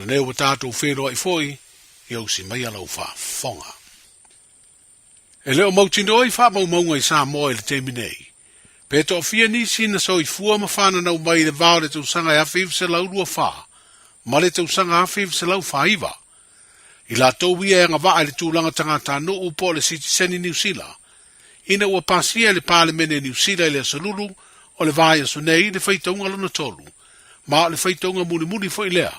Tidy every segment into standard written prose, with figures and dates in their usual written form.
Lenei ua tatou feiloai foi, ia usi maia lau faafofoga. E le o mautinoa i faamaumauga i Samoa i le taimi nei, pe toafia nisi na soifua ma fananau mai i le va o le tausaga e 1924 ma le tausaga 1949. I latou ia e agavaa i le tulaga tagatanuu po o le sitiseni Niu Sila, ina ua pasia e le Palemene Niu Sila i le Aso Lulu o le vaiaso nei le faitauga lona tolu, ma o le faitauga mulimuli foi lea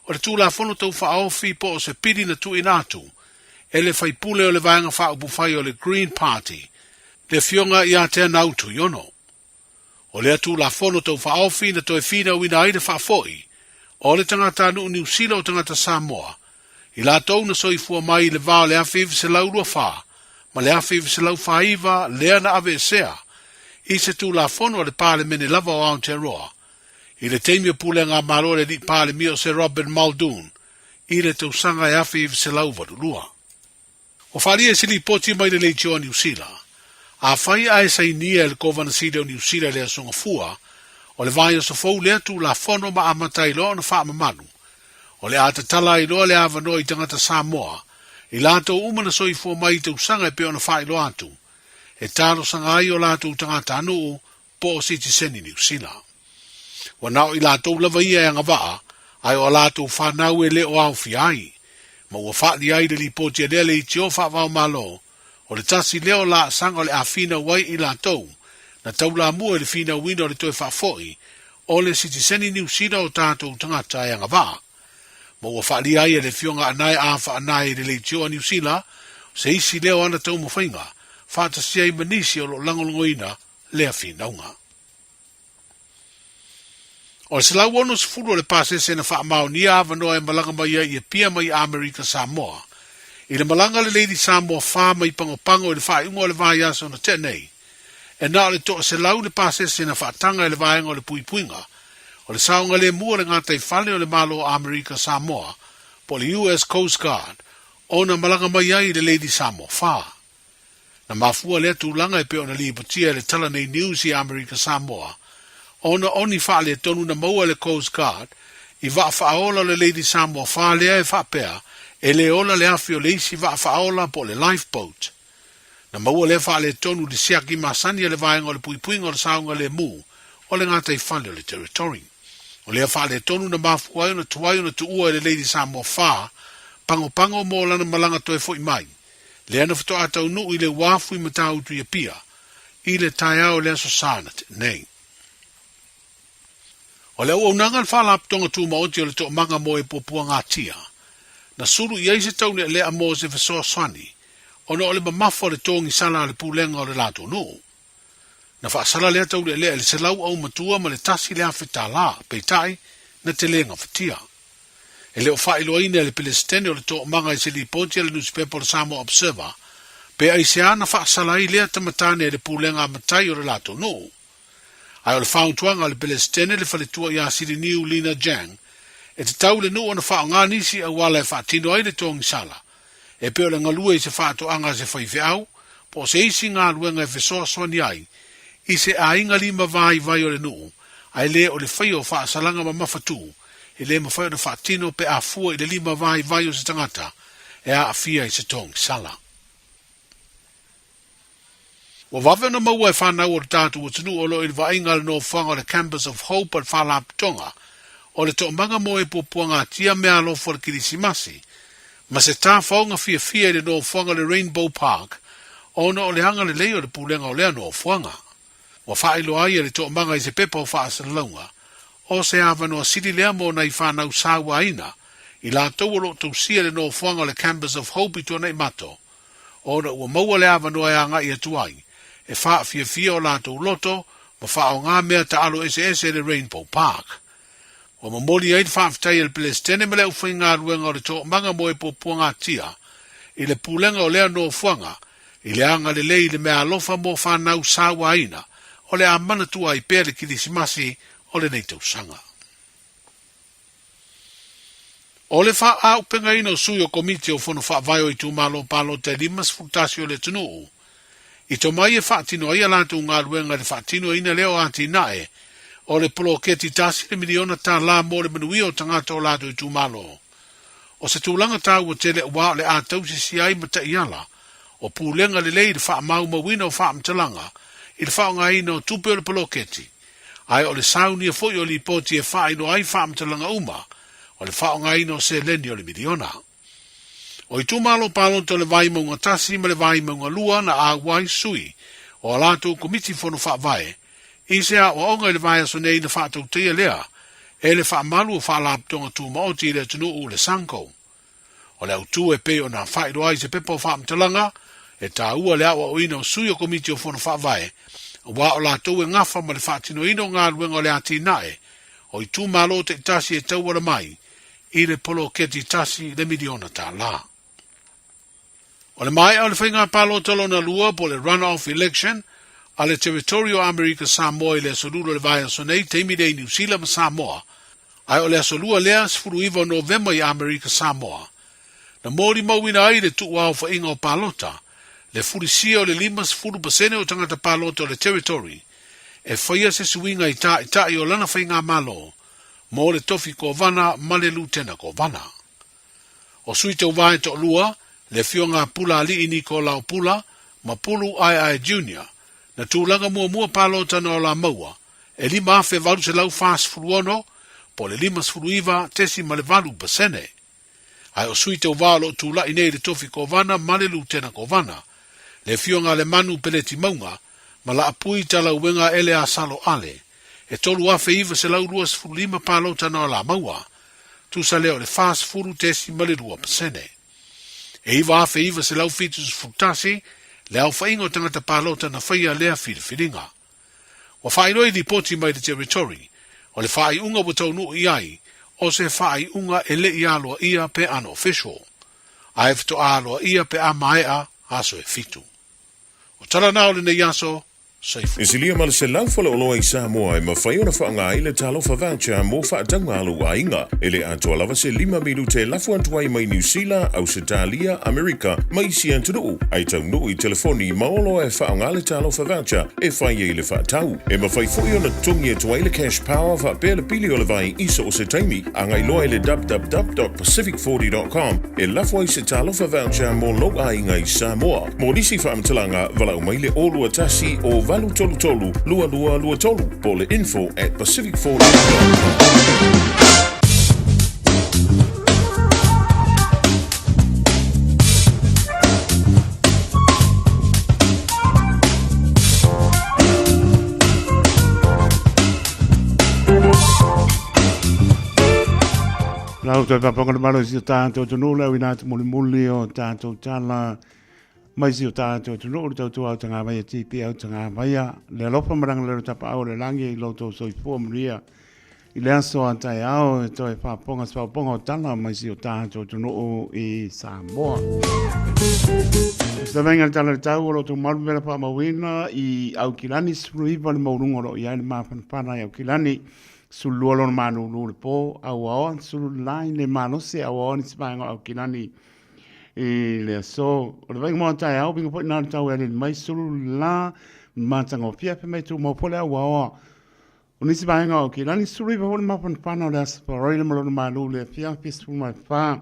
o le Tulafono Tau Faaofi po o se pili na tuuina atu e le faipule o le Vaega Faaupufai o le Green Party, le Afioga ia Teanau Tuiono. O lea Tulafono Tau Faaofi na toe finauina ai le faafoi o le tagatanuu Niu Sila o tagata Samoa i latou na soifua mai i le va o le 1924 ma le 1949 lea na aveesea i se Tulafono a le Palemene lava o Aotearoa i le taimi o pulega a Malo a le Alii Palemia o Sir Robert Muldoon i le tausaga e 1982. Ua faaalia i se lipoti mai le Leitio a Niu Sila, afai ae sainia e le Kovana Sili o Niu Sila i le Aso Gafua o le vaiaso fou lea Tulafono ma amata ai loa ona faamamalu, o le a tatala ai loa le avanoa i tagata Samoa i latou uma na soifua mai i tausaga e pei ona faailoa atu, e talosaga ai o latou tagatanuu po o sitiseni Niu Sila. Ua na o i latou lava ia e agavaa, ae o a latou fanau e le o aofia ai. Ma ua faali ai le lipoti a lea leitio faavaomalo, o le tasi lea o laasaga o le a finau ai i latou na taulamua i le finauina o le toe faafoi o le sitiseni Niu Sila o tatou tagata e agavaa. Ma ua faalia ai e le Afioga Anae A Faanae i le leitio a Niu Sila se isi lea o ana taumafaiga faatasi ai ma nisi o lo o lagolagoina lea finauga. O le 160 o le pasese na faamaonia avanoa e malaga mai ai i Apia mai Amerika Samoa. I le malaga a le Lady Samoa 4 mai Pagopago i le faaiuga o le vaiaso na tea nei, e na o le 100 le pasese na faataga e le vaega o le puipuiga o le saogalemu o le gataifale o le Malo o Amerika Samoa po o le US Coast Guard ona malaga mai ai i le Lady Samoa 4. Na mafua lea tulaga e pei ona lipotia e le Talanei News i Amerika Samoa, ona o ni faaletonu na maua e le Coast Guard i vaa faaola o le Lady Samoa 4 lea e faapea e le ola le afi o le isi vaa faaola po o le lifeboat. Na maua lea faaletonu i le siaki masani a le vaega o le puipuiga o le saogalemu o le gataifale o le Territory. O lea faaletonu na mafua ai ona tuai ona tuua e le Lady Samoa 4 pagopago mo lana malaga toe foi mai lea na faatoa taunuu i le uafu i Matautu i Apia i le taeao o le Aso Sa na tea nei. O le auaunaga a le Faalapotopotoga Tumaoti o le Toomaga mo e Puapuagatia, na sulu i ai se taulealea mo se fesoasoani ona o le mamafa o le togisala a le pulega o le latou nuu. Na faasala lea taulealea i le 100 aumatua ma le $1,000, peitai, na tele gafatia. E le o faailoaina e le Pelesitene o le Toomaga i se lipoti a le nusipepa o le Samoa Observer pe aisea na faasala ai lea tamatane e le pulega a matai o le latou nuu. Ae o le fautuaga a le Pelesitene le faletua ia Siliniu Lina Jang, e tatau i le nuu ona faaaoga nisi auala e faatino ai le togisala, e pei o le galue i se faatoaga a se faifeau po o se isi galuega e fesoasoani ai i se aiga lima vaivai o le nuu, ae le o le faia o faasalaga mamafatū e le mafai ona faatino pe a fua i le lima vaivai o se tagata e aafia i se togisala. Ua vave ona maua e fanau o le tatou atunuu o lo o i le vaaiga a le nofoaga o le Campus of Hope a le Faalapotopotoga o le Toomaga mo e Puapuagatia Meaalofa o le Kerisimasi ma se tafaoga fiafia i le nofoaga o le Rainbow Park ona o le agalelei o le pulega o lea nofoaga. Ua faailoa ai e le Toomaga i se pepa o faasalalauga o se avanoa sili lea mo nai fanau sauaina i latou o lo o tausia le nofoaga o le Campus of Hope i Tuanaimato ona ua maua le avanoa e agai atu ai e faafiafia o latou loto ma faaaoga mea taalo eseese i le Rainbow Park. Ua momoli ai le faafetai a le Pelesitene ma le aufaigaluega o le Toomaga mo e Puapuagatia i le pulega o lea nofoaga i le agalelei i le meaalofa mo fanau sauaina o le a manatua ai pea le Kirisimasi o lenei tausaga. O le faaaupegaina o sui o Komiti o Fono Faavae o Itumalo Palota e 51 o le atunuu i tomai e faatino ai a latou galuega i le faatinoina lea o atinae o le poloketi $1 miliona mo le manuia o tagata o latou itumalo. O se tulaga taua tele aua o le a tausisia ai ma taiala o pulega lelei i le faamaumauina o faamatalaga i le faaaogaina o tupe o le poloketi, ae o le saunia foi o lipoti e faailoa ai faamatalaga uma o le faaaogaina o seleni o le miliona. O itumalo palota o le Vaimauga 1 ma le Vaimauga 2 na auai sui o a latou Komiti Fono Faavae i se aoaoga i le vaiaso nei na faatautaia lea e le faamalu o Faalapotopotoga Tumaoti i le atunuu le SANCO. O le autu e pei ona faailoa ai i se pepa o faamatalaga, e taua le aoaoina o sui o Komiti o Fono Faavae, aua o latou e gafa ma le faatinoina o galuega o le atinae o itumalo taitasi e tauala mai i le poloketi $1 miliona. O le maea o le faiga palota lona lua po o le run-off election a le Territory o Amerika Samoa i le aso Lula o le vaiaso nei taimi lea i Niu Sila ma Samoa, ae o le aso Lua lea 19 o Novema i Amerika Samoa, na molimauina ai le tuuaofaiga o palota, le fulisia o le 50% o tagata palota o le Territory e faia se suiga i taʻitaʻi o lana faigamalo mo le tofi kovana ma le lutena kovana. O sui tauva e toalua, le afioga a Pula Alii Nikolao Pula ma Pulu Aeae Junior, na tulaga muamua palota na ola maua e 5,846 po o le 59.8%. Ae o sui tauva o lo o tulai nei i le tofi kovana ma le lutena kovana, le afioga a Lemanu Peleti Mauga ma Laapui Talauega Eleasalo Ale, e 3,925 palota na ola maua, tusa lea o le 40.2%. E 9,971 le aofaiga o tagata palota na faia lea filifiliga. Ua faailoa i lipoti mai le Territory, o le faaiuga ua taunuu i ai, o se faaiuga e le i aloaia pe unofficial, ae faatoa aloaia pe a maea aso e fitu. O tala na o lenei aso, E silia ma le 100 faleoloa i Samoa e mafai ona faaaoga ai le Talofa Voucher mo faatauga a lou aiga. E le atoa lava se lima minute e lafo atu ai mai Niu Sila, Ausetalia, Amerika ma isi atunuu, ae taunuu i telefoni ma oloa e faaaoga le Talofa Voucher e fai ai le faatau. E mafai foi ona totogi atu ai le Cash Power faapea le pili o le vai i so o se taimi. Agai loa i le www.pacific40.com e lafo ai se Talofa Voucher mo lou aiga i Samoa. Mo nisi faamatalaga, valaau mai le 021 o 833 2223 po o le info at pacific40.com. Lau toe papaga le malo i si o tātou atunuu le au ina atu mulimuli o tātou tala mai si o tātou atunuu le tautua au tagavaia TP au tagavaia le alofa ma langa lelo tapaau o le langi i lo tou soifua manuia i le aso a taeao e toe faafofoga se faafofoga o tala mai si o tātou atunuu i Samoa. Se vainga le tala le tau o lo tou malu mela faamauina i Aukilani 19 le maualuga o lo o i ai le mafanafana i Aukilani 12 lona malulu le po auaoa sulu le malosi auaoa nisi vaega o Aukilani i le aso. O le vaaiga mo taeao, uiga foi na le tau e alili mai sulu la matagofie fe mai tumau foi le auaoa. O nisi vaega o Aukilani 19 foi le mafanafana o le Aso Faraile ma lona malu le afiafi 14.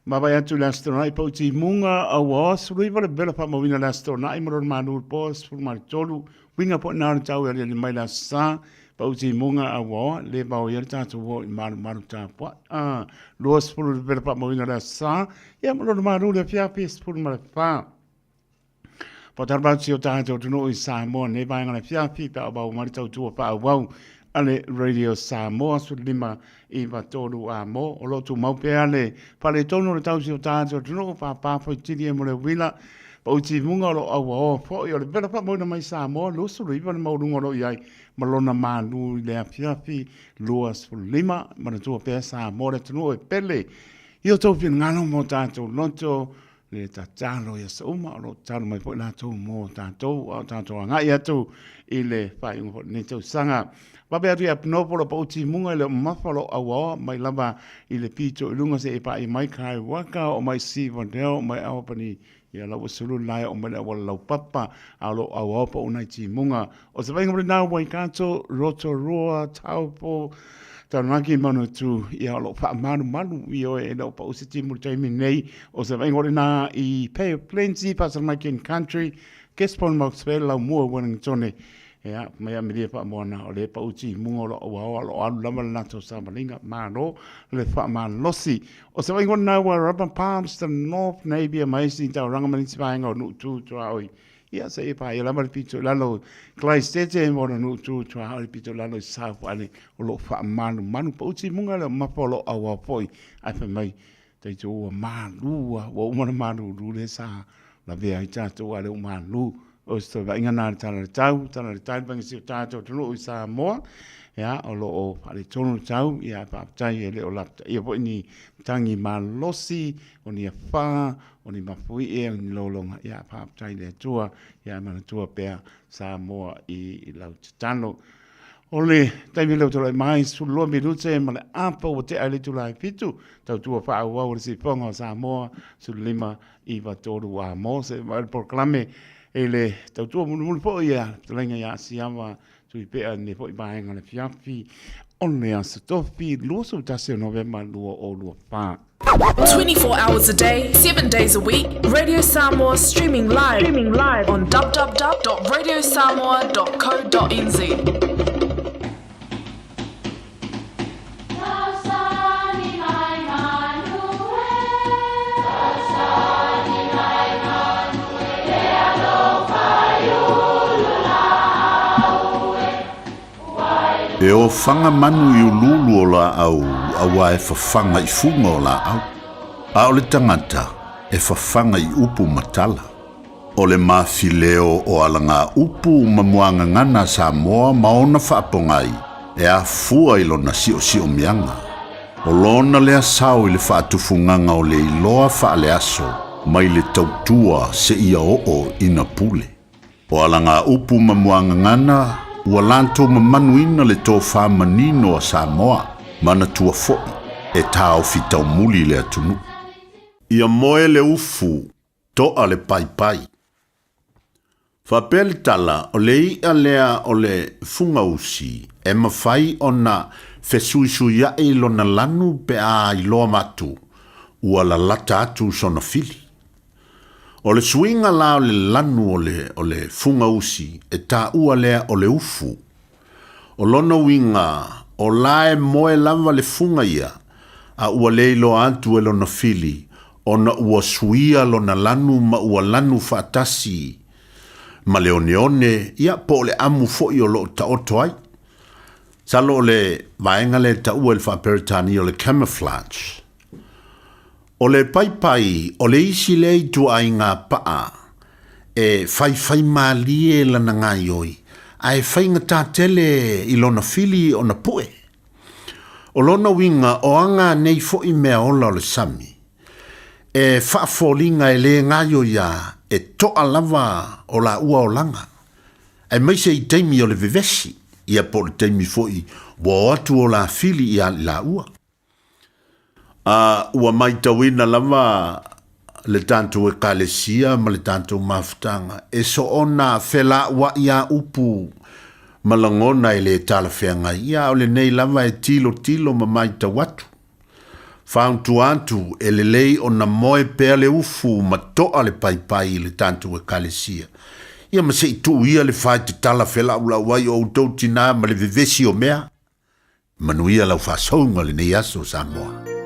Vaavaai atu i le Aso Toonai pau timuga auaoa 19 le vela faamauina le Aso Toonai ma lona malu le po 13. Uiga foi na o le tau e aliali mai le Aso Sa pau timuga auaoa le vao ia le tatou o i malumalu tapuai. A 20 le vela faamauina le Aso Sa ia ma lona malu le afiafi 14. Faatalofa atu si o tatou atunuu i Samoa nei vaega o le afiafi pe a vau mai le tautua faaauau a le Radio Samoa 15 9 3 a mo o lo o tumau pea le faaletonu o le tau si o tatou atunuu pāpā foitili e mo le uila pau timuga o lo o auaoa foi o le vela faamauina mai Samoa 29 le maualuga o lo o i ai ma lona malu i le afiafi 25 manatua pea Samoa le atunuu e pele i o tou finagalo mo tatou loto le tatalo i aso uma, o lo o tatalo mai foi latou mo tatou, a o tatou agai atu i le faaiuga foi o lenei tausaga. Vave atu ia Pnopo lo pau timuga i le mamafa o lo auaoa mai lava i le pito i luga se e paia mai kai waka o mai Sivadeo mai Awapani ia lau ua sulu lae o mai le auala laupapa a o lo auaoa pau nai timuga o se vainga lena Waikato, Rotorua, Taupo, Taranaki, Manawatu ia o lo faamalumalu i oe e le o pau se timu i le taimi nei o se vainga lena i Bay of Plenty, Pasamakin Country, Gisborne Moxwell, Laumua, Wellington. Ia, mai Amelia Faamoana, o le pau timuga o lo auaoa, o lo alu lava le latou savaliga, malo le faamalosi. O se vainga lena ua Rubber Palms, the North Navy, ma isi taulaga ma nisi vaega o nuu tu tuaoi. Ia, se i paia lava le pito i lalo Clydesdale mo le nuu tu tuaoi le pito i lalo i South Island, o lo o faamalumalu pau timuga le mapa o lo auaoa foi, ae fai mai, taito ua malu ua uma na malulu le sa lavea ai tatou a le ua malu. O se vaaiga na le tala le tau, tala le tau le si o tatou atunuu i Samoa. Ia, o lo o faaletonu le tau, ia faafetai e le o lapataia foi ni tangi malosi, o ni afa, o ni mafuie, o ni lologa. Ia, faafetai i le Atua, ia manatua pea Samoa i lau tatalo. O le taimi lea ua tulai mai, 12 minute ma le apa ua tea i le itula e 7, tautua faaauau o le sifoga o Samoa, 15 9 3 a mo se mai le polokalame e le tautua mulimuli foi ia fetalaiga ia Asiava Tuipea nei foi vaega le fiafi o le aso tofi 21 o Novema 2024. 24 hours a day, 7 days a week, Radio Samoa streaming live, streaming live on www.radiosamoa.co.nz. E ofaga manu i uluulu o laau auā e fafaga i fuga o laau, a o le tagata e fafaga i upu ma tala. O le mafileo o alagaupu ma muagagana a Samoa ma ona faapogai e afua i lona siosiomiaga. O lona lea sao i le faatufugaga o le iloa faaleaso mai le tautua seia oo ina pule. O alagaupu ma muagagana ua latou mamanuina le tofa manino a Samoa, manatua foi e taofi taumuli le atunuu. Ia moe le ufu To'a le paipai. Faapea le tala, o le i'a lea o le fugausi e mafai ona fesuisuia'i lona lanu pe a iloa atu ua lalata atu sona fili. O le suiga la o le lanu o le o le fugausi e taua lea o le ufu. O lona uiga, o la e moe lava le fuga ia, a ua le iloa atu e lona fili, ona ua suia lona lanu ma ua lanu faatasi ma le oneone, ia, po o le amu foi o lo o taoto ai. Masalo o le vaega lea e taua i le faa-Peretania o le camouflage. O le paipai, o le isi lea ituaiga paa e faifaimalie lana gaioi, ae faigata tele i lona fili ona pue. O lona uiga, o aga nei foi mea ola o le sami, e faafoliga e le gaioi a e toa lava o laua olaga, aemaise i taimi o le vevesi, ia po o le taimi foi ua o atu o la fili ia i laua. A ua maitauina lava le tatou Ekalesia ma le tatou mafutaga e soona felauai a upu ma lagona e le talafeagai, ia a o lenei lava e tilotilo ma maitau atu. Fautua atu e lelei ona moe pea le ufu ma toa le paipai i le tatou Ekalesia, ia ma se i tuu ia le faetatala felaulau ai o outou tinā ma le vevesi o mea. Manuia lau faasouga lenei aso Samoa.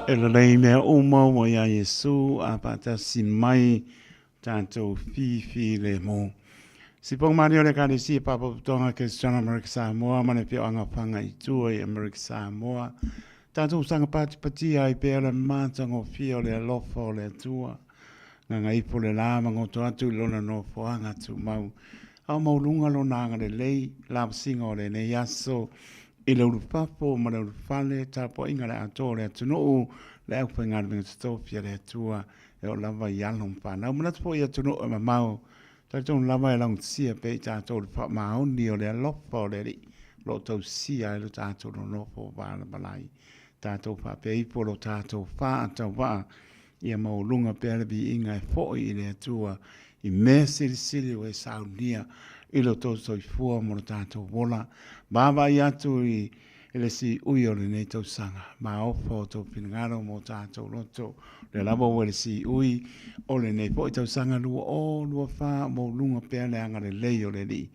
E lelei mea uma ua iā Iesu a faatasi mai tatou fifilemu. Sipoga malie o le Ekalesia Faapotopotoga Kristiano Amerika Samoa ma le Afioaga o Faga i tua i Amerika Samoa. Tatou saga patipatia ai pea le matagofie o le alofa o le Atua. Gagaifo le la ma goto atu i lona nofoaga tumau. A o maualuga lona agalelei, lavasiga o lenei aso i le ulufafo ma le ulufale, tapuaiga le atoa o le atunuu, le aufaigaluega totofi a le Atua e oo lava i alo ma fanau. Manatu foi i atunuu e mamao, talitonu lava e laugatasia pea i tatou le faamaoni o le alofa o le Alii o lo o tausia ai lo tatou nonofo valavalai. Tatou faapea ifo lo tatou faatauvaa ia maualuga pea le viiga e foi i le Atua i mea silisili ua e saunia i lo tou soifua ma lo tatou ola. Vaavaai atu i le siui o lenei tausaga, maofa o tou finagalo mo tatou loto. Lea lava ua i le siui o lenei foi tausaga 2024, maualuga pea le agalelei o le Alii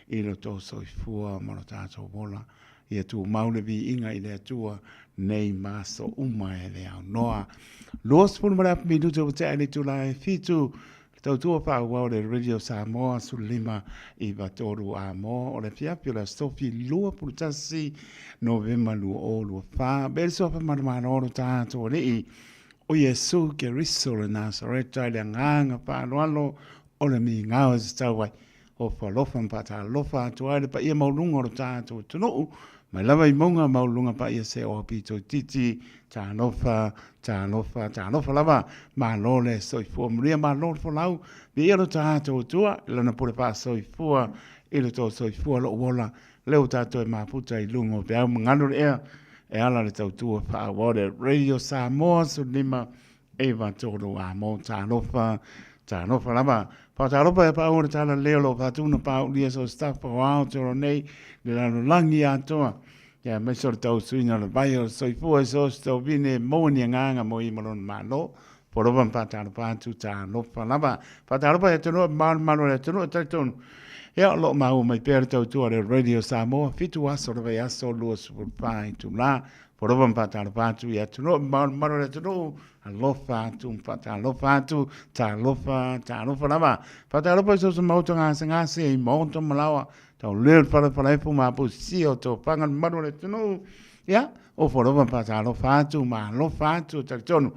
i lo tou soifua ma lo tatou ola. Ia tumau le viiga i le Atua nei ma aso uma e le aunoa. 20 ma le afa minute ua tea i le itula e 7, le tautua faaauau le Radio Samoa 15 93 a mo o le afiafi o le aso Tofi 21 Novema 2024. Be le suafa manumalo lo tatou Alii o Iesu Keriso le Nasareta i le agaga faaaloalo o le migao e tatau ai. Ofo alofa ma faatalofa atu ai le paia maualuga o lo tatou atunuu, mai lava i mauga maualuluga paia se oa pito itiiti, talofa, talofa, talofa lava, malo le soifua manuia, malo le folau, viia lo tatou Atua i lana pule faasoifua i lo tou soifua lou ola, lea ua tatou e mafuta i luga o peau ma galu le ea, e ala le tautua faaauau le Radio Samoa 15 Eva tolu a mo talofa, talofa lava. Faatalofa e paua le tala leo lo faatuna paulia so staff o ao te ora nei le lalolagi atoa. Ia mai so le tau suina o le vai o le soifua e so se tau vine maua ni agaga mo i ma lona malo. Polofa ma faatalofa atu talofa lava. Faatalofa e atunuu malumalu o le atunuu e talitonu. Ia o lo o maua mai pea le tautua le Radio Samoa, 7 aso le vaiaso 24 itula. Polofa ma faatalofa atu i atunuu malumalu o le atunuu, alofa atu ma faatalofa atu, talofa, talofa lava. Faatalofa i so o se maota gasegase i maota ma laoa, tau leo le falefalaefu ma apusia o tofaga le malu o le atunuu. Ia, ofo alofa ma faatalofa atu ma alofa atu e talitonu.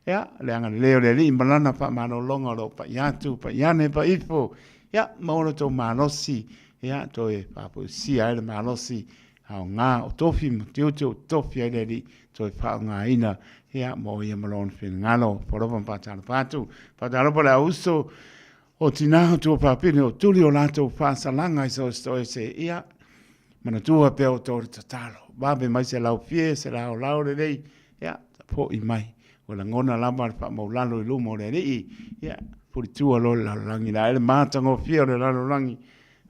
Ia, le agalelei o le Alii ma Lana faamalologa o lo o paia atu, paia ane, paia ifo. Ia, maua lo outou malosi, ia, toe faafoisia ai le malosi aoga o tofi ma tiute o tofi ai le Alii, toe faaaogaina, ia, mo ia ma lona finagalo. Ofo alofa ma faatalofa atu. Faatalofa le auuso o tina o tuafafine o tuli o latou faasalaga i so o se toese, ia, Manatua pea outou le tatalo. Vave mai se laufie, se laolao lelei, ia, fo'i mai. Ua lagona lava le faamaulalo i luma o le Alii, ia, fulitua loa le lalolagi la e le matagofie o le lalolagi,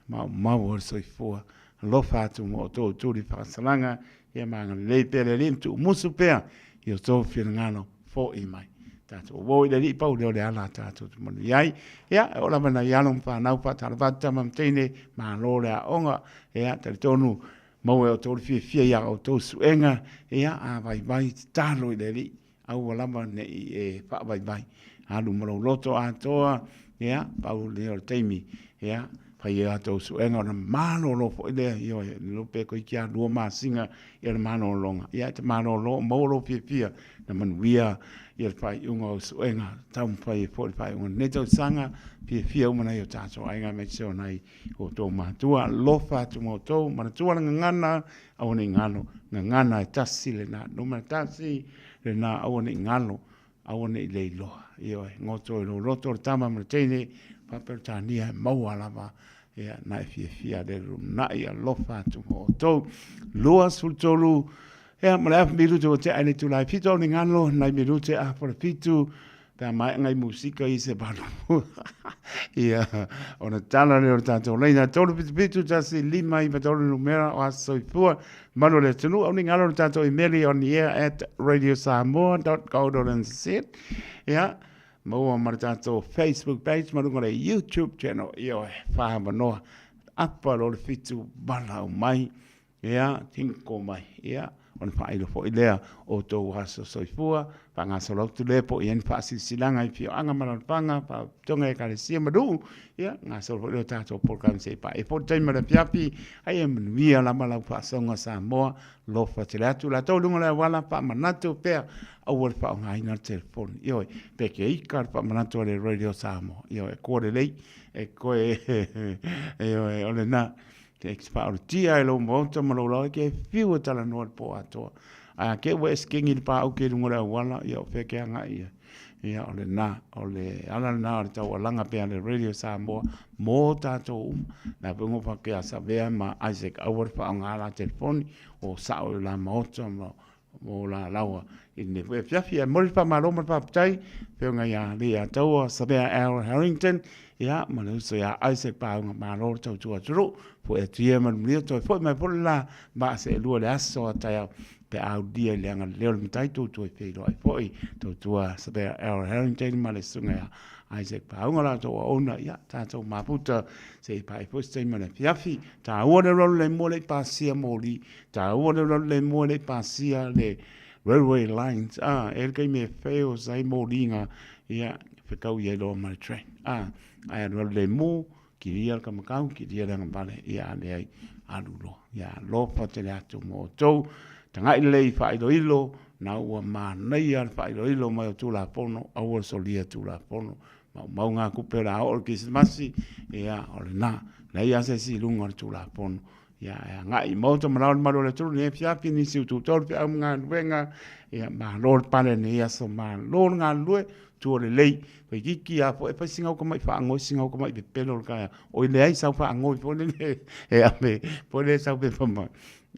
maumau o le soifua. Alofa atu ma outou tuli faasalaga, ia ma agalelei pea le Alii ma tuumusu pea i outou finagalo fo'i mai. Tatou uo i le Alii pau lea o le ala a tatou te manuia ai. Ia, e oo lava i nai alo ma fanau faatalofa atu tama ma teine, malo le aoga. Ia, talitonu maua e outou le fiafia i a outou suega. Ia, a vaivai, tatalo i le Alii, aua lava ne i e faavaivai. Alu ma lou loto atoa, ia, pau lea o le taimi, ia, fai a outou suega ona malolo foi lea, ioe, le iloa pe toeitiiti lava 2 masina ia le malologa. Ia, e te malolo o maua lou fiafia na manuia ia le faaiuga o suega taumafai ai foi le faaiuga o lenei tausaga, fiafia uma nai o tatou aiga aemaise o nai outou matua. Alofa atu ma outou, manatua le gagana, aua ne i galo, gagana e tasi lena, numera tasi lena, aua ne i galo, aua ne i le iloa. Ioe, goto i lou loto le tama ma le teine, faa-Peretania e maua lava ia na e fiafia le lumanai, alofa atu ma outou. 23 ia ma le afu minute ua tea i le itula e 7 au ni galo, nai minute afa le 7, pe a maea ngai musika i se valu. Ia, ona tala lea o le tatou laina, 377 1 5 9 3 numera o Aso Soifua, malu o le atunuu, au ni galo le tatou imeli on the air at radiosamoa.co.nz. Ia, maua ma le tatou Facebook page ma luga o le YouTube channel. Ioe, faamanoa, apa loa le 7 valaau mai. Ia, tiniko mai, ia, ona faailo foi lea o outou aso soifua, faagasolo atu lea po o i ai ni faasilasilaga i afioaga ma alaalafaga, faalapotopotoga, ekalesia ma nuu, ia, gasolo foi lea o tatou polokalame se i paia foi le taimi o le afiafi, a ia manuia lava lau faasoga Samoa, alofa tele atu. Latou i luga o le auala, faamanatu pea, aua le faaaogaina le telefoni, ioe, pe ke ika le faamanatu a le Radio Samoa, ioe, e koa lelei, e koe, ioe, o lena. Te faaorotia e lou maota ma lou laoa ke fiu e talanoa le po atoa. Ae a ke ua e sikengi i le paauke i luga o le auala, ia o fea ke agai i ai. Ia o lena, o le ala lena o le taualaga pea a le Radio Samoa mō tātou uma. La foi ngo whakea a Savea ma Isaac aua le whaonga la telefoni o sao i la maota ma o la lawa i lenei foi afiafi. Ae momoli le faamalo ma le faafetai afioga ia Lea Taua Savea L Harrington, ia ma le uso ia Isaac Paauga, malo le tautua atunuu, foi atu ia ma le manuia, toe foi mai foi le la vaa seelua le aso a taeao pe a aulia i le agalelei o le Matai tou toe feiloai foi tautua Savea L Harrington ma le susuga ia Isaac Paauga latou auauna, ia tatou mafuta se i pae foi se taimi o le afiafi. Taua le alualu le mua le i pasia moli, taua le alualu le mua le i pasia le railway lines, ah, e le taimi e fails ai moli nga, ia, fekau i ai loa ma le train, ah, ae alualu le mu, kilia le kamakau, kilia le agavale, ia a leai, alu loa. Ia alofa tele atu mo outou, tagai lelei i faailoilo, na ua manaia le faailoilo mai o Tulafono, aua le solia Tulafono, maumau ngā kupe o le a oo le Kerisimasi, ia, o lena, leai lava se isi i luga o le Tulafono. Ia, e agai i maota ma lao le malu o le atunuu, nei afiafi nisi o tutolu feau ma galuega, ia, malo le pale nei aso, malo le galulue, tua lelei, faititi lava foi, e fai sina uta mai faanoi, sina uta mai pepelo le taeao, oi leai sau faanoi foi lele e ave, foi lele sau pepa mai.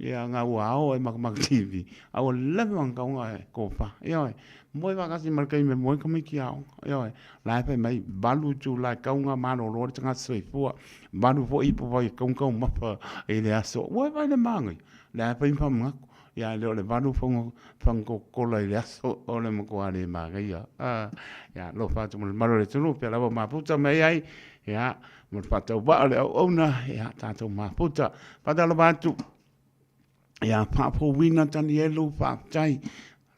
Ia nga ua ao e makamaka TV, a ua leva ona tatau ona e tofa. Ioe, moe faatasi ma le taimi e moe tamaiti aoga. Ioe, la e fai mai, 8 itula e tatau ona malolo ai le tagata soifua, 8 foi ipu vai e tatau ona taumafa i le aso. Ua e vaai i le manaia, la e fai ma faamanatu. Ia ae le o le 8 fono kola i le aso, o le matua le manaia. Ia alofa atu ma le mamalu o le atunuu, pea lava mafuta mai ai, ia, mo le faatauvaa o le auauna, ia, tatou mafuta. Faatalofa atu ia Faafouina Tanielu, faafetai.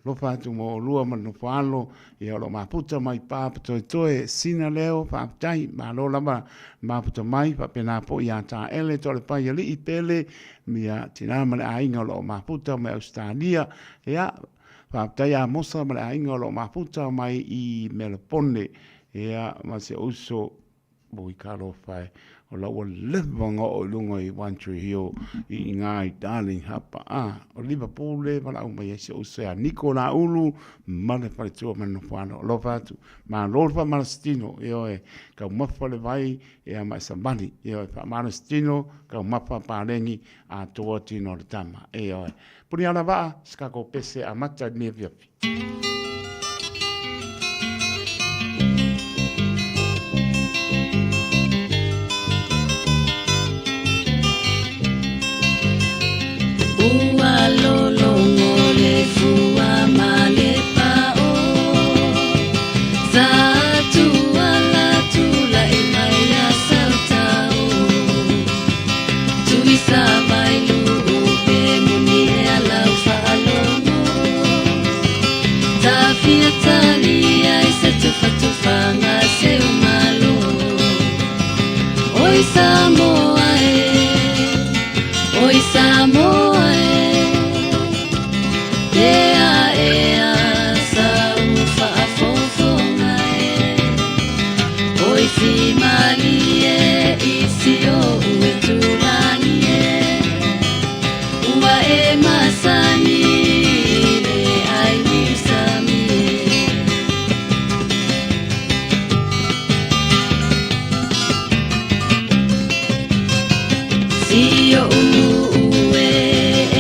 Alofa atu mo olua ma le nofo alo, ia o lo o mafuta mai pa patoetoe sina leo, faafetai, malo lava mafuta mai, faapena foi ia Taele Toalepai Alii Pele, ia tina ma le aiga o lo o mafuta mai Ausetalia, ia faafetai Amosa ma le aiga o lo o mafuta mai i Melapone, ia ma si ou uso Oi talofa e, o la ua leva ona oo i luga i One Tree Hill i ina i Darling Harbour. A, o Liverpool lea e valaau mai ai si ou uso ia Niko Laulu ma le faletua ma le nofoalo. Alofa atu, malo le faamalositino, ioe, taumafa le vai ia ma e savali, ioe, faamalositino, taumafa paleni, atoa tino o le tama, ioe. Punialavaa, se tatou pese amata i lenei afiafi. Ua lologo le fua ma le pao Sa tuala tulai mai a Sautao Tuisa mai lu'u pe moni e alau faalogo Tafia talia i se tufatufaga seu malo Oi Samoa e, oi Samoa e Ea ea sau faafofoga e Oi fimalie i si o'u itulagi e Ua e masani i le ai niusami e. Si o'u nu'u e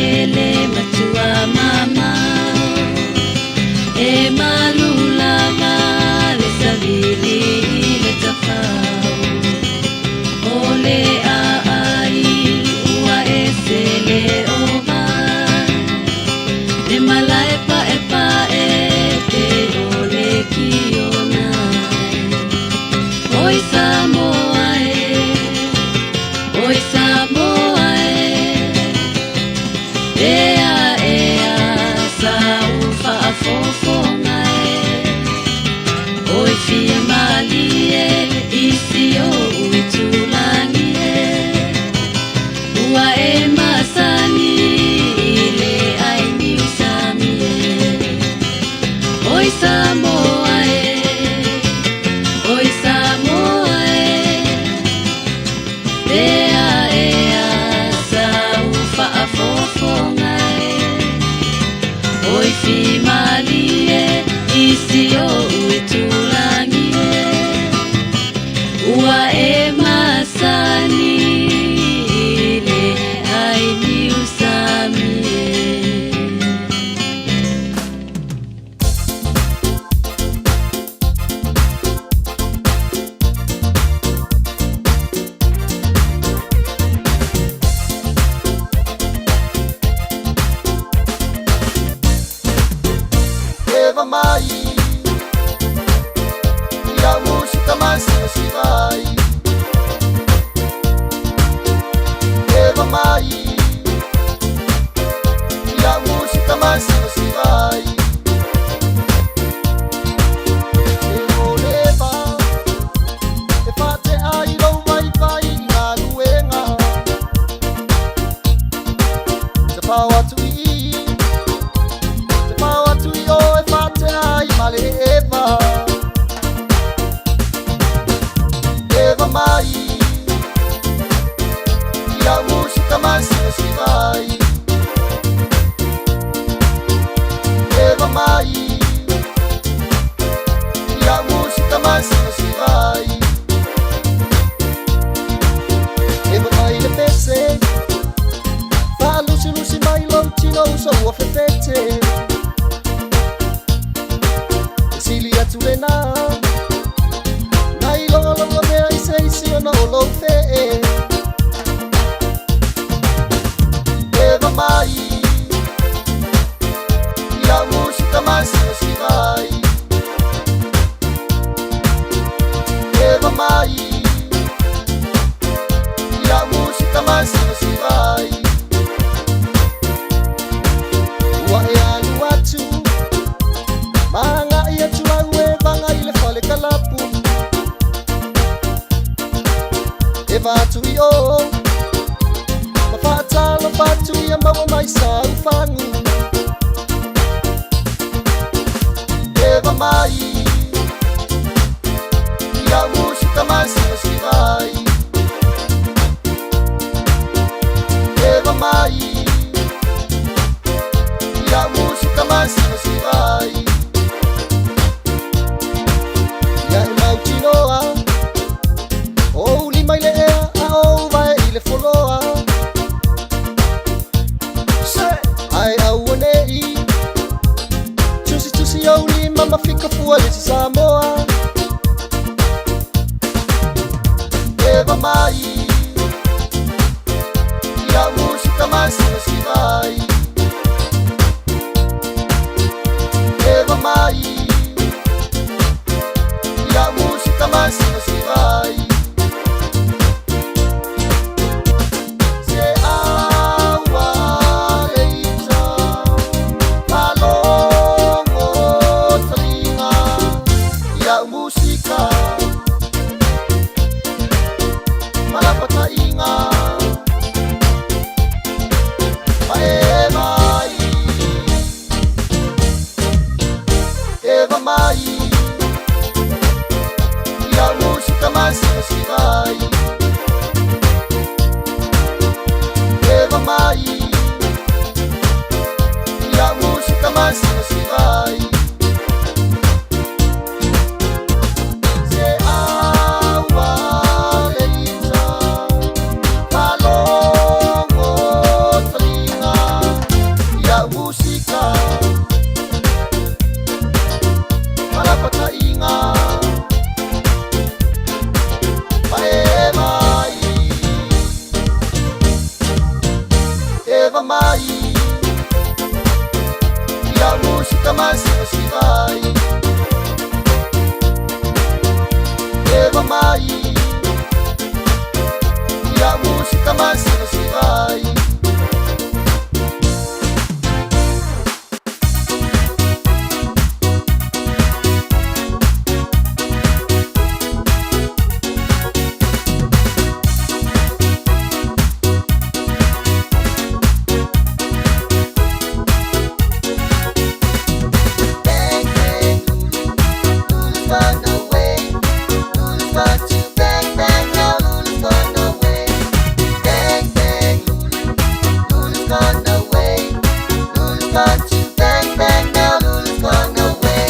e le matua mamao E malu lava le savili i le tafao O le aai ua ese le ova Le malae paepae pe o le kiona Oi Samoa e, oi Samoa e Ea ea sau faafofoga e Oi fia malie i si o'u itulagi e Ua e masani i le ai niusami e Oi Samoa e, oi Samoa e Ea ea sau faafofoga e Oi fimalie i si o'u itulagi e Ua e masani i le ai niusami e. Eva mai ia musika masinasivai Eva mai ia musika masinasivai E oleva e faatea i lou vaivai i galuega Tafao atu i i Tafao atu i o e faatea ai ma le Eva Eva mai ia musika masinasivai Eva mai ia musika masinasivai Eva mai le pese Faalusilusi mai lou tino uso ua fefete E sili atu lenā Nai logologo mea i se isi ona o lou fee Eva mai ia musika masinasivai Eva mai ia musika masinasivai Ua e alu atu si ou lima ma fika fua le si Samoa. Eva mai ia musika masivasiva ai. Eva mai ia musika masivasiva ai. Se aua leisa malongo taliga ia musika malapataiga mae mai. Eva mai ia musika masivasiva ai. Eva mai ia musika masivasiva ai. Se aua leisa malongo taliga ia musika malapataiga mae mai. Eva mai ia musika masivasiva ai. Eva mai ia musika masivasiva ai. Bang bang Lulu, Lulu's gone away. Lulu's gone to bang bang, now Lulu's gone away. Bang bang Lulu, Lulu's gone away. Lulu's gone to bang bang, now Lulu's gone away.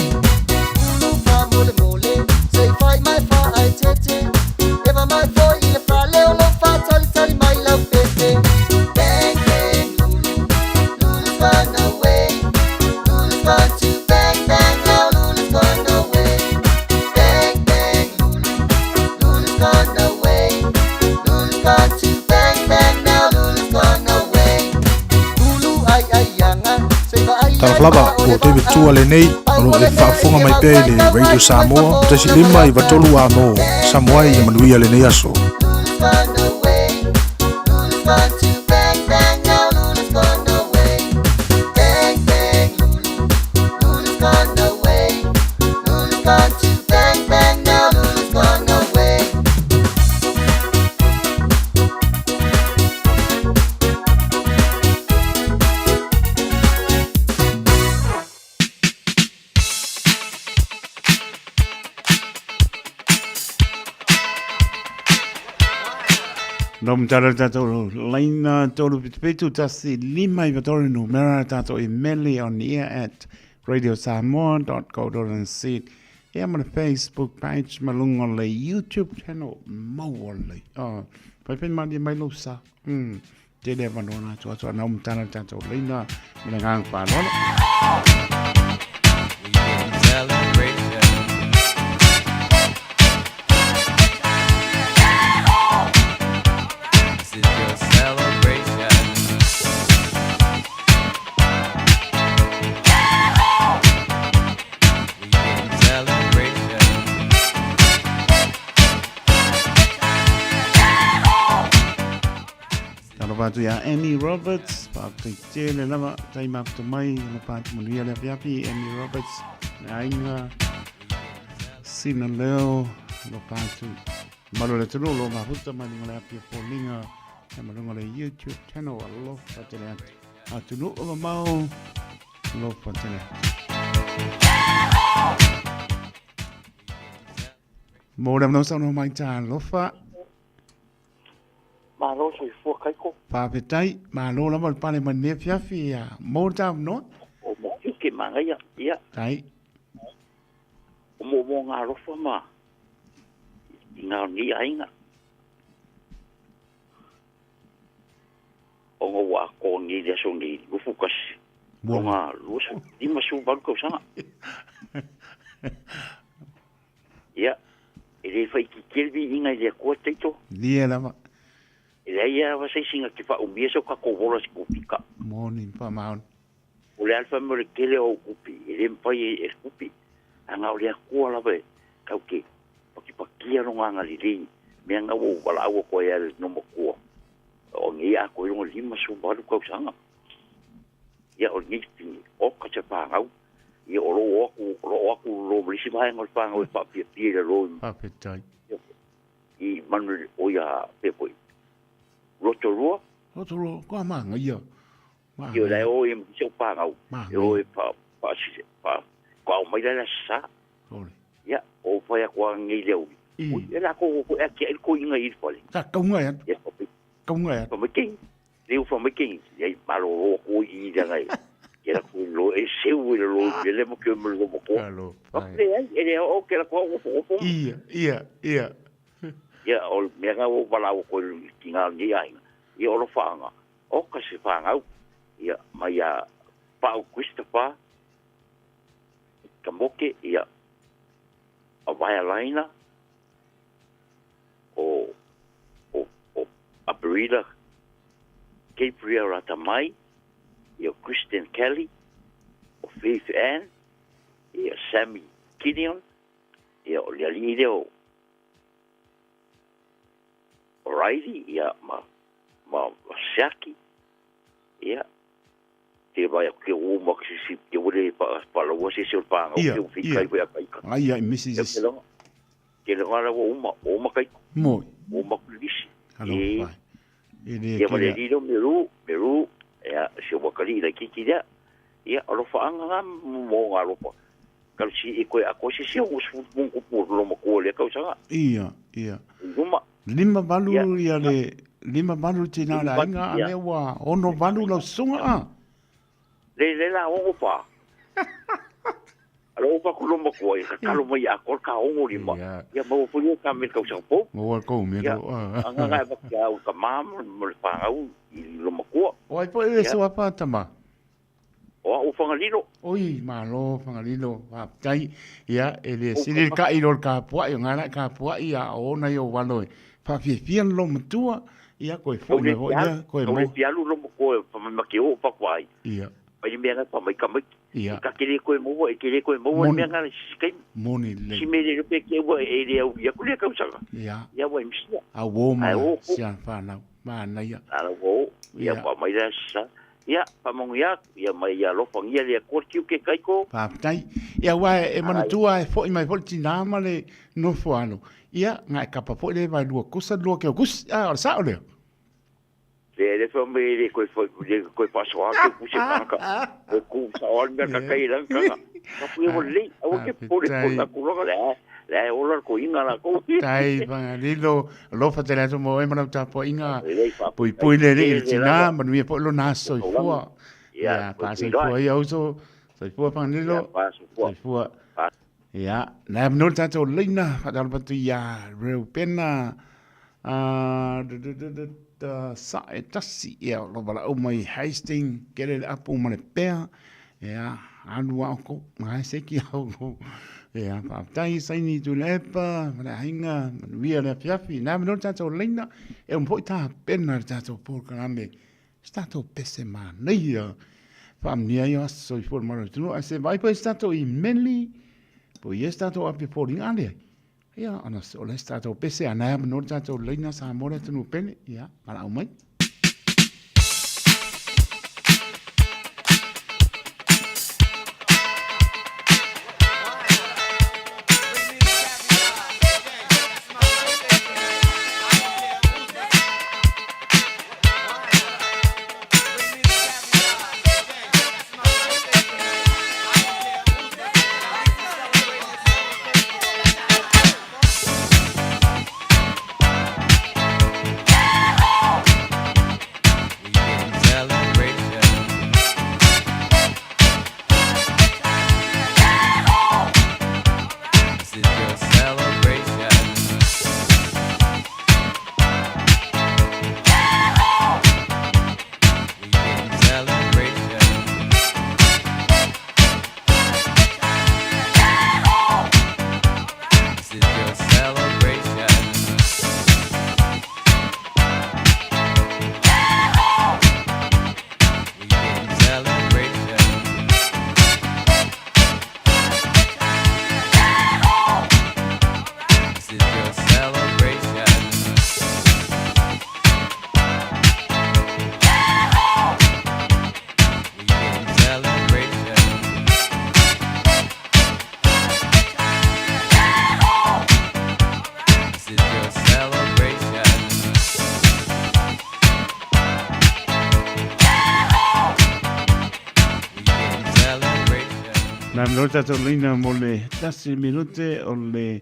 Lulu fa mole mole, say fai mai fa ai tete. Eva mai fo ile fa leo lo fa tali tali mai lau pepe. Bang bang Lulu, Lulu's gone away. Lulu's gone to bang bang, now Lulu's gone away. Bang bang Lulu, Lulu's gone away. Lulu's gone to bang bang, now Lulu's gone away. Lulu ai ai yanga, say fa ai ai Talofa lava, ua David Tua lenei, o loo e faafofoga mai pea i le Radio Samoa, 1.5 93 amo, Samoa ai ia manuia lenei aso. Lulu's gone away. Lulu's gone to bang bang, now Lulu's gone away. Bang bang Lulu, Lulu's gone away. Lulu's gone to bang bang, now Lulu's gone away. No matala le tatou laina 377 159 3 numera le tatou imeli on air at radiosamoa.co.nz ia ma le Facebook page ma luga o le YouTube channel maua lelei. Oh, faifai malie mai lou sa. Tele avanoa na atu atu anau matala le tatou laina ma le agaga faaaloalo. Celebration. This is your celebration. Weekend celebration. Talofa atu iā Amy Roberts, faafetai tele lava, tai mafuta mai, alofa atu manuia le afiafi, Amy Roberts, le aiga, sina leo, alofa atu. Malo le atunuu o loo mafuta mai luga o le api o foliga, ia ma luga o le YouTube channel, alofa tele atu. Atunuu mamao, alofa tele atu. Mo le avanoa saunoa mai talofa. Malo soifua Kaiko. Faafetai, malo lava le pale mai lenei afiafi, ia mo le tavanoa. O mo ke mangaia, ia. Tai. O mo mo ngā alofa ma i ngā ni ainga. O ngā wā ko ni le aso ni ufu kasi. Loga 58 tausaga. Ia, e le faaitiitia le viiga i le Atua Taito. Lia lava. E leai lava se isi na te faaumia so tatou ola i se tupi ka. Moni ma faamaoni. O le a le fai mai o le tele o au tupi, e le mafai e le tupi, ae na o le Atua lava e tatou te patipatia lona agalelei i mea na ua ou valaau atu ai lava i le Nomatua, o nei atoa ai lona 58 tausaga. Ia, o lenei pine, oka se fanau, ia o lo o atu, o lo o atu lo ma le isi vaega o le fanau e faapiapia i lalo i, Faafetai. i manu o ia pea foi. Rotorua. Rotorua, kua māngaia. Ia o la e o ia ma se o fanau. E o e pa, pa, pa, pa, mai la la sa. Ole. Ia, o whai aku a ngei leo. I. E la ko ko e ake ko inga i fale. Sa kaunga e atu. Ia, Kaunga e atu. pa mai kengi. Leu fa mai kengi. Ia, malo ro ko i i ngai. Ia la ko lo e seu e lo e le mo ke mo lo mo ko. Alo. Le ai, e le o ke la ko o o o. Ia, ia, ia. Ia, o mea ngā o wala o koe ki ngā ni ainga. Ia, o lo whaanga. O ka se whaangau. Ia, mai a Pau Christopher, ka moke, ia, a Vaialaina, o, o, o Aperida, Gabriel Ratamai, ia Christian Kelly, o Faith Ann, ia Sammy Gideon, ia o le alii lea o Riley, ia ma, ma, ma Siaki, ia, te vai ke o ma ke si te wele pa pa la se se pa ngau Ia, ke o fi ia. kai we kai ka. Ai, ai, Mrs. Ia, ke longa. Ke longa la o uma, o uma kai. Moi. O uma kulisi. Alo, E, fai. E le ia ma le kea. lilo meru, meru, ia se wakali la kiki ia. Ia alo fa anga nga mo nga lopa. Ka si e koe a ko se se o su mo ko po lo mo ko le ka sanga. Ia, ia. Uma. 58 Ia. ia le 58 tina la 58, inga, a ia. lea ua 68 lau susuga a. Le le la ongo pa. Alo pa ku lo mo ko e ka kalo mai a ko ka ongo lima. Ia. Ia mo fu ka me ka sa po. Mo wa kou me Ia. lo. a. Anga nga ba ka au ka mam mo le pa au i lo mo ko. O ai po e Ia. se wapa tama. O au whangalilo. Oi, malo, whangalilo, whaptai. Ia, e le O, sili ka- ka i lo ka puai, o ngā ka puai, ia, o ona i o walo e. Whawhiawhia lo matua, ia, koe Au fo le me hoi, ia, koe au le mo. pialu lo mo ko e pa mai ke o pa kwai. Ia, Mai mea nga pa mai ka mai. ia, Ka kere koe mo e kere koe mo Moni. mea nga si kai. moni Si le. me le pe ke ua e le au ia ku le ka usanga. Ia, Ia wa msia. a wo ma, Ai, o, o. sia whanau, mana ia. Ala wo. Ia Ia. pa mai la sa. Ia pa mongu ia ia mai ia lo pangia le ko ki ke kai ko. Whaptai. Ia, wa e manatua e fo i mai fo le tina ma le nofo alo. Ia, ngā e kapa fo i le vai lua kusa, lua ke o kusi, a, o le sao leo. Le le fa me le koe fo le koe pa so ke ku se ka. Ko ku sa o mea ka kai la ka. Ka pu o le au ke po le po la ku lo le. Le o la ko inga la ko. Tai, whangalilo, alofa te le atu mo e manau tapo inga. Le fa. Pui pui le le i tina, manuia po lo nā soifua. Ia, Ia, pa pui pui soifua ia uso, soifua whangalilo. Ia, pa soifua. Soifua. Pa. Ia, nā manu le tātou leina, whatalopatu ia Reupena, sa e tasi, ia, lo wala au mai Hastings, kere le apu ma le pea, ia, alu a oko, ngai se ki au ko. Ia, whaatai, saini tu le epa, wala hinga, manuia le afiafi, nā manu le tātou leina, e umpoi tā pena le tātou pōrkarame, se tātou pese māneia, whaamnia ia soifua le maro tunu, a se vai po e se tātou i meli, po i e se tātou api pōringa alea. Ia, ana se o le se tātou pese, a nā manu le tātou leina sa mora tunu pene, ia, mara au mai. Woo! Nā tātou leina mo le tasi minute o le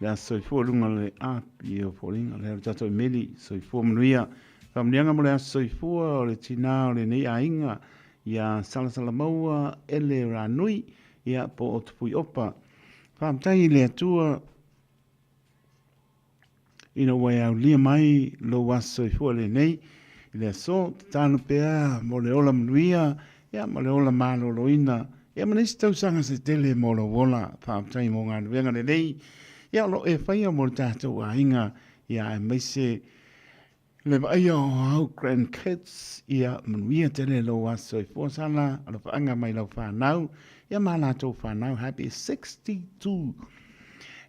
le aso soifua lunga le api o foliga le tātou meli soifua manuia. Faamanuiaga mo le aso soifua o le tinā o lenei aiga ia Salasalamaua Ele Ranui ia po o Tupuiopa. Faafetai i le Atua ina ua e aulia mai lou aso soifua lenei i le aso. Tatalo pea mo le ola manuia ia ma le ola maloloina ia ma nisi tausaga se tele mo lou ola. Faafetai mo galuega lelei ia o lo o e faia mo le tatou aiga ia aemaise le vaaia o au grandkids ia manuia tele lou aso soifua sala alofaaga mai lau fanau ia ma latou fanau. Happy 62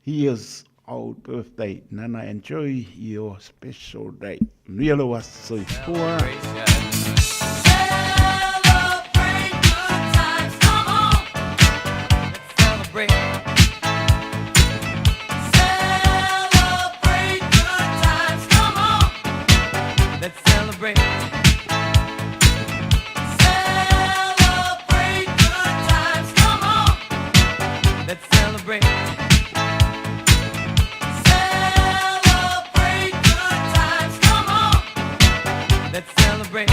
years old birthday Nana, enjoy your special day. Manuia lou aso soifua. Let's celebrate. Celebrate good times, come on. Let's celebrate. Celebrate good times, come on. Let's celebrate.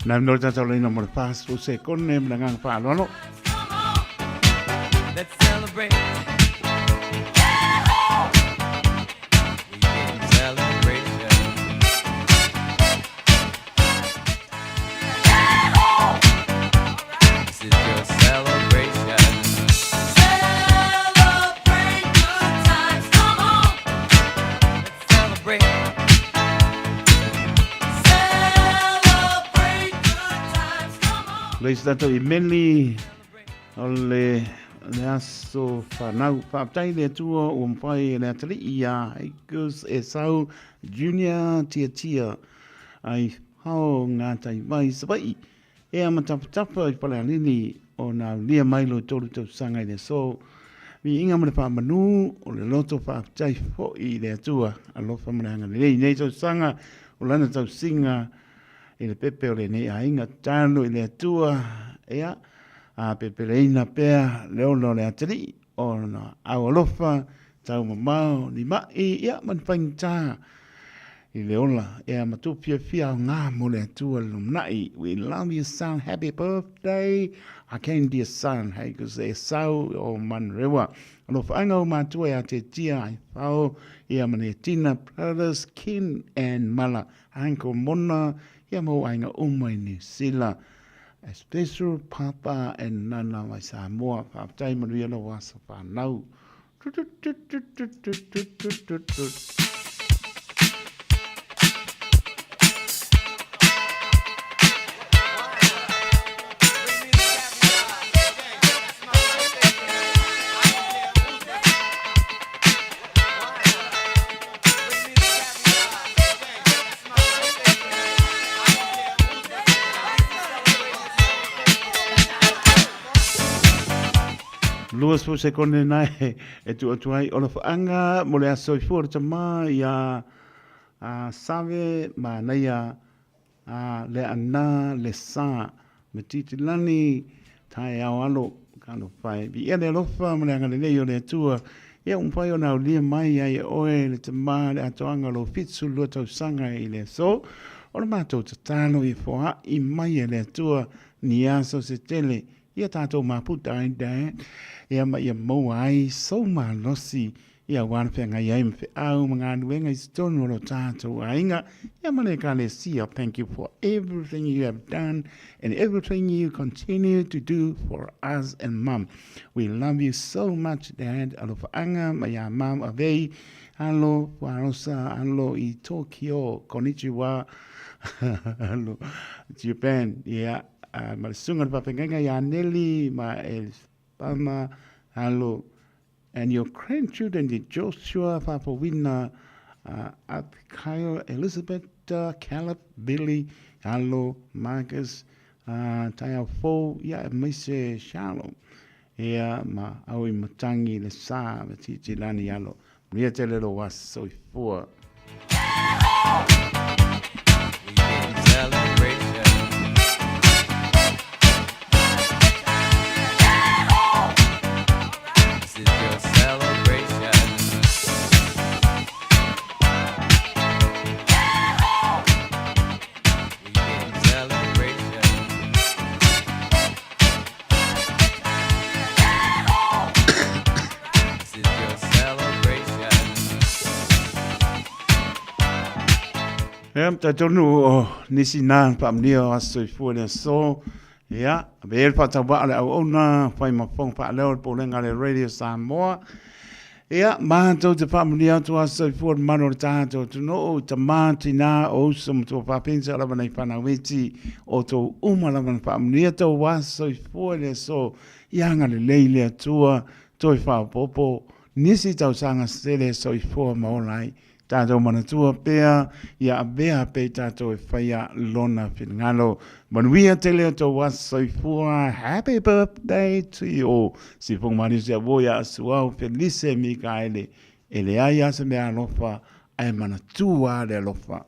Na no tātou leina mo le 40 sekone ma le agaga faaaloalo. Let's celebrate. We can celebration. This is your celebration. Celebrate good times, come on. Let's celebrate. Celebrate good times, come on. Le isi tātou imeli o le le aso whanau. Faafetai le Atua ua mafai e le atalii ia Haikus Esau Junior Tiatia ai hao ngā tai mai Savaii e ama tapatafa i Falealili o nā ulia mai lo tolu tausaga i le aso. Viiga ma le faamanu o le loto faafetai foi i le Atua alofa ma le agalelei nei tausaga o lana tausiga i le pepe o lenei aiga tatalo i le Atua ia a pepeleina pea le ola o le atalii ona au alofa tau mamao ni mai ia ma ni faigata i le ola ea ma tu fiafia aoga mo le Atua le lumanai. We love you son, happy birthday again dear son. Hei ko se sau o Manurewa. Alofa o matua ia te tia ai whao ia ma Tina brothers Ken and Mala Uncle Mona ia mau aiga uma i New Zealand. A special Papa and Nana mai Samoa. Faafetai manuia lou aso whanau. Tut tut tut tut tut tut tut tut tut tut. 20 sekone nae e tu atu ai o le whaanga mo le aso i fua tama i a, a Save ma nei a, a le ana le sa me titilani tae ao alo ka no whai. Vi ia le alofa ma le agalelei o le Atua ia umpai ona aulia mai ai e oe le tama le atoaga o lou 72 tausaga i le aso o le matou tatalo ia foa'i mai e le Atua ni aso se tele ia tatou maputa ai dad ia ma ia maua ai sou malosi ia aua le feagai ai ma feau ma galuega i totonu o lo tatou aiga ia ma le ekalesia. Thank you for everything you have done and everything you continue to do for us and mum. We love you so much dad. Alofaaga ma ia mum avei alo fuarosa alo i Tokyo. Konnichiwa alo Japan. Ia ma le susuga le faafeagaiga ia Neli ma Elipama alo and your grandchildren the Joshua Fafowina, Abigail, Elizabeth, Caleb, Billy, alo Marcus, Taiao Fou, ia aemaise Shalom. Ia ma au i matangi le sa ma titilani alo. Manuia tele lou aso soifua. We can celebration. Ia, talitonu o nisi na faamanuia o aso soifua i le aso. Ia, ave ia le faatauvaa o le auauna, fai ma fofoga faaleo o le Pulega a le Radio Samoa. Ia, matou te faamanuia atu aso soifua i le mamalu o le tatou atunuu, i tama, tina, o uso ma tuafafine, sa lava nei fanau iti, o outou uma lava na faamanuia tou aso soifua i le aso. Ia agalelei le Atua, toe faaopoopo nisi tausaga sele e soifua ma ola ai. Tatou manatua pea ia avea pea i tatou e faia Lona finagalo. Manuia tele o tou aso soifua. Happy birthday to you all. Sifoga maliu se avo ia Asuau Felise Mikaele. E leai lava se mea alofa ae manatua le alofa.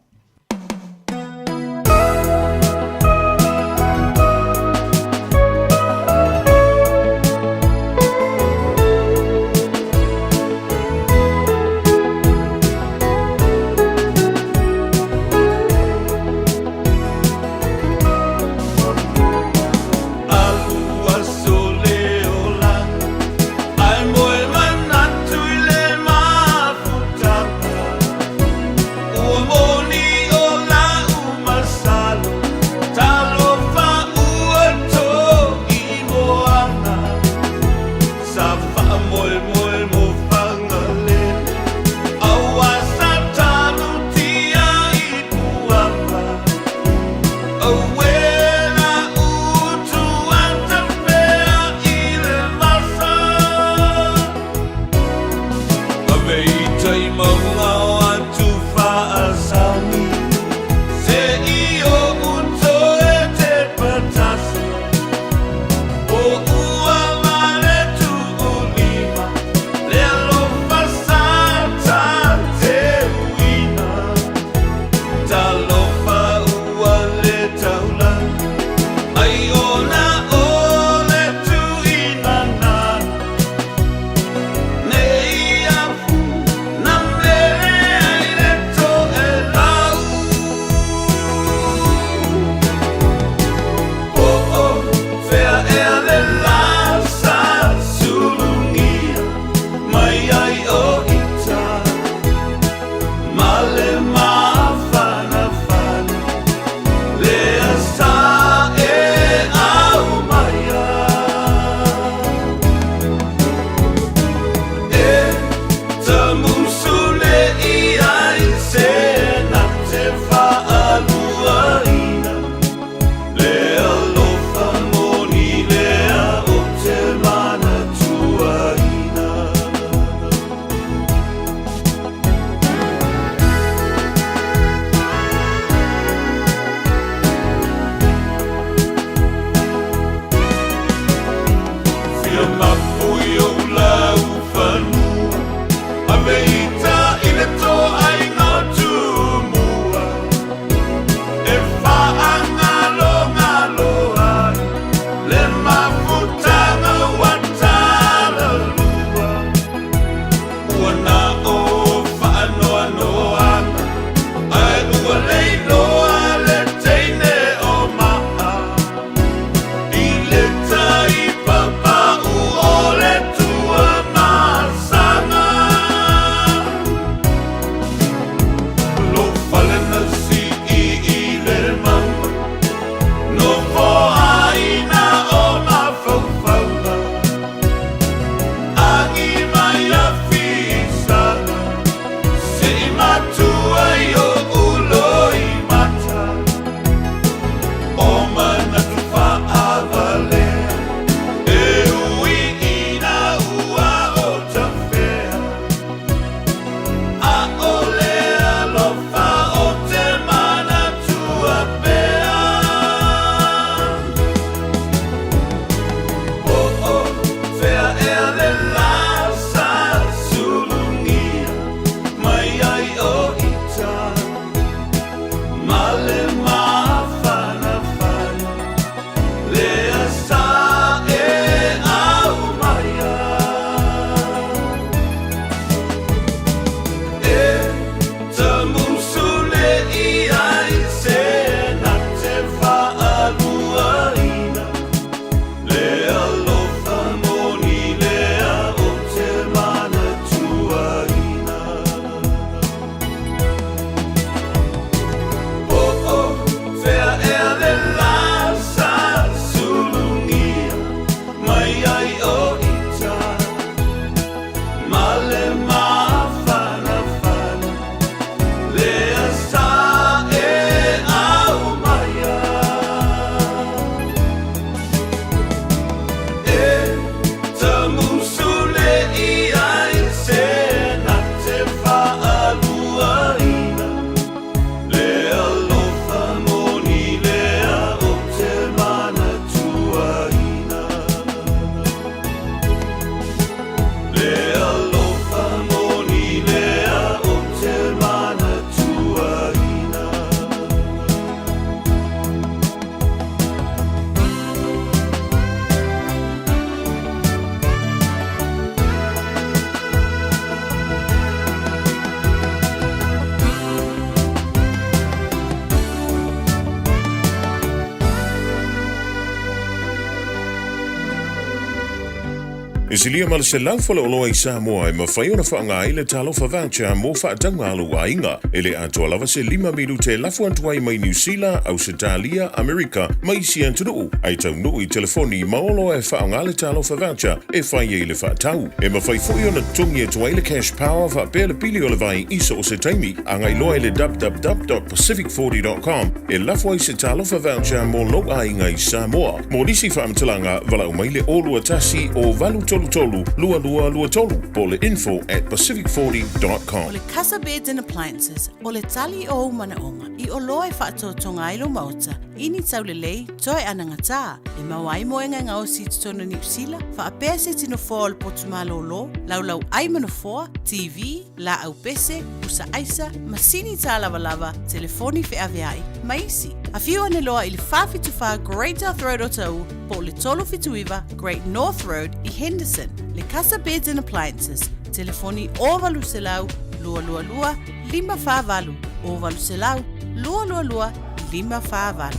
E silia ma le 100 faleoloa i Samoa e mafai ona faaaoga ai le Talofa Voucher mo faatauga a lou aiga. E le atoa lava se lima minute e lafo atu ai mai Niu Sila, Ausetalia, Amerika ma isi atunuu, ae taunuu i telefoni ma oloa e faaaoga le Talofa Voucher e fai ai le faatau. E mafai foi ona totogi atu ai le Cash Power faapea le pili o le vai i so o se taimi. Agai loa i le www.pacific40.com e lafo ai se Talofa Voucher mo lou aiga i Samoa. Mo nisi faamatalaga, valaau mai le 021 0833 2223 po o le info at pacific40.com. O le Casa Beds and Appliances, o le tali o ou manaoga i oloa e faatotoga ai lou maota i ni taulelei toe anagatā e maua ai moega e gaosi i totonu o Niu Sila, faapea se tino foa o le potu malōlō, laulau ai ma nofoa, TV, laau pese, pusa aisa, masini tālavalava, telefoni feaveai, ma isi. Afio ane loa i le 474 Great South Road o Taʻu po o le 379 Great North Road i Henderson. Le Casa Beds and Appliances, telefoni 0800 222 548, 0800 222 548.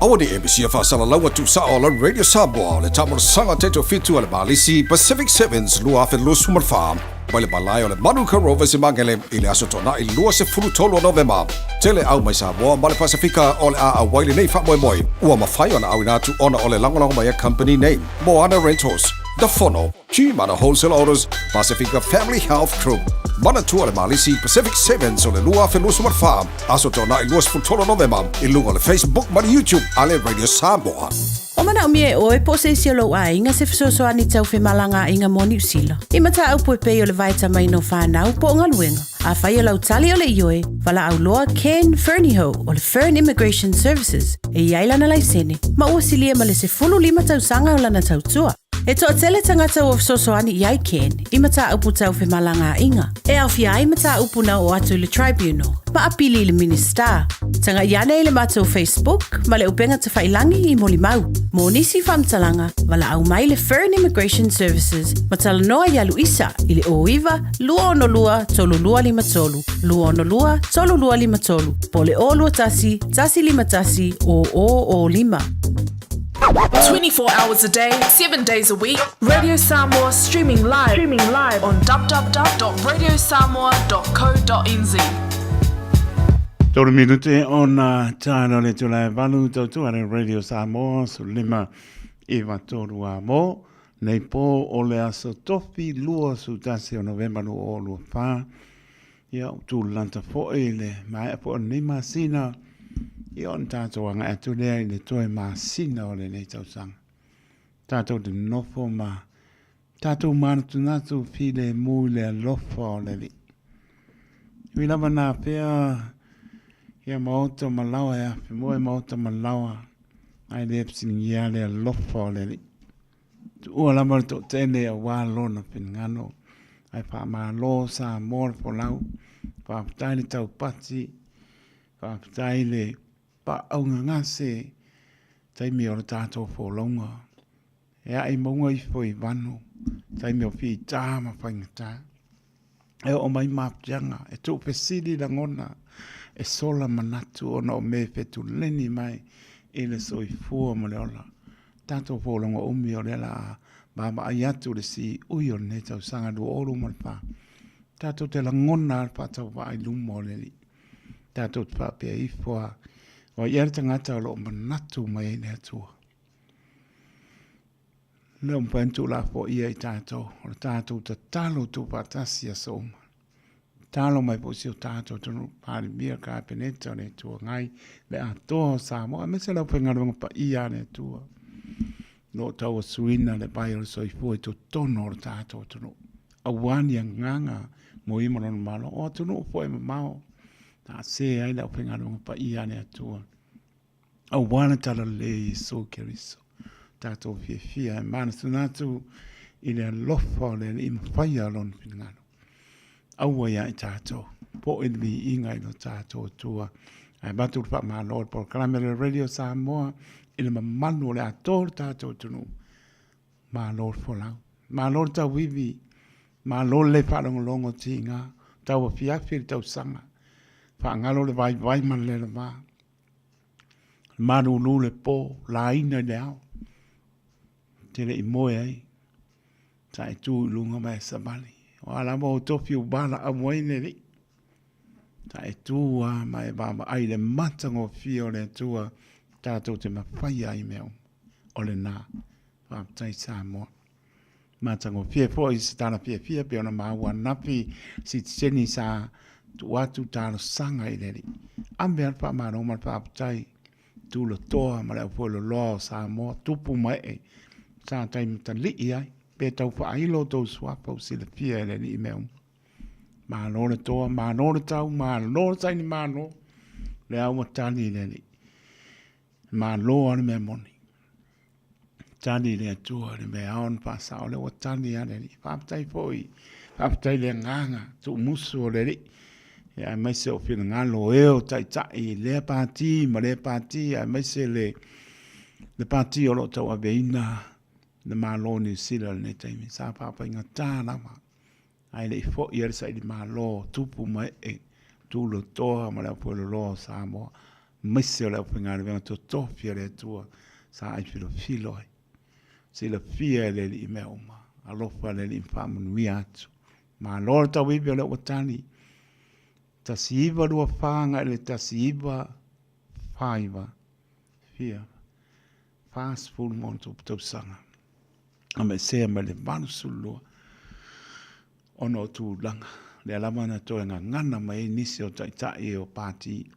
Aua ne i e misia faasalalau atu sao o lau Radio Samoa o le taamolosaga taitofitu a le Malisi Pacific Sevens 2024 mai le malae o le Manuka Rovers i Magele i le Aso Toonai 23 o Novema. Tele au mai Samoa ma le Pasefika o le a auai lenei faamoemoe ua mafai ona auina atu ona o le lagolago mai a company nei, Moana Rentals, The Fono, Gmana Wholesale Autos, Pasifika Family Health Group, Manatua le Malisi Pacific Sevens o le 2024, Aso Toonai 23 Novema i luga o le Facebook ma le YouTube a le Radio Samoa. Ua manaomia e oe po o se isi o lou aiga se fesoasoani tau femalagaaiga mo Niu Sila. I mataupu e pei o le vaetamaina o fanau po o galuega. Afai o lau tali o le ioe, valaau loa Ken Fernihough o le Fern Immigration Services e i ai lana laisene ma ua silia ma le 15 tausaga o lana tautua. E toatele tagata ua fesoasoani i ai Ken i mataupu tau femalagaaiga, e aofia ai mataupu na oo atu i le Tribunal, ma apili i le Minisita. Tagai ane i le matou Facebook ma le upega tafailangi i molimau. Mo nisi faamatalaga, valaau mai le Fern Immigration Services ma talanoa ia Luisa i le 09 262 3253, 262 3253, po o le 021 151 0005. 24 hours a day, 7 days a week, Radio Samoa streaming live, streaming live on www.radiosamoa.co.nz. Tolu minute ona tāna le tula e valu tautua le Radio Samoa su lima iwa tolu a mō. Nei pō o le aso tofi lua su tasi o Novemba lua o lua whā. Ia, o tūlanta foi le maea po o lenei masina, ia ona tātou agai atu lea i le toe masina o lenei tausaga. Tātou te nofo ma tātou mānatunatu filemu i le alofa o le Alii. Ui lava nā pea ia maota ma lawa e afe moe maota ma lawa, ai le fesiligia le alofa o le Alii. Tuua lava le toatele aua lona finagalo, ae faamalo Samoa le folau, faafetai le taupati, faafetai le faaaugagase taimi o le tatou folauga. E ae mauga ifo i vanu, taimi o fita ma faigata. E oo mai mafutiaga, e tuufesili lagona, e sola manatu ona o me fetuleni mai i le soifua ma le ola. Tatou folauga umi o lea la a vaavaai atu le siui o lenei tausaga 2024. Tatou te lagona a le faatauvaa i luma o le Alii. Tatou te faapea ifo a, o ai ea le tagata o lo o manatu mai ai le Atua. Lea ua mafai ona tuulafoaia i tatou, o le tatou tatalo tuufaatasi i aso uma. Tatalo mai foi si o tatou atunuu, Palemia, Kapeneta o le Itu Agai, le atoa o Samoa, aemaise le aufaigaluega paia a le Atua. O lo o tauasuina le vai o le soifua i totonu o le tatou atunuu. Aua ni agaga mo ia ma lona Malo, o atunuu foi e mamao, taase ai le aufaigaluega paia a le Atua. Aua le talalelei e Iesu Keriso, tatou fiafia e manatunatu i le alofa o le Alii ma faia lona finagalo. Aua ia i tatou, po i le viiga i lo tatou Atua. Ae avatu le faamalo i le polokalame a le Radio Samoa i le mamalu o le atoa o le tatou atunuu. Malo le folau, malo le tauivi, malo le le faalogologo tiga, tau afiafi le tausaga, faagalo le vaivai ma le lelava. Malulu le po, laina i le ao. Te le i moe ai, sa e tu i luga ma e savali. O a lava o tofi u valaau ai le Alii. Sa e tu lava ma e vaavaai i le matagofie o le Atua tatou te mafaia ai mea uma. O lena. Faafetai Samoa. Matagofie foi se tala fiafia pei ona maua ananafi sitiseni sa tuu atu talosaga i le Alii. Ave lava le faamalo ma le faafetai tulatoa ma le aufueloloa o Samoa, tupu ma ee sa taimatalii ai, pe tau faailo outou suafa ua silafia e le Alii mea uma. Malo le toa, malo le tau, malo le saini malo, lea ua tali le Alii. Malo lava le mea moni. Tali le Atua le mea ao ona faasao, lea ua tali lava le Alii. Faafetai foi, faafetai le agaga tuumusu o le Alii, ia aemaise o finagalo o e o taitai i lea pati ma lea pati, aemaise le, le pati o lo o tauaveina le Malo o Niu Sila i lenei taimi. Sa faafaigata lava, ae le i foi lava le sailimalo o tupu ma ee, tulotoa ma le aufueloloa o Samoa, aemaise o le aufaigaluega totofi a le Atua sa ai filofilo ai. Silafia e le Alii mea uma, alofa le Alii ma faamanuia atu. Malo le tauivi o lea ua tali. 1924 agai le 1949, fia, 40 ma ona tupu tausaga. Aveesea mai le 82 ona o tulaga lea lava na toe gagana mai ai nisi o taitai o pati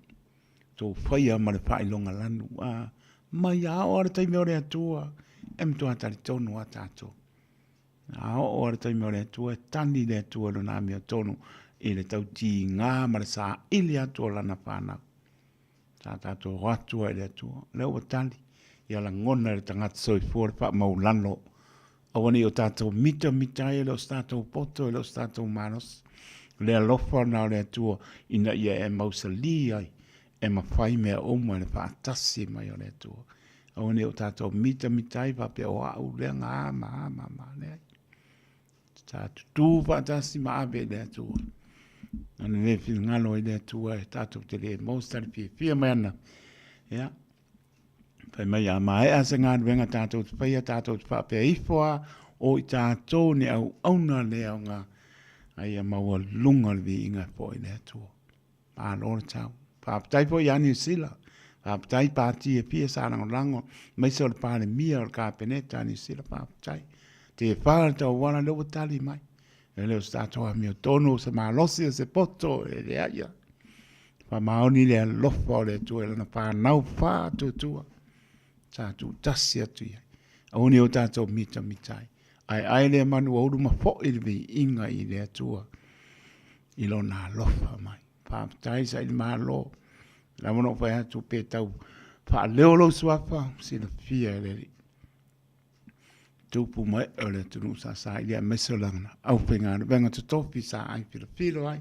tou faia ma le faailoga lanu a mai a oo lava le taimi o le Atua e matua talitonu lava tatou. A oo lava le taimi o le Atua e tali le Atua i lona amiotonu i le tautiga ma le saili atu o lana fanau. Sa tatou o atu ai i le Atua, o lea ua tali, ia lagona e le tagata soifua le faamaulalo, aua ne i o tatou mitamita ai, e le o se tatou poto, e le o se tatou malosi. O le alofa lena o le Atua ina ia e mausali ai, e mafai mea uma i le faatasi mai o le Atua. Aua ne i o tatou mitamita ai faapea o au lea na a ma a ma a, leai. Sa tutū faatasi ma ave i le Atua. Ana le finagalo ai le Atua e tatou te le maua se tali fiafia mai ana. Ia, fai mai a maea se galuega tatou te faia, tatou te faapea ifo lava, o i tatou ni auauna le aoga, a ia maualuga le viiga e foi i le Atua. Malo le tau. Faafetai foi ia Niu Sila. Faafetai pati e fia sa lagolago, aemaise o le Palemia o le Kapeneta a Niu Sila, faafetai. Tefa le tauala lea ua tali mai. E le o se tatou amiotonu, o se malosi, o se poto, e leai lava. Faamaoni le alofa o le Atua i lana fanau faatuatua sa tuutasi atu i ai. Aua ne i o tatou mitamita ai. Ae ai lea manu ua ulu ma foi le viiga i le Atua i lona alofa mai. Faafetai saili malo. Lava na ou fai atu pe tau faaleo lou suafa, silafia e le Alii. Tupu ma ee o le atunuu sa saili aemaise o lana aufaigaluega totofi sa ai filofilo ai,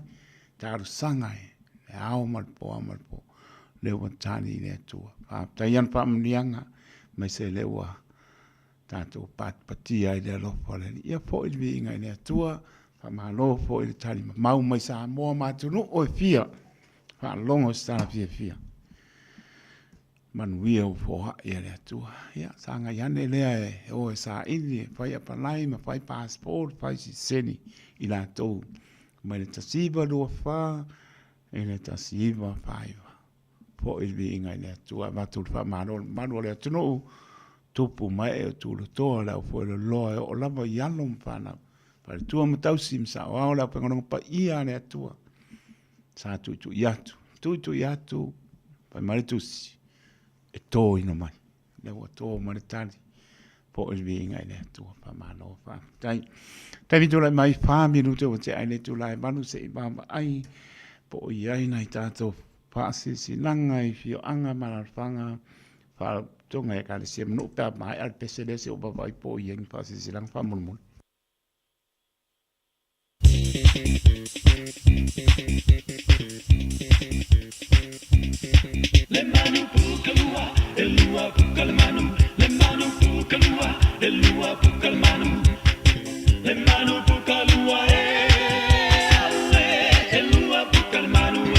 talosaga ai le ao ma le po, ao ma le po. Lea ua tali i le Atua. Faafetai i ana faamanuiaga, aemaise lea ua tatou patipatia ai le alofa o le Alii. Ia foi le viiga i le Atua, faamalo foi le tali mamau mai Samoa ma atunuu e fia, faalogo i se tala fiafia. Manuia ua foai e le Atua. Ia, sagai ane lea e o e saili, e fai apalai ma fai passport, fai sitiseni i latou mai le 1924 i le 1949. Foi le viiga i le Atua, avatu le faamalo i le mamalu o le atunuu, tupu ma ee o Tulotoa, le aufueloloa e oo lava i alo ma fanau, faletua ma tausi ma saoao le aufaigaluega paia a le Atua, sa tuitui atu, tuitui atu, fai mai le tusi, e toina mai. Lea ua to mai le tali, foi le viiga i le Atua, faamalo, faafetai. Taimi tulai mai, 4 minute ua tea ai le itula e 8 se i vaavaai po o i ai nai tatou faasilasilaga i afioaga ma alaalafaga faalapotopotoga i Ekalesia ma nuu pe a maea le pese lea se i ou vaavaai po o i ai ni faasilasilaga faamolemole. Le manu puka lua, e lua puka le manu, le manu puka lua, e lua puka le manu, le manu puka lua e, e, e lua puka le manu e,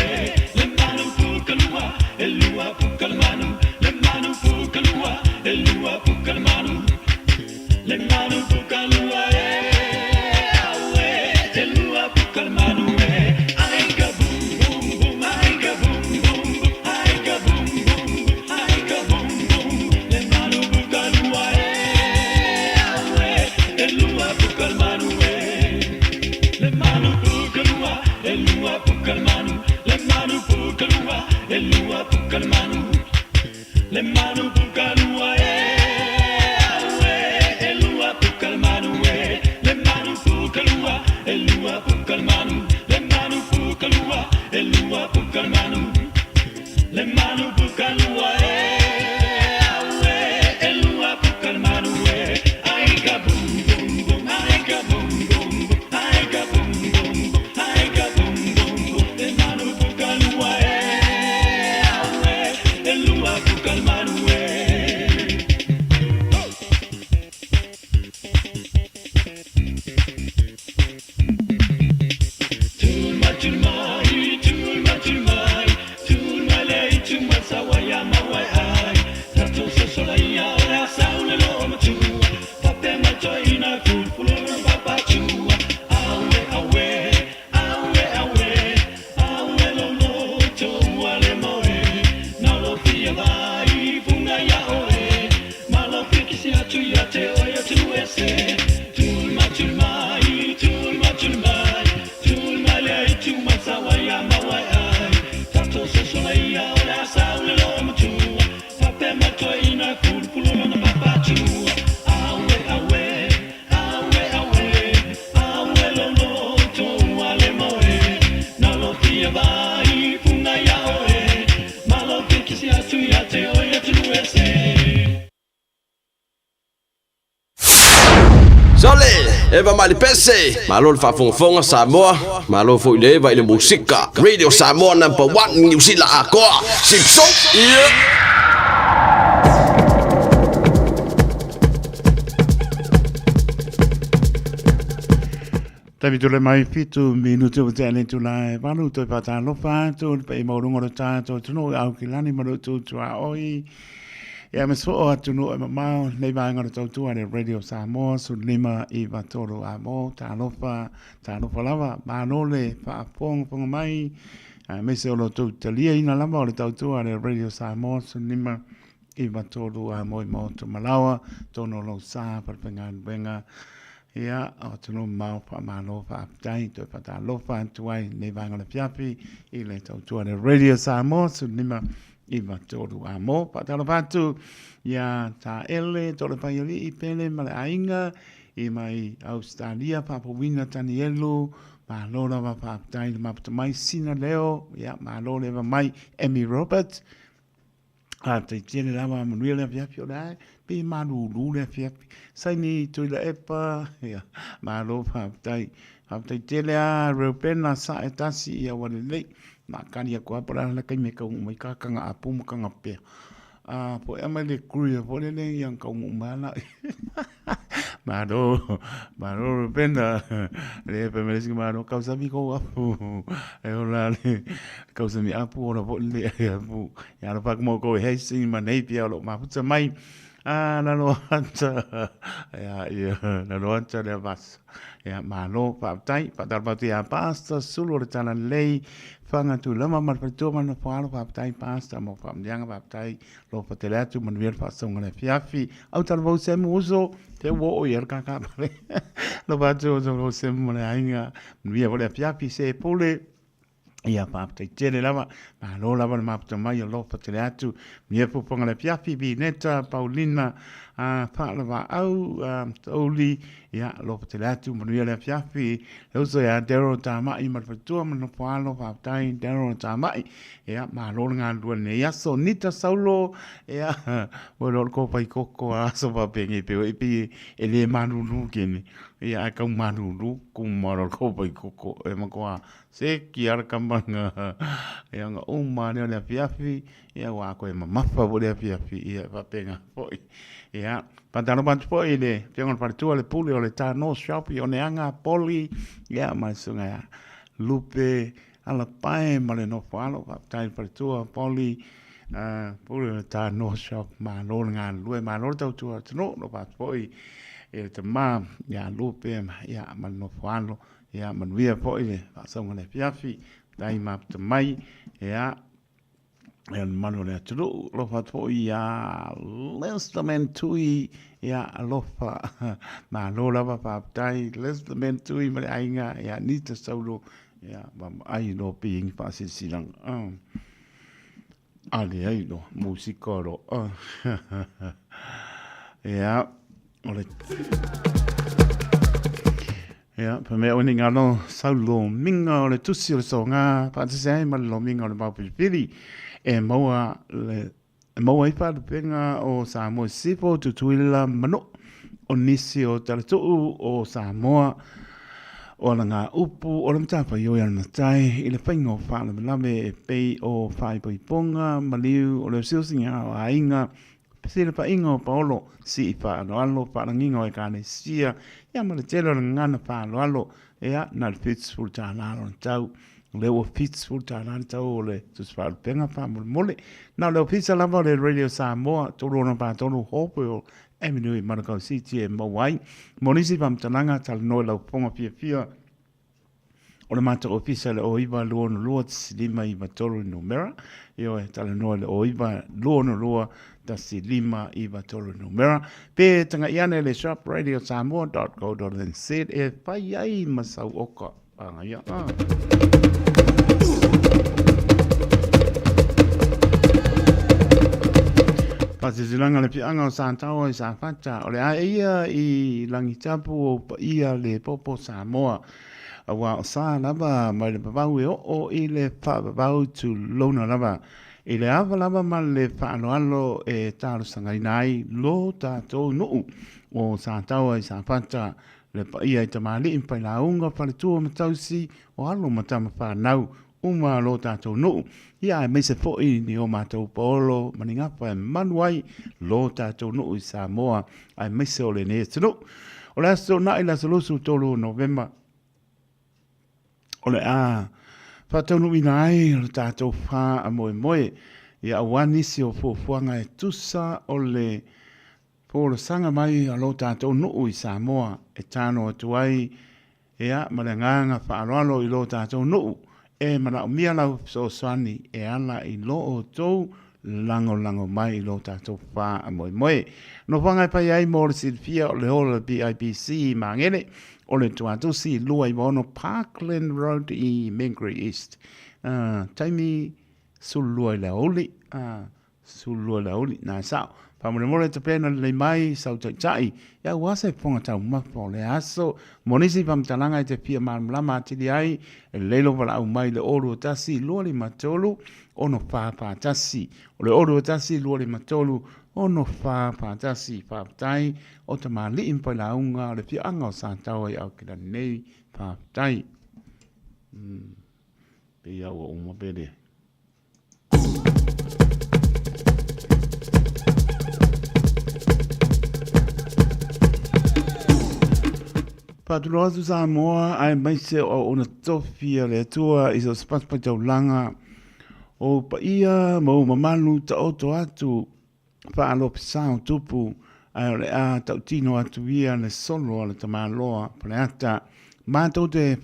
le manu puka lua, e lua puka le manu, le manu puka lua, e lua puka le manu. Le manu puka lua e aue E lua puka le manu e Ai ka boom boom boom Ai ka boom boom boom Ai ka boom boom boom Ai ka boom boom Le manu puka lua e aue E lua puka le manu e Le manu puka lua E lua puka le manu Le manu puka lua E lua puka le manu Le manu puka lua e aue E lua puka le manu e Le manu puka lua E lua puka le manu Le manu puka lua E lua puka le manu Le manu puka lua e aue E lua puka le manu e Ai ka boom boom boom Ai ka boom boom boom Ai ka boom boom boom Ai ka boom boom boom Le manu puka lua e aue E lua puka le manu e Sole, Eva Malipese, malo le faafogafoga Samoa, malo foi le Eva i le musika. Radio Samoa number 1 New Zealand akoa. Sipso. Yeah. Taimi tole mai fitu minute o te ane tu lai valu toi whātālofa atu le pa'i maurunga o tātou tunu au ki lani ma tu tu a oi. Ia me soo atu nu e mamao nei vaenga o tautua le Radio Samoa su lima i vatoro a mo tālofa tālofa lava mālo le whaafongafonga mai a me se o lo tau talia ina lava o le tautua le Radio Samoa su lima i vatoro a mo i moto malawa tono lo sa parpengan Ia, o tunu mau whaamalo whaapitai, toi whatalofa atu ai nei vaenga o le fiafi i le tautua le Radio Samoa, su lima i tolu a mo. Whaatalofa atu ia tā ele, tole pai ali i pele ma le ainga, i mai Australia, Papawina Tanielu, malo lava whaapitai le maputa mai sina leo, ia malo leva mai Emmy Roberts, A te tele lava manuia le afiafi o le ae, pe malulu le afiafi. Saini tui la epa, ia, malo whaapitai. Whaapitai tele a Reupena sa e tasi ia wale lei. Ma kani aku apa la la kai me kau mai kakanga a pumu kanga pea. A po e mai le kuri po le le ia kau umala. Malo, malo Reupena. Le pe me le malo kau sabi ko apu. E ola le kau sabi apu ola po le apu. Ia lo pak mo ko hei sing ma nei pia lo ma putsa mai. A la lo anta. Ia ia la lo anta le vas. Ia malo pa tai pa dar pa ia pasta sulo le tala lei whanga tu lama ma pa tu mana pa lo pa tai pasta mo pa ndianga pa tai lo pa te atu man wir pa songa le fiafi au tal vo se muso te wo o ia ka ka lo pa tu lo se mo le ainga wir le fiafi se pole Ia whāptai tere lava, malo lava le maputa mai o lofa tere atu, mia puponga le piafi, Vineta, Paulina, whaalava au, Tauli, ia lofa tere atu, manuia le piafi, le uso ia Daryl Tamai, marfatua, manopoalo, whāptai, Daryl Tamai, ia malo le ngā lua nei aso, Nita Saulo, ia, mo lor ko pai koko aso papenge pe, ipi e le manulu kene, ia kau manulu, kumaro ko pai koko, e makoa, se ki ara kamanga ia nga uma lea le afiafi ia ua koe mamafa po le afiafi ia faapega foʻi ia patalo atu foʻi le afioga le faletua le pule o le tano shop i oneaga poli ia ma le suga ia lupe alapae ma le nofo alo faafetai le faletua poli pule o le tano shop malo le galulue malo le tautua atunuu no atu foʻi E le tamā ia Lupe ma ia ma le nofo alo, ia manuia foi le faasauga le afiafi, tai maputa mai, ia e le mamalu o le atunuu, alofa atu foi ia Lester Mentui, ia alofa, malo lava faafetai Lester Mentui ma le aiga, ia Nita Saulo, ia vaavaai loa pei e faasilasilaga. A leai loa, musika loa. Ia, o le... Ia, pa mea oni ngalo sau lomiga o le tusi o le soga, faatasi ai ma le lomiga o le maupilipili, e maua le e maua ai faalupega o Samoa i Sisifo, Tutuila, Manua, o nisi o talatuu o Samoa, o ala upu o le matafaioi a le matai i le faiga o faalavelave e pei o faaipoipoga, maliu, o le osiosiga o aiga, fesilafaiga o paolo, sii faaaloalo, faalagiga o ekalesia, ia ma le tele o le gagana faaaloalo, ia, na o le $70 lona tau. O lea ua $70 le tau o le tusi faalupega faamolemole. Na o le ofisa lava o le Radio Samoa, 363 Hopewell Avenue i Manukau City e maua ai. Mo nisi faamatalaga, talanoa i lau fofoga fiafia o le matou ofisa i le 0962 1593 numera. Ioe, talanoa i le 0962 1593 numera. Pe taga'i ane le shopradiosamoa.co.nz e fai ai ma sau oka. Pagaia. Ah. Faasilasilaga le Fiaga o Sataoa i Safata, o le a ia i Langitapu o paia le popo Samoa, aua o sa lava mai le vavau e oo i le faavavau tulouna lava. I le ava lava ma le faaaloalo e talosagaina ai lo tatou nuu o Sataoa i Safata, Le paia i tamalii ma failauga, faletua ma tausi, o alo ma tama fanau uma a lo tatou nuu, ia aemaise foi ni o matou paolo ma ni gafa e malu ai lo tatou nuu i Samoa aemaise o lenei atunuu. O le Aso Toonai le aso 23 Novema o le a faataunuuina ai o le tatou faamoemoe ia aua nisi o fuafuaga e tusa o le Folasaga mai a lo tatou nuu i Samoa e tano atu ai ia ma le agaga faaaloalo i lo tatou nuu e manaomia lau fesoasoani e ala i lo outou lagolago mai i lo tatou faamoemoe. Nofoaga e fai ai mo le silafia o le hall o le BIPC i Magele, o le Tuatusi 296 Parkland Road i Mangere East. Taimi 12 i le aoauli. 12 i le aoauli, na e sao. Faamolemole tapena lelei mai sau taitai, ia aua se fofoga taumafa o lea aso. Mo nisi faamatalaga e te fia malamalama atili ai, e lelei lou valaau mai i le 021 253 6441. O le 021 253 6441. Faafetai o tamalii ma failauga o le afioaga o Sataoa i Aotearoa nei. Faafetai. Pei lava ua uma pe le. Faatulou atu Samoa aemaise o auauna tofi a le Atua i so o se fatafaitaulaga o ou paia ma ou mamalu taoto atu faalopisa o tupu ae o le a tautino atu ia le solo a le tamaloa Faleata matou te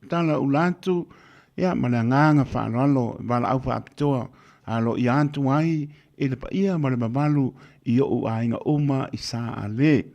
Tala ula atu, ia, ma le agaga faaaloalo e valaau faapitoa aloaia atu ai i le paia ma le mamalu i ou aiga uma i Sa Ale,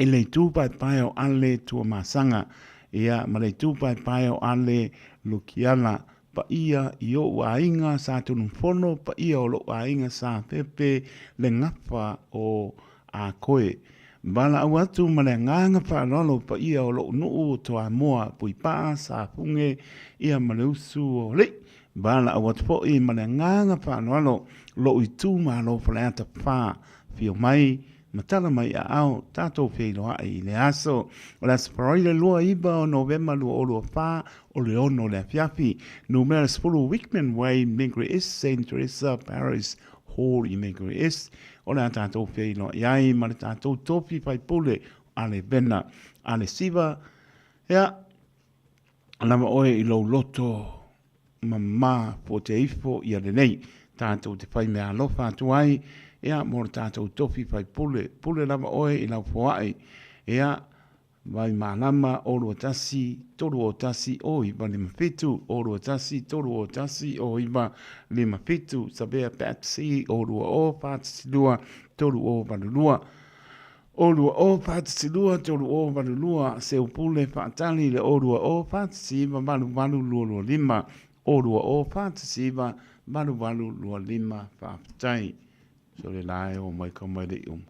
i le itu paepae o Ale Tuamasaga, ia, ma le itu paepae o Ale Lukiala, paia i ou aiga Sa Tunumafono, paia o lou aiga Sa Pepe, le gafa o Akoe. Valaau atu ma le agaga faaaloalo paia o lou nuu o Toamua, Puipaa, Safuge, ia ma le usu o Alii. Valaau atu foi ma le agaga faaaloalo lou itumalo Faleata 4, afio mai ma tala mai aao tatou feiloai i le aso. O le aso Faraile 29 o Novema 2024 o le 6 o le afiafi. Numera 10 Wickman Way, Mangere East, Saint Theresa Parish Hall i Mangere East. O le a tatou feiloai ai ma le tatou tofi faipule a le Vena a le Siva. Ia, lava oe i lou loto mamā po te ifo ia lelei. Tatou te fai mea alofa atu ai, ia, mo le tatou tofi faipule. Pule lava oe i lau foai, ia, vai malama 0 21 3 01 0 9 57 0 21 3 01 09 57 Savea Patsy 020 42 3082 020 42 3082 Seupule Faatali i le 020 49 88 225 020 49 88 25 Faafetai. So le la e o mai ka mai le i uma.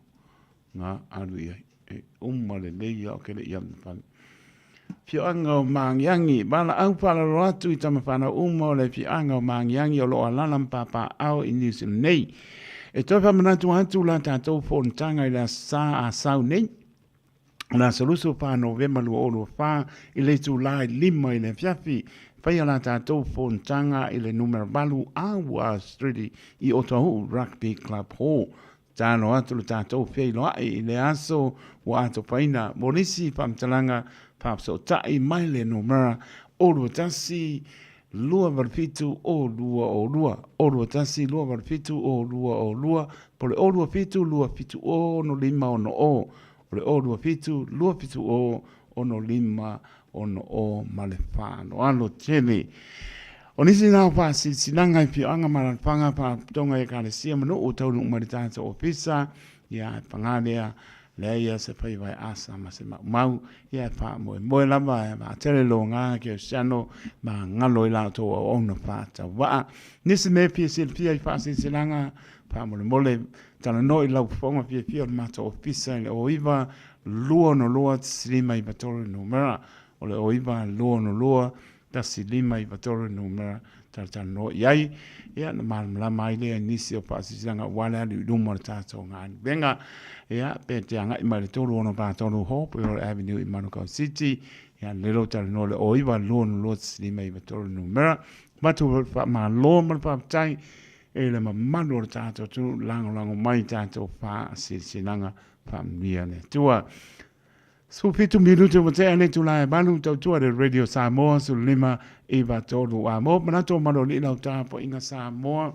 Nga alu i ai. E uma lelei a o ke le i alu na fale. Fioaga o Maagiagi, valaau faalalo atu i tama fanau uma o le afioaga o Maagiagi o lo o alala ma papaaao i Niu Sila nei. E toe faamanatu atu la tatou fonotaga i le Aso Sa Asau nei, o le aso 24 Novema 2024 i le itula e 5 i le afiafi. Faia la tatou fonotaga i le numera 8 Aua Street i Otahuhu Rugby Club Hall. Tatalo atu lo tatou feiloai i le aso ua atofaina mo nisi faamatalaga faafesootai mai le numera 0 21 287 0202, 0 21 287 0202, po o le 0 27 270 6560, o le 0 27 270 6560 ma le faaaloalo tele. O nisi na o faasilasilaga i afioaga ma alaalafaga, faalapotopotoga i Ekalesia ma nuu taunuu mai le tatou ofisa, ia e paga lea, leai ia se faiva e asa ma se maumau, ia e faamoemoe lava e vaatele loga kerisiano ma galo i la outou auauna faatauvaa. Nisi mea e fia silafia i faasilasilaga, faamolemole talanoa i lau fofoga fiafia o le matou ofisa i le 09 262 1593 numera o le 09 262 1593 numera talatalanoa i ai, ia na malamalama ai lea i nisi o faasilasilaga aua le alu i luma o le tatou galuega. Ia, pe te agai mai le 363 Hopewell Avenue i Manukau City, ia le lo talanoa le 09 262 1593 numera. Matou faamalo ma le faafetai e le mamalu o le tatou atunuu lagolago mai i tatou faasilasilaga. Faamanuia le Atua. 17 minute ua tea le itula e 8, tautua le Radio Samoa 15 9 3 a mo manatu o Maloli'i lau tapuaiga Samoa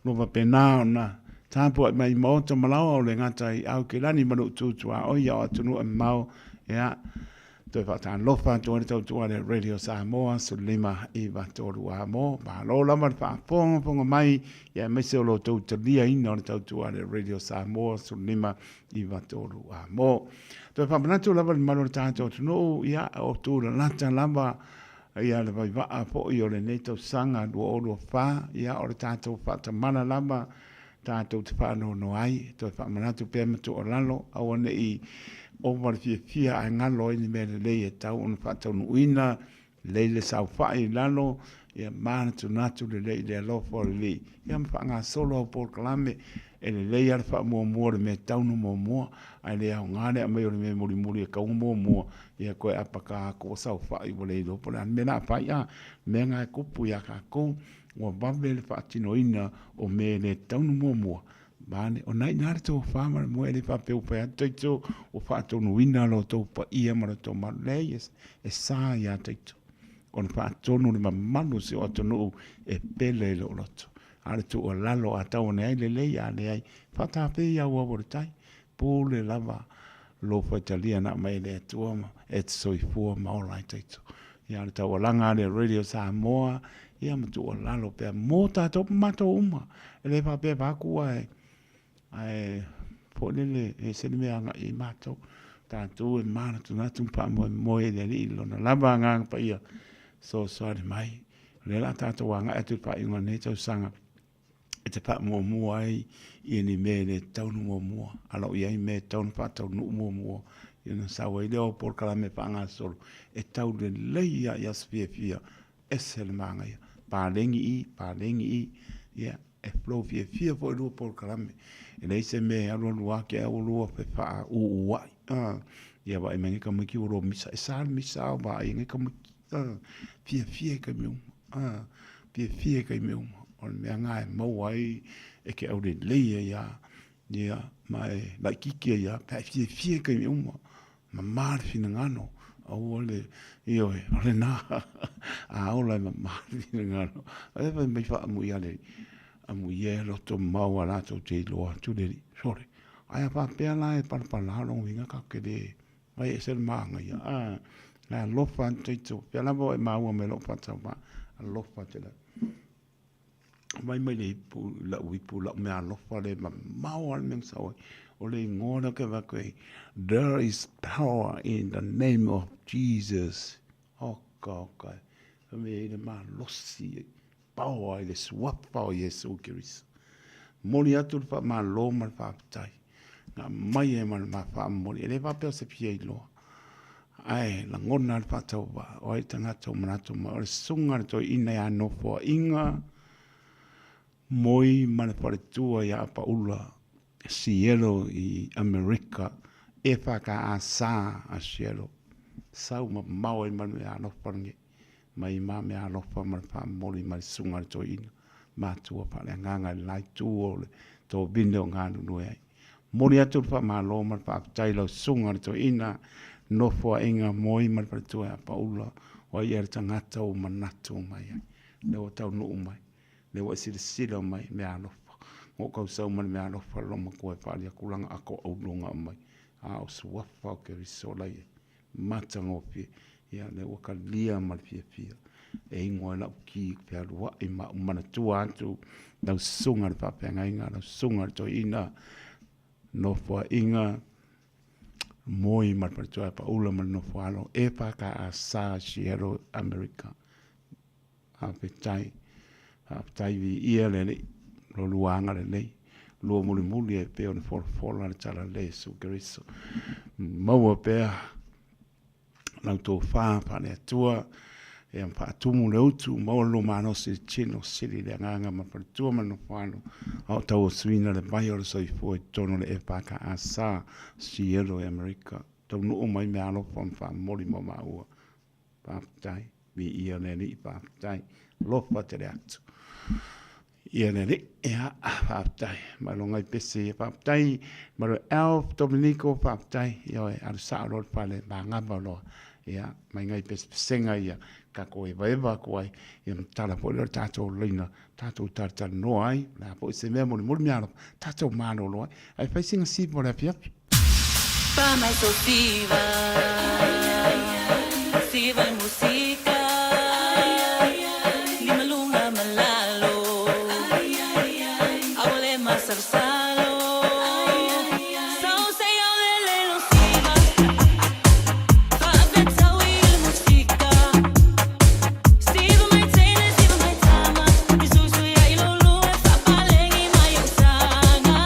lo faapena ona tapuai mai maota ma laoa o le gata i Aukilani ma Nuututuaoi o atunuu e mamao ia Toe faatalofa atu ai le tautua a le Radio Samoa 15 9 3 a mo. Malo lava le faafogafoga mai ia aemaise o lo outou taliaina o le tautua a le Radio Samoa 15 9 3 a mo. Toe faamanatu lava le mamalu o le tatou atunuu, ia o tulalata lava ia le vaivaa foi o lenei tausaga 2024, ia o le tatou faatamala lava tatou te faanoanoa ai, toe faamanatu pea ma tuualalo, aua ne i ova le fiafia ae galo ai ni mea lelei e tatau ona faataunuuina, lelei le saofai i lalo, ia manatunatu lelei i le alofa o le Alii, ia ma faagasolo au polokalame, e lelei lava le faamuamua o le mea e tatau ona muamua, ae le aoga le aumai o le mea mulimuli e tatau ona muamua, ia toe apaka atu ua saofai ua le iloa po o le a le mea o le a fai, a, le mea lena e tupu ia tatou. Ua vave le faatinoina o mea e le tatau ona muamua, vaeane, o na i ina le tofa ma le moe, e le faapea ua fai atu taito ua faatonuina lo outou paia ma lo outou mamalu. Leai, e sa ia taito ona faatonu le mamalu o si o atunuu e pele i lou loto. A o le tuualalo, a tau ane ai lelei, a leai, faatafei auau o le tai, pule lava lou faitalia na aumai e le Atua ma e te soifua ma ola ai taito. Ia o le taualaga a le Radio Samoa, ia ma tuualalo pea mo tatou ma matou uma. E le faapea vaeatu ae, ae foi lele e ese le mea agai i matou. Tatou e manatunatu ma faamoemoe i le Alii i Lona lava Agaga Paia fesoasoani mai. O lea o le a tatou agai atu i le faaiuga o lenei tausaga. e te faamuamua ai i ni mea e le tatau ona muamua, a o lo o i ai mea e tatau ona faataunuu muamua, ia ona sau ai lea o polokalame faagasolo e tau lelei lava i aso fiafia, ese le manaia. Paleni i, paleni i, ia e flow fiafia foi lua polokalame. E leai se mea e alualu ake ai ua lua fefaauuai. Ia vaai mai nei tamaiti ua lua misa, e sa le misa a o vaai ai nei tamaiti. Fiafia i taimi uma, fiafia i taimi uma. O le mea lena e maua ai e te aulelei ai lava, ia, ma e laitiiti ai lava pe a e fiafia i taimi uma, mama le finagalo, aua le, ioe, o lena, a ola e mama le finagalo, ae fai mai faaamuia le alii. Amuia e loto mau a latou te iloa atu le alii. Sole, ae a faapea la e palapala lona uiga tatou te le vaai ese le magaia, a, le alofa atu taito, pea lava o e maua mai lou faatauvaa, alofa tele atu. Vaai mai le ipu, lau ipu, lau mea alofa le mamao lava le mea na sau ai. O le igoa lea ou te vaai atu ai, There is power in the name of Jesus. Oka, oka, e mea i le malosi e pao ai le suafa o Iesu Keriso. Momoli atu le faamalo ma le faafetai. Na aumai ai ma le ma faamomoli. E le faapea o se fia iloa. Ae lagona le faatauvaa o ai tagata o manatu mai. O le susuga a le toeaina ia Nofoaiga Moi ma le faletua ia Apaula Sielo i Amerika, EFKA sa a Sielo. Sau mamao ai ma le meaalofa lenei, mai ma meaalofa ma le faamomoli mai le susuga a le toeaina, matua faaleagaga i le la itu o le tovine o galulue ai. Momoli atu le faamalo ma le faafetai i lau susuga a le toeaina, Nofoaiga Moi ma le faletua ia Paula, o ai ea le tagata ua manatu mai ai, lea ua taunuu mai. Lea ua e silasila mai i meaalofa. Na ou tausau ma le meaalofa le loomatua e faaali atu lana ato auloga aumai, a o suafa o Keriso la i ai. Matagofie. Ia, lea ua talia ma le fiafia e inu ai lau ki fealuai ma ou manatua atu lau susuga i le faafeagaiga, lau susuga i le toeaina, nofoaiga, moi ma le faletua ia Paula ma le nofoalo, EFKA sa Seattle, Amerika. Faafetai, faafetai viia le Alii, lo lua agalelei, lua mulimuli e pei ona folafola le Talalelei a Iesu Keriso. Maua pea lau tofa faale-Atua, ia faatumu le utu, maua le lua malosi i le tino, sili le agaga ma faletua ma le nofoalo, a o tauasuina le vai o le soifua i totonu o le EFKS Sielo i Amerika. Taunuu mai meaalofa ma faamomoli mo maua. Faafetai. Viia le Alii, faafetai. Alofa tele atu. Ia le Alii, ia, faafetai. Malo ngai pese ia, faafetai. Malo Elf, Dominico, faafetai. Ia oe, alu sao loa le fale, magava loa. Ia, mai ngai pesepesega ia, tatou evaeva atu ai. Ia ma tala foi lea o le tatou laina, tatou talatalanoa ai. O le a foi se mea molimoli meaalofa, tatou malolo ai. Ae fai sina siva o le afiafi. Pa mai so siva, siva le musika, limalunga malalo, aole masalosalo. So say olele lo siva, faafetaui le musika, siva mai teine, siva mai tama, isusu ia ilolo e faapalegi mai o taga.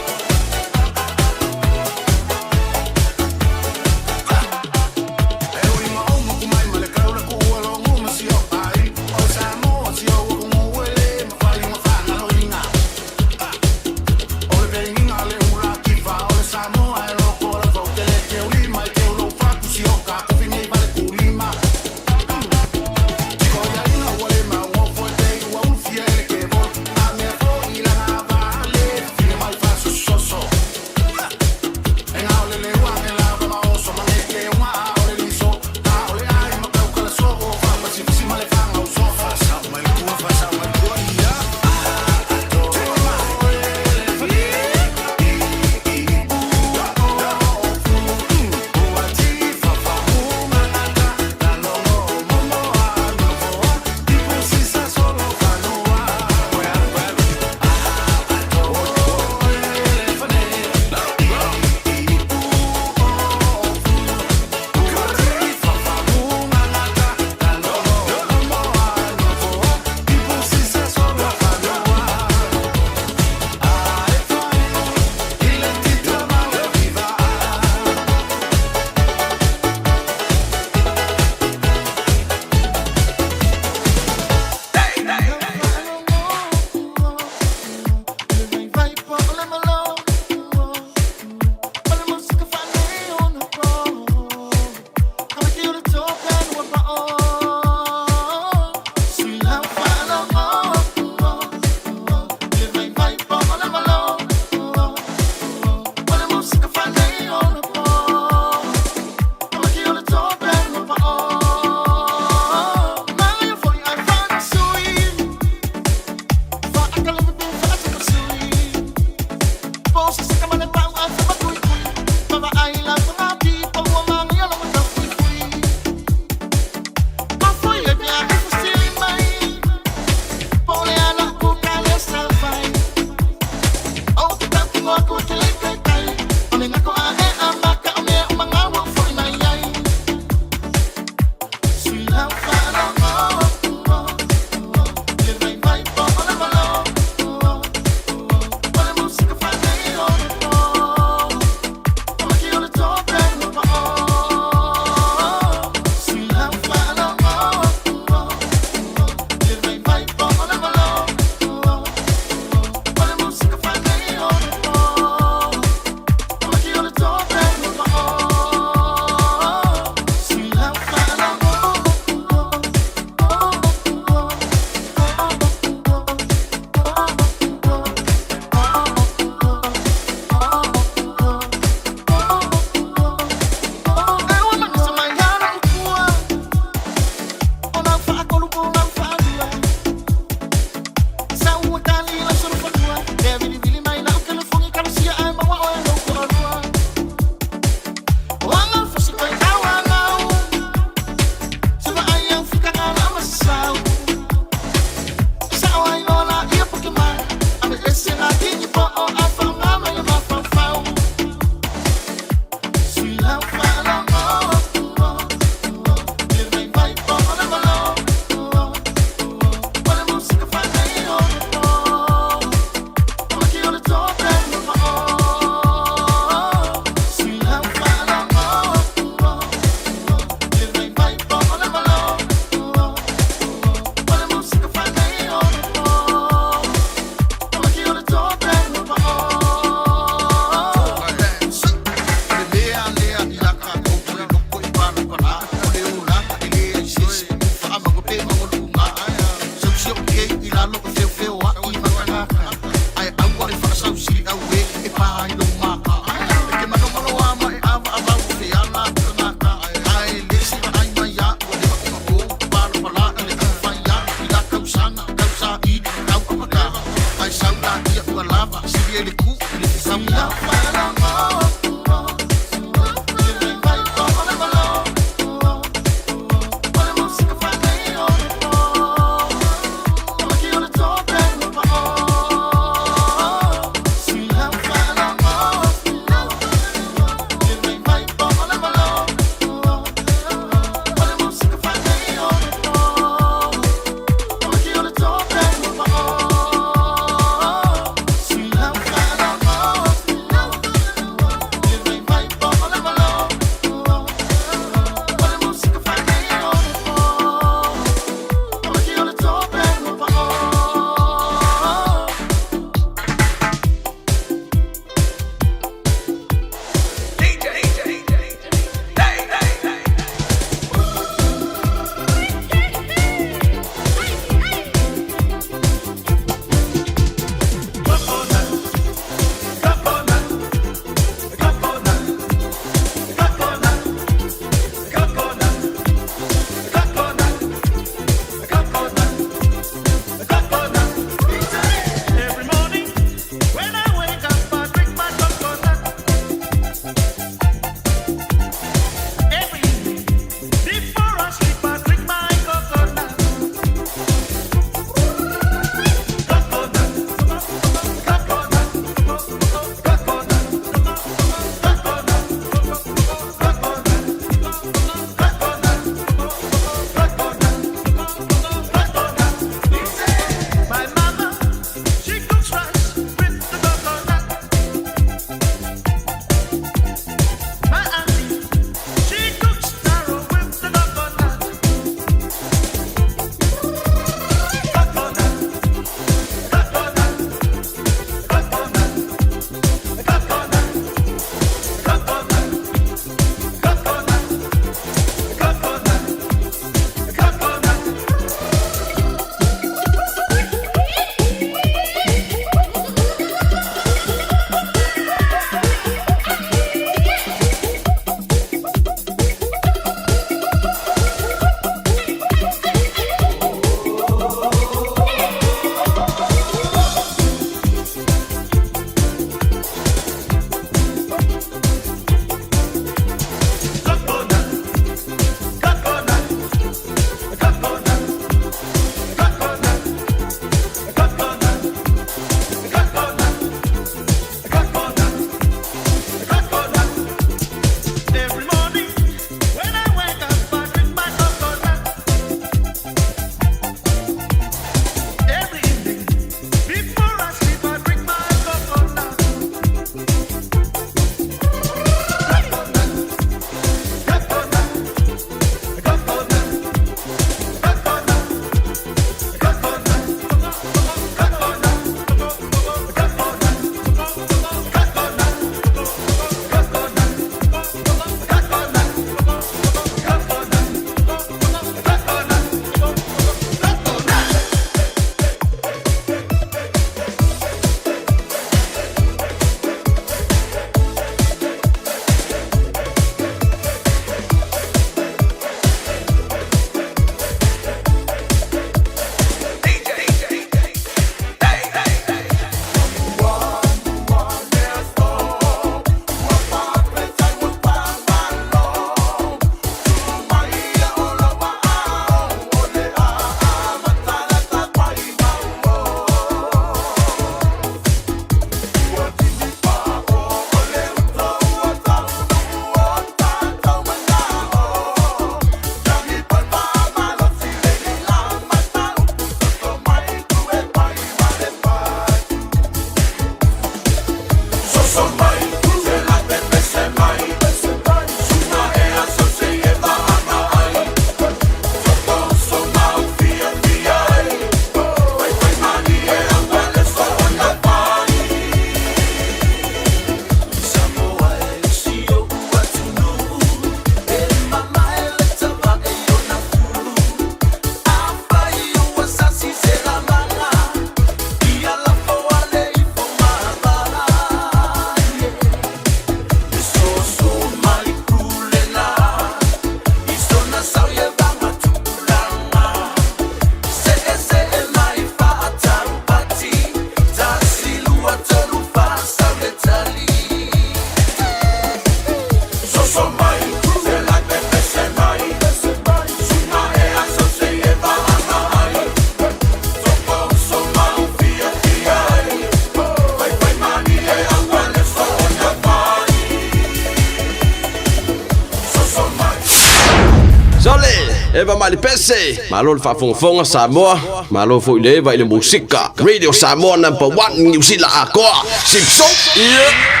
Eva Malipese, malo le faafogafoga Samoa, malo foi le Eva i le musika. Radio Samoa number 1 New Zealand akoa. Simpson. Yeah.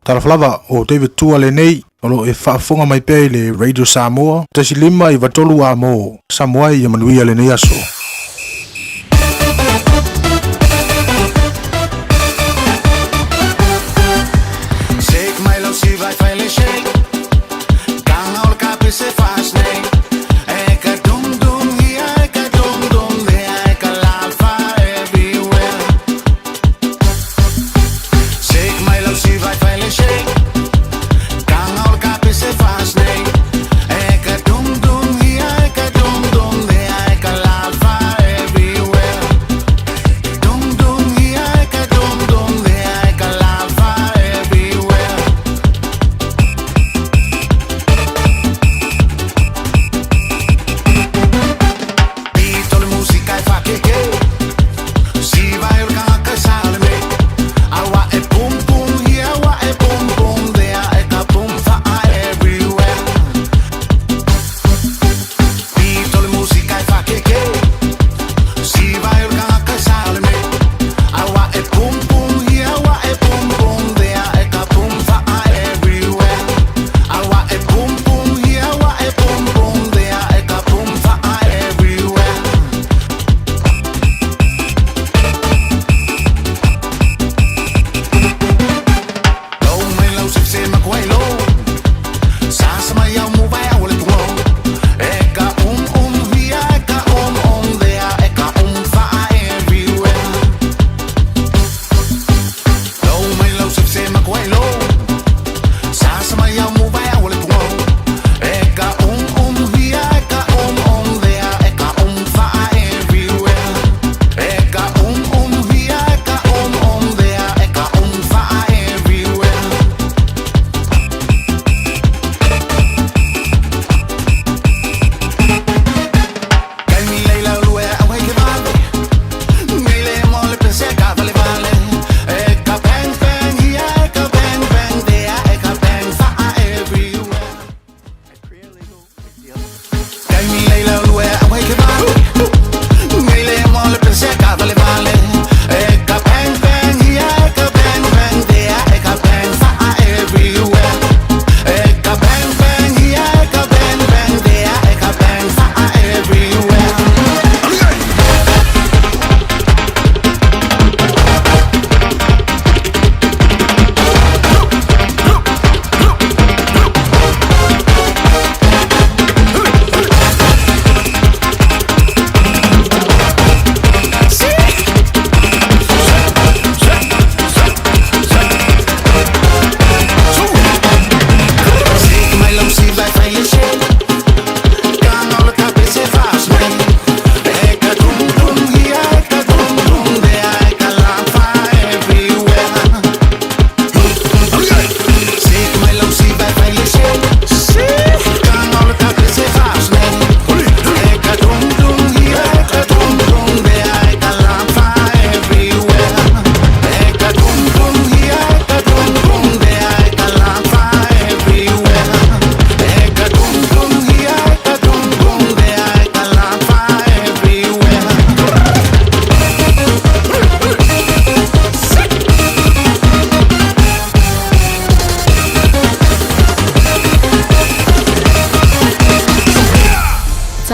Talofa lava o David Tua lenei o lo e faafofoga mai pea i le Radio Samoa 1 5 93 a mo Samoa ia manuia lenei aso. Shake mai lau siva e fai le shake. Tanga o le kapi se fast nei. E ka dum dum hia, e ka dum dum there, e ka lalfa everywhere. Shake mai lau siva e fai le shake. Tanga o le kapi se fast nei. E ka dum dum hia, e ka dum dum there, e ka lalfa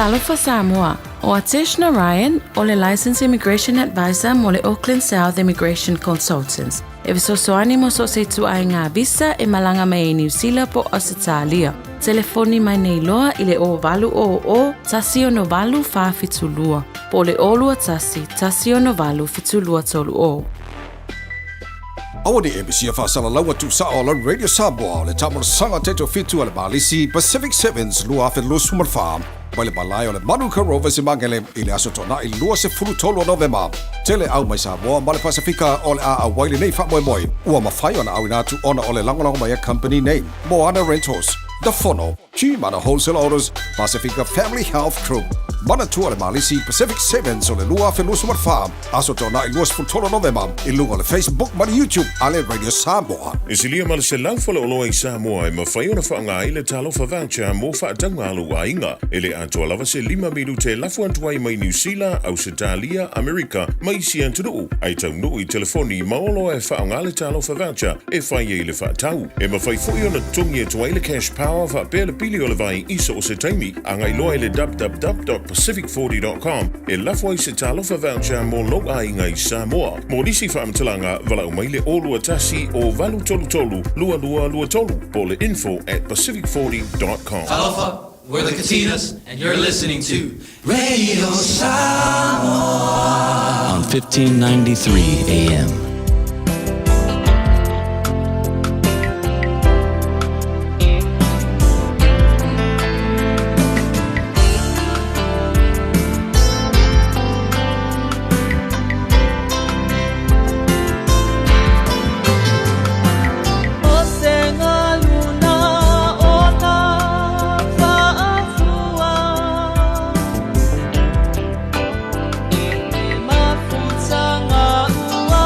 Talofa Samoa, ʻO Atesh Narayan, o le Licensed Immigration Advisor mo le Auckland South Immigration Consultants, e fesoasoani mo so o se ituaiga visa e malaga mai ai Niu Sila po o Ausetalia. Telefoni mai nei loa i le 0800 168 472 po o le 021 168 7230. Aua ne i e misia faasalalaua tuusao o lau Radio Samoa o le taamolosaga taitoafitu a le Malisi Pacific Sevens 2024 mai le malae o le Manuka Rovers i Magele i le Aso Toonai 23 o Novema. Tele au mai Samoa ma le Pasefika o le a auai lenei faamoemoe ua mafai ona auina atu ona o le lagolago mai a company nei, Moana Rentals, The Fono, Gmana Wholesale Autos, Pasifika Family Health Group. Manatua le Malisi Pacific Sevens o le 2024, Aso Toonai 23 Novema i luga o le Facebook ma le YouTube a le Radio Samoa. E silia ma le 100 faleoloa i Samoa e mafai ona faaaoga ai le Talofa Voucher mo faatauga a lou aiga. E le atoa lava se lima minute e lafo atu ai mai Niu Sila, Ausetalia, Amerika ma isi atunuu, ae taunuu i telefoni ma oloa e faaaoga le Talofa Voucher e fai ai le faatau. E mafai foi ona totogi atu ai le cash power faapea le pili o le vai i so o se taimi. Agai loa i le www.pacific40.com e lafo ai se Talofa Voucher mo lou aiga i Samoa. Mo nisi faamatalaga, valaau mai le 021 0833 2223 po o le info@pacific40.com. Talofa, we're the Katinas, and you're listening to Radio Samoa on 1593 AM. O se galuna o ka faafua E mafutaga ua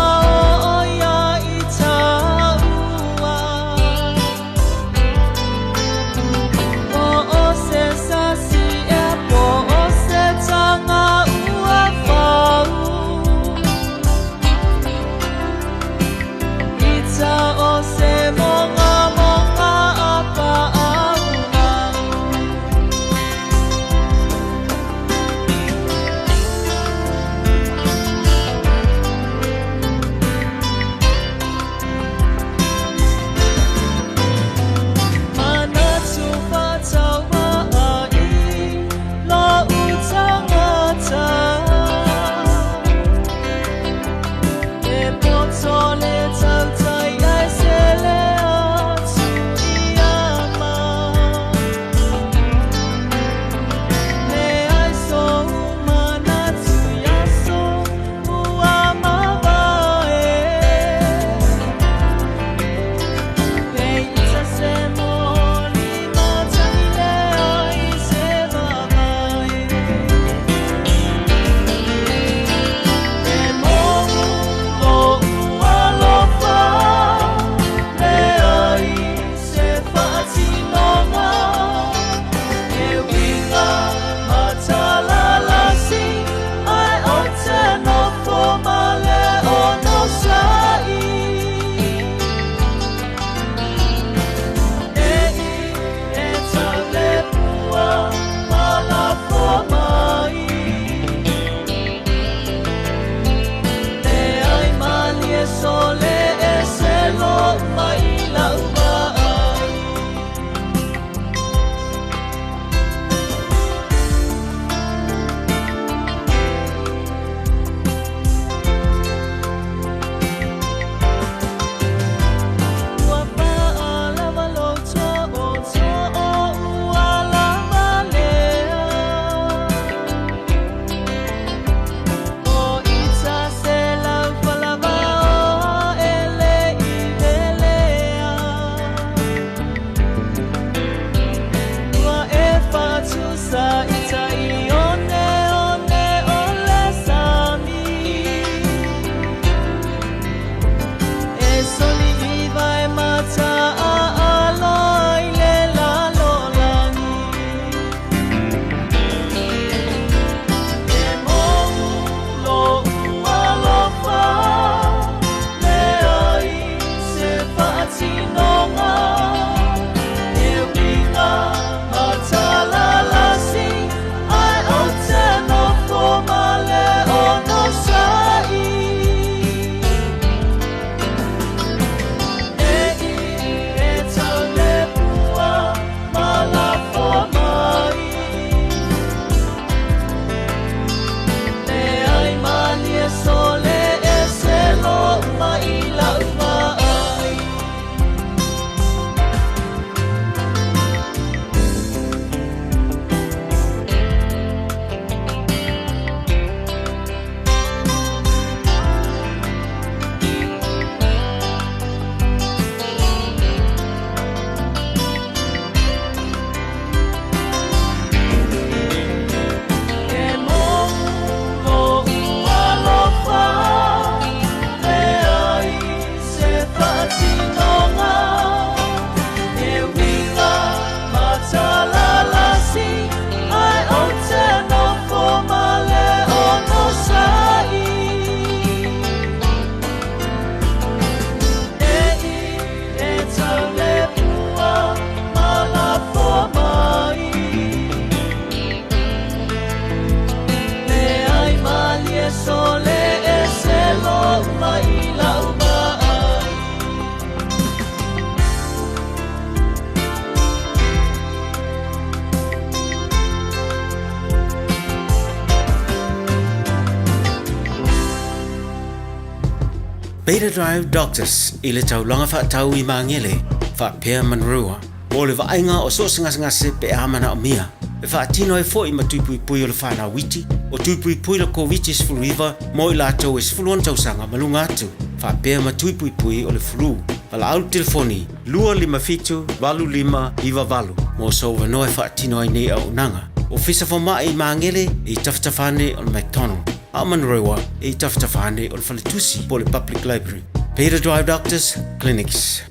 Beta Drive Doctors i le taulaga faatau i Magele faapea Manurewa mo le vaaiga o so o se gasegase pe a manaomia. E faatino ai foi ma tui puipui o le fanau iti, o tui puipui le Koviti-19 mo i latou e 16 tausaga ma luga atu, faapea ma tui puipui o le flu. Valaau i le telefoni 257 8598 mo sou avanoa e faatino ai nei auaunaga. Ofisa Fomai i Magele i tafatafa ane o le McDonald, a o Manurewa i tafatafa ane o le Faletusi po o le Public Library. Beta Drive Doctors Clinics.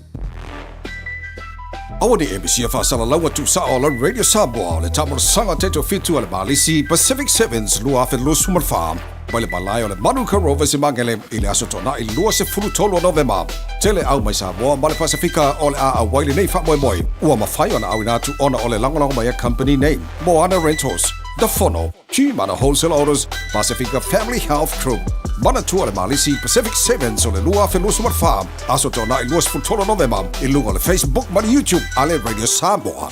Aua ne i e misia faasalalaua tuusao o lau Radio Samoa o le taamolosaga taitofitu a le Malisi Pacific Sevens 2024 mai le malae o le Manuka Rovers i Magele i le Aso Toonai 23 o Novema. Tele au mai Samoa ma le Pasefika o le a auai lenei faamoemoe ua mafai ona auina atu ona o le lagolago mai a company nei, Moana Rentals, The Fono, Gmana Wholesale Autos, Pasifika Family Health Group. Manatua le Malisi Pacific Sevens o le 2024, Aso Toonai 23 Novema i luga o le Facebook ma le YouTube a le Radio Samoa.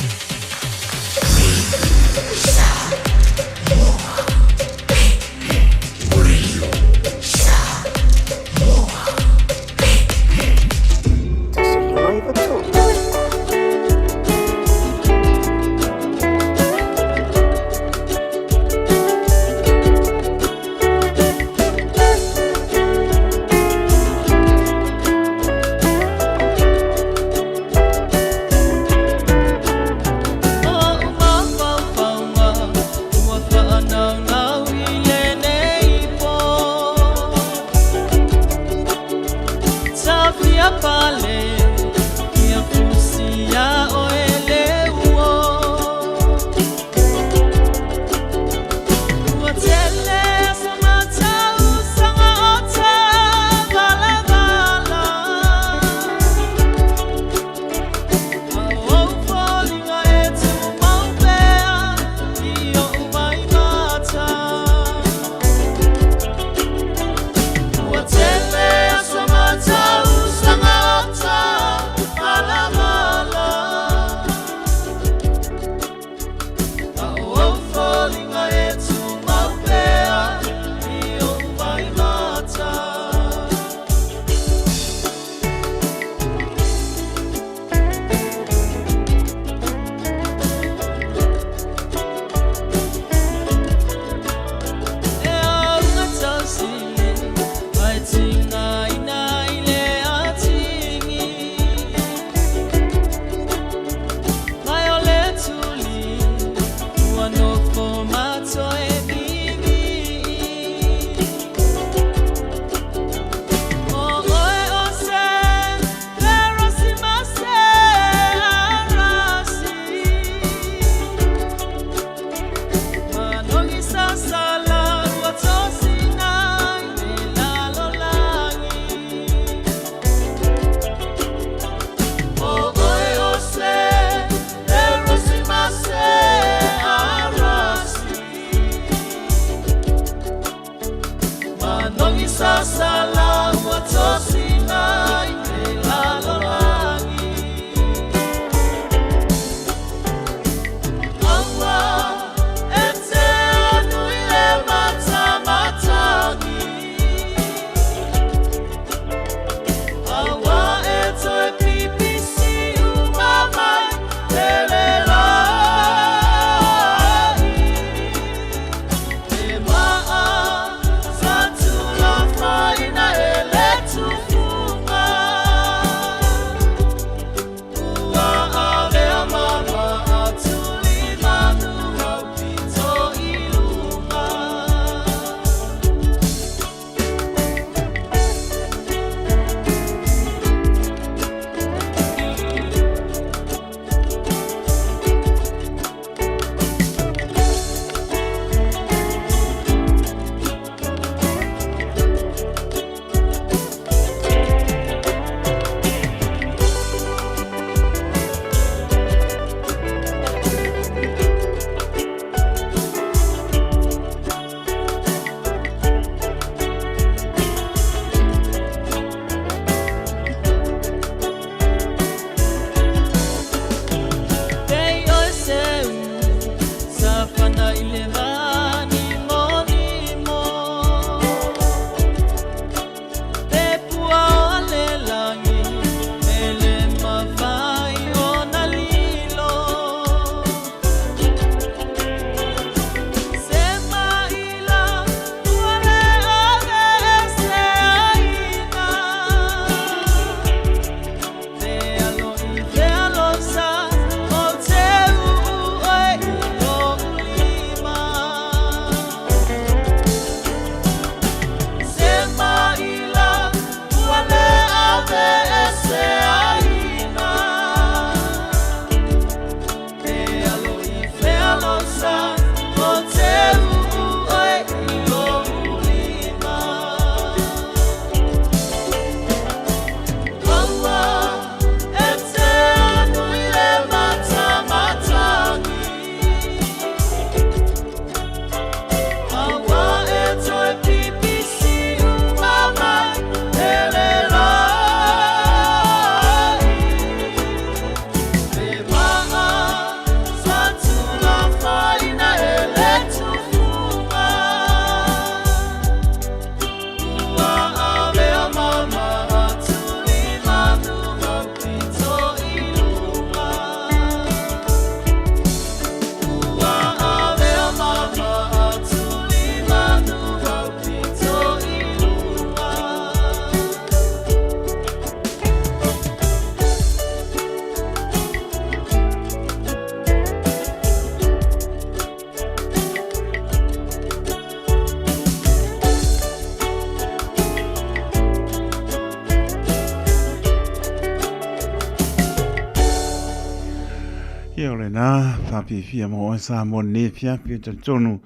Ia o lena faafiafia mo oe Samoa i lenei afiafi e talitonu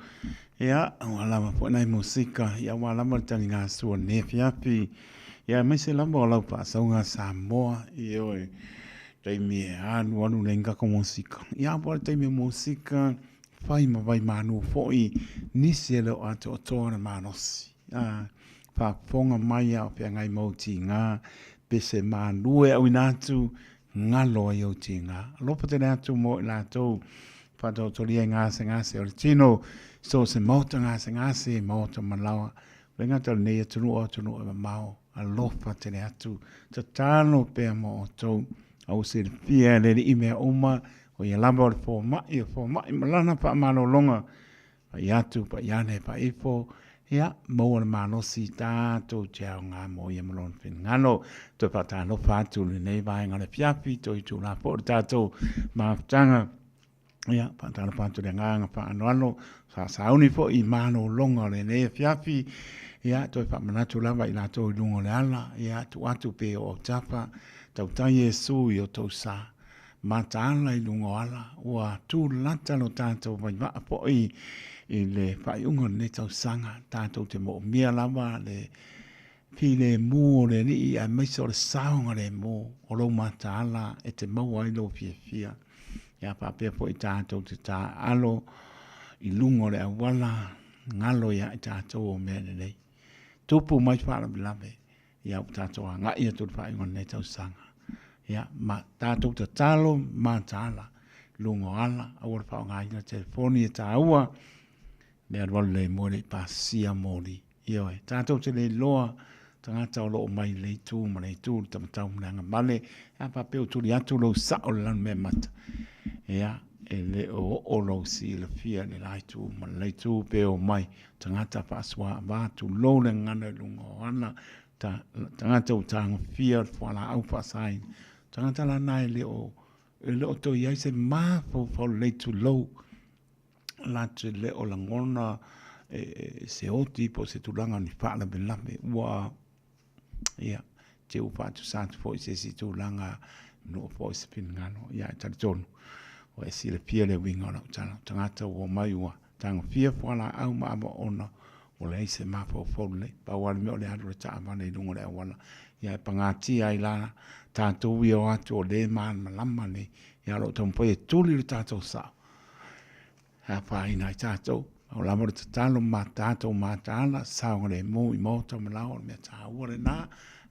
ia ua lava foi nai musika ia aua lava le taligasua i lenei afiafi ia aemaise lava o lau faasauga Samoa ioe taimi e alualu nei kako musika ia a po o le taimi o musika fai ma vaimanu foi nisi e le o atoatoa le malosi a faafofoga mai a o feagai ma ou tiga pese malue auina atu galo ai ou tiga. Alofa tele atu mo i latou faataotolia i gasegase o le tino, so o se maota gasegase, maota malaoa, le gata o lenei atunuu o atunuu e mamao, alofa tele atu, tatalo pea mo outou. A ua silafia e le Alii mea uma, o ia lava o le fomai, o fomai ma lana faamalologa, Pai atu, pai ane, pai ifo, ia, maua le malosi tatou te aoga mo ia ma lona finagalo. Toe faatalofa atu i lenei vaega o le afiafi, toe itula foi o le tatou mafutaga. Ia, faatalofa atu i le agaga faanoalo, sa sauni foi i malologa o lenei afiafi. Ia, toe faamanatu lava i latou i luga o le ala, ia, tuu atu pea i ou autafa, tautai Iesu i o tou sa. Mataala i luga o ala, ua tulata lo tatou vaivaa foi i le faaiuga o lenei tausaga. Tatou te moomia lava le filemu o le Alii aemaise o le saogalemu o lou mataala e te maua ai lou fiafia. Ia faapea foi tatou te taaalo i luga o le auala galo ia i tatou o mea lelei. Tupu mai faalavelave ia ua tatou agai atu i le faaiuga o lenei tausaga. Ia, ma tatou tatalo mataala luga o ala, aua le faaaogaina telefoni e taua, le alualu le moe le i pasia moli. Ioe, tatou te le iloa tagata o lo o mai le itu ma le itu, le tamatau ma le agamale, a faapea ua tuli atu lou sao i le lanumeamata, ia, e le o oo lou silafia i le la itu ma le la itu pe omai tagata faasuaava, tulou le gagana i luga o ala, ta, tagata ua tagofia le fualaau faasaina, tagata la na e le o, e le o toe i ai se mafaufau lelei, tulou, latou te le o lagona e, e, se oti po o se tulaga o ni faalavelave ua Ia, te ua faatusa atu foi i se isi tulaga nuu foi se finagalo. Ia, e talitonu, ua e silafia le uiga o lau tala. O tagata ua omai ua tagofia fualaau ma ava ona ua leai se mafaufau lelei. Pau lava le mea o le alu o le taavale i luga o le auala. Ia, e pagatia ai la tatou ia o atu o le malamalama nei. Ia, o lo o taumafai e tuli le tatou sao. E afaina ai tatou. Pau lava o le tatalo ma tatou mataala, saogalemu i maota ma laoa, o le mea taua lena.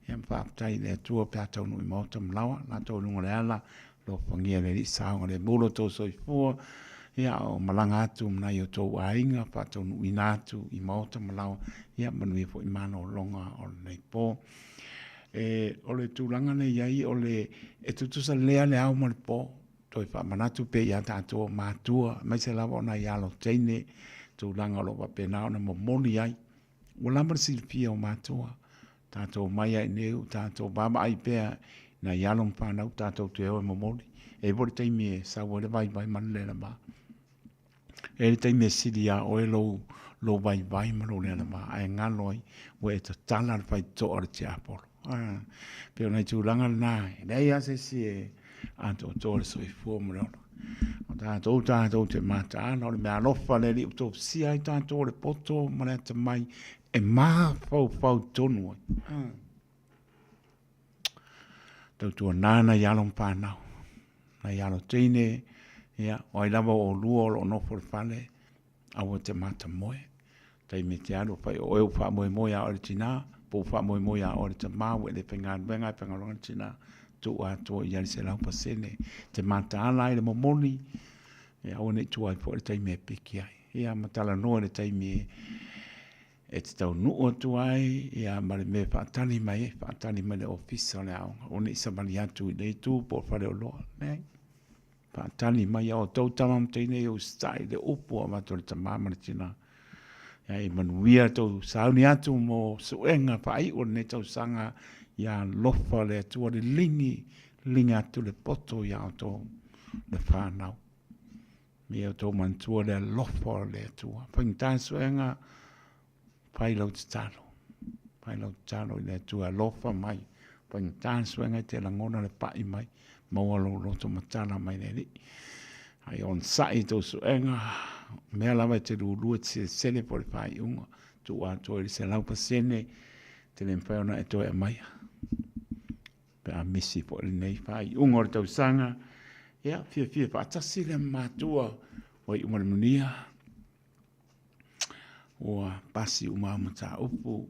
Ia ma faafetai i le Atua pe a taunuu i maota ma laoa, latou i luga o le ala, alofagia e le Alii saogalemu lo outou soifua, ia o malaga atu ma nai o outou aiga, faataunuuina atu i maota ma laoa, ia manuia foi malologa o lenei po. E, o le tulaga lea i ai, o le, e tutusa lea le ao ma le po. Toe faamanatu pea ia tatou o matua, aemaise lava o nai alo teine, tulaga o lo o faapena ona momoli ai. Ua lava le silafia o matua, tatou omai lava i inei ua tatou vaavaai pea i nai alo ma fanau tatou te o e momoli. E i ai foi le taimi e sau ai le vaivai ma le lelava. E i ai le taimi e sili ia oe lou, lou vaivai ma lou lealava, ae galo ai ua e tatala le faitotoa o le tiapolo. Ah, pei o nai tulaga lena, e leai lava se isi e atoatoa le soifua ma le ola. O tatou, tatou te mataala, o le meaalofa le Alii ua tofusia ai tatou o le poto ma le atamai e mafaufau tonu ai. Ah. Tautuana nai alo ma fanau, nai alo teine, ia, o ai lava o oulua o lo o nofo i le fale, aua te matamoe. Taimi e te alu, fai o oe ua faamoemoe ia oe le tina, po ua faamoemoe ia oe le tama, ua e le faigaluega ae faigaluega le tina, tuu atoa i ai le 100%. Te mataala ai le momoli, ia aua ne i tuai foi le taimi e piki ai. Ia ma talanoa i le taimi e e te taunuu atu ai ia ma le mea e faatali mai ai, faatali mai le ofisa o le aoga, aua ne i savali atu i le itu po o le faleoloa, leai. Faatali mai a outou tama ma teine ia usitai i le upu ua avatu e le tama ma le tina. Ia e manuia tou sauni atu mo suega faaiu o lenei tausaga, ia alofa le Atua liligi, liligi atu le poto ia outou le fanau. Ia outou manatua le alofa o le Atua. Faigata suega, fai lau tatalo. Fai lau tatalo i le Atua alofa mai. Faigata suega e te lagona le pai mai. Maua lou loto matala mai le Alii. Ae onosai i tou suega, o mea lava e te lulu e te selesele po o le faaiuga, tuu atoa i le 100% te le mafai ona e toe aumaia. Pe a misi foi lenei faaiuga o le tausaga, ia fiafia faatasi lea ma matua ua iu ma le manuia, ua pasi uma au mataupu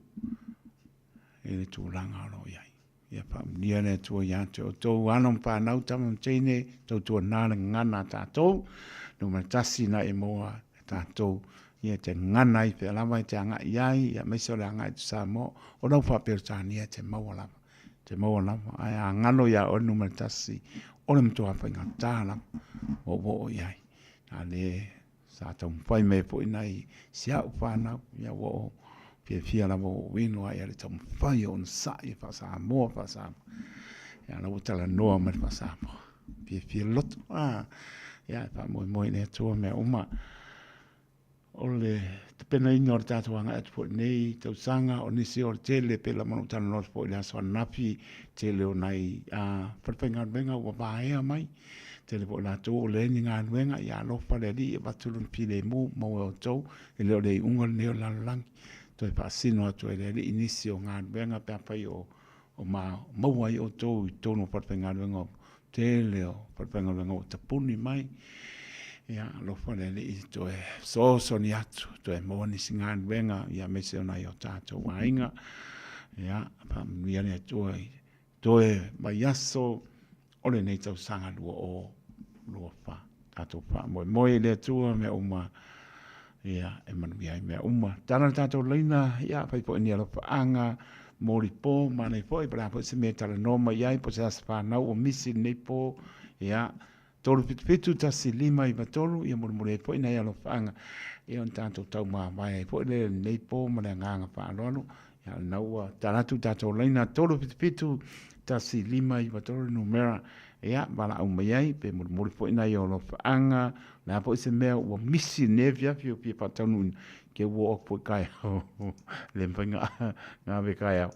i le tulaga o lo o i ai. Ia faamanuia le Atua ia te outou alo ma fanau, tama ma teine, tautuana le gagana a tatou, numera tasi na e maua e tatou, ia te gagana ai pea lava e te agai i ai, ia aemaise o le agai atu Samoa, o lau faa-Peretania e te maua lava, te maua lava, ae a galo ia oe le numera tasi, o le matua faigata lava, ua ou oo i ai. A le Sa taumafai mai foi nai si au fanau, ia ua ou fiafia lava ua ou inu ai le taumafai e onosai e faa-Samoa, faa-Samoa. Ia la ua talanoa mai le faa-Samoa. Fiafia loto. Ah, ia e faamoemoe i le Atua mea uma. O le tapenaina o le tatou agai atu foi i lenei tausaga, o nisi o le tele, pei lava ona ou talanoa atu foi i le aso ananafi, tele o nai falefaigaluega ua vaea mai. Tele foi latou o leai ni galuega, ia alofa le Alii e avatu lona filemu maua e outou, e le o le iuga lenei o le lalolagi. Toe faasino atu ai le Alii nisi o galuega pe afai o maua ai outou i totonu o falefaigaluega tele o falefaigaluega ua tapuni mai. Ia alofa le Alii toe fesoasoani atu, toe maua nisi galuega, ia aemaise o nai o tatou aiga. Ia faamanuia le Atua i toe vaiaso o lenei tausaga 2024. Tatou faamoemoe i le Atua mea uma, ia, e manuia ai mea uma. Tala le tatou laina, ia, fai foi ni alofaaga, molipo, manaia foi, po o le a foi se mea e talanoa mai ai, po o se aso fanau ua misi lenei po, ia, 377 1593, ia mulimuli ai foi nai alofaaga, ia ona tatou taumavae ai foi lea i lenei po ma le agaga faaaloalo. Ia, o lena ua tala atu le tatou laina 377 1593 le numera, ia, valaau mai ai, pe mulimuli foi nai alofaaga, o le a foi se mea ua misi i lenei afiafi ua fia faataunuuina, ke ua oo atu foi taeao, le mafai ona ave taeao.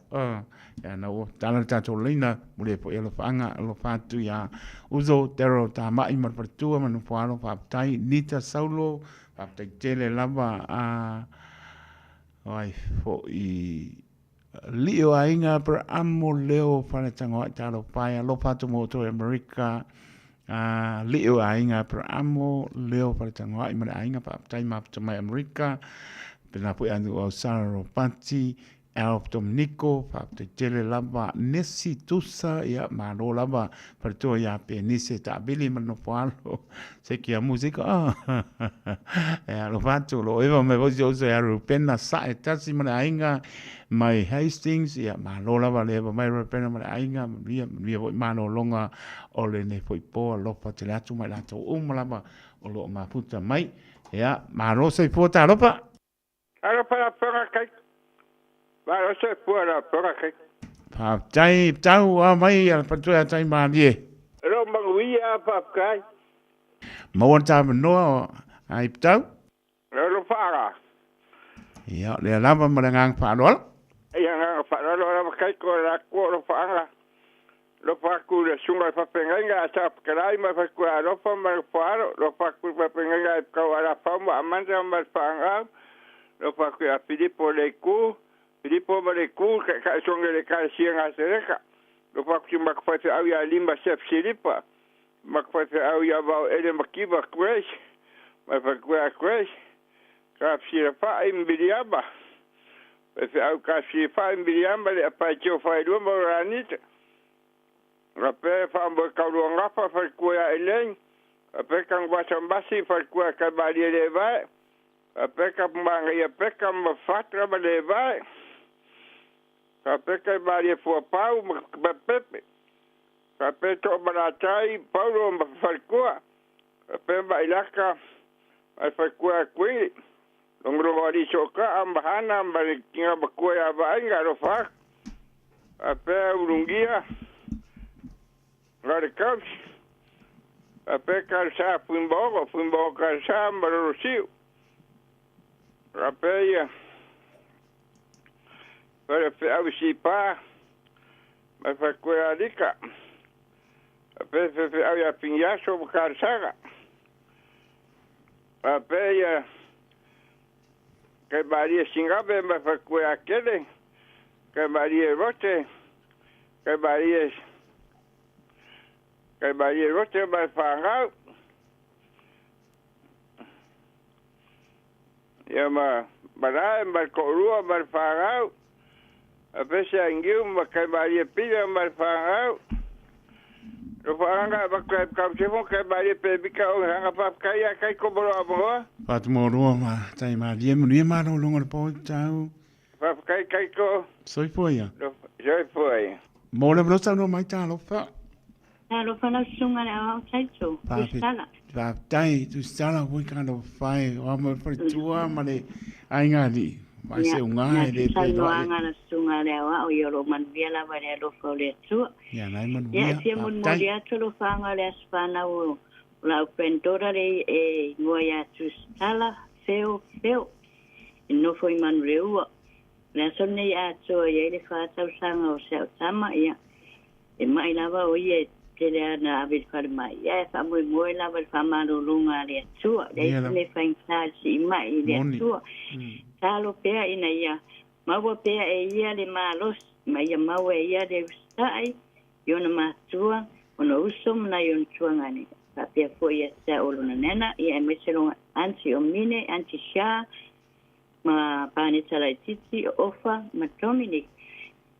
Ia na ua tala le tatou laina, mulimuli ai foi alofaaga, alofa atu ia Uso, Daryl Tamai ma le faletua ma le nofoalo, faafetai. Nita Saulo, faafetai tele lava. A o ai foi Alii o Aiga Aperamo Leo Faletagoai Talofa e alofa atu mo outou i Amerika. Alii o Aiga Aperamo Leo Faletagoai ma le aiga, faafetai mafuta mai Amerika. Pena foi anu au Sara Ropati, Alf Dominico, faafetai tele lava Nesi Tusa, ia malo lava faletua ia Penise Taavili ma le nofoalo se kia musika e alofa atu lo eva mai foi si ou uso ia Rupena Sae Tasi ma le aiga mai Hastings, ia malo lava le eva mai Rupena ma le aiga, manuia manuia foi malologa o lenei foi po, alofa tele atu mai latou uma lava o lo o mafuta mai, ia malo soifua talofa. Talofa la afioga Kate. Malo soifua lau afioga Kate. Faafetai tau a mai a le faletua ia Taimalie. Lo manuia faafetai. Maua le tavanoa ai Pitau. Lo alofa. Ia, o lea lava ma le agaga faaaloalo. Ia agaga faaaloalo lava Kate o la ku alofaaga. Lofa atu i le susuga i le faafeagaiga a Sa Fetalai ma le faletua alofa ma le foalo, lofa atu i le faafeagaiga a Epitau Alafau ma Amanda ma le Faagau, lofa atu ia Filipo Leiku, Filipo ma Leiku, le taitai sogi o le Ekalesia Nasereta, lofa atu i si matou faifeau ia Lima Sef Silipa, matou faifeau ia Vaoele Mativa Grace, ma le faletua ia Grace, Tafsilafai ma Miliama, faifeau Tafsilafai ma Miliama le apai tio faelua ma Oranita, faapea faamoe Tauluagafa faletua ia Eleni, faapea Tanuvasa Masi faletua ia Taimalie Levae, faapea Tapumanaia Peka ma Fatra ma Levae, faapea Taimalie Fuapau ma Pepe, faapea Toomalatai Paulo ma faletua, faapea Mailaka ma le faletua ia Tuili, logologo alii sootaa ma Hana ma le tina matua ia Vaaiga alofa atu, faapea Ulugia ma le tausi, faapea Talosa Fuimaono, Fuimaono Talosa ma Lolosiu, faapea ia Falefeau Sipa ma le faletua ia Alika, faapea Fefeau ia Piniaso ma Talosaga. Faapea ia Kaimalie Sigave ma le faletua ia Kele, Kaimalie Lote, Kaimalie Kaimalie Lote ma le fanau. Ia ma Malae ma le toalua ma le fanau. Faapea Seagiu ma Kaimalie Pila ma le fanau. Lofaaga avatu ai Kausefo Kaimalie Pemika o le aga faafetai ia Kaiko mo lou avanoa. Faatumaualua ma taimalie manuia malologa o le po tau. Faafetai Kaiko. Soifua ia. Soifua ia. Mo le avanoa saunoa mai talofa. Talofa lau susuga le aoao Taito, Tusitala. Faafetai Tusitala ui talofa e oa mai le faletua ma le aiga alii. Mai se uga e le feiloai. Saunoaga a le susuga le aoao ia o lo o manuia lava i le alofa o le Atua. Ia nai manuia. Ia e fia molimoli atu alofaga o le aso fanau o lau granddaughter le e igoa ia Tusitala Feo Feo e nofo i Manureua. O le aso lenei atoa i ai le 4 tausaga o si au tama ia e ma'i lava o ia e tele ana ave i le falemai, ae faamoemoe lava i le faamalologa a le Atua. E leai se mea faigata i le siimai i le Atua. Tatalo pea ina ia maua pea e ia le malosi ma ia maua e ia le usitai i ona matua, ona uso ma nai ona tuagane. Faapea foi ia te au o lona nana, ia aemaise lona aunty o Mine, aunty Sha, ma Paneta laitiiti o Ofa ma Dominic.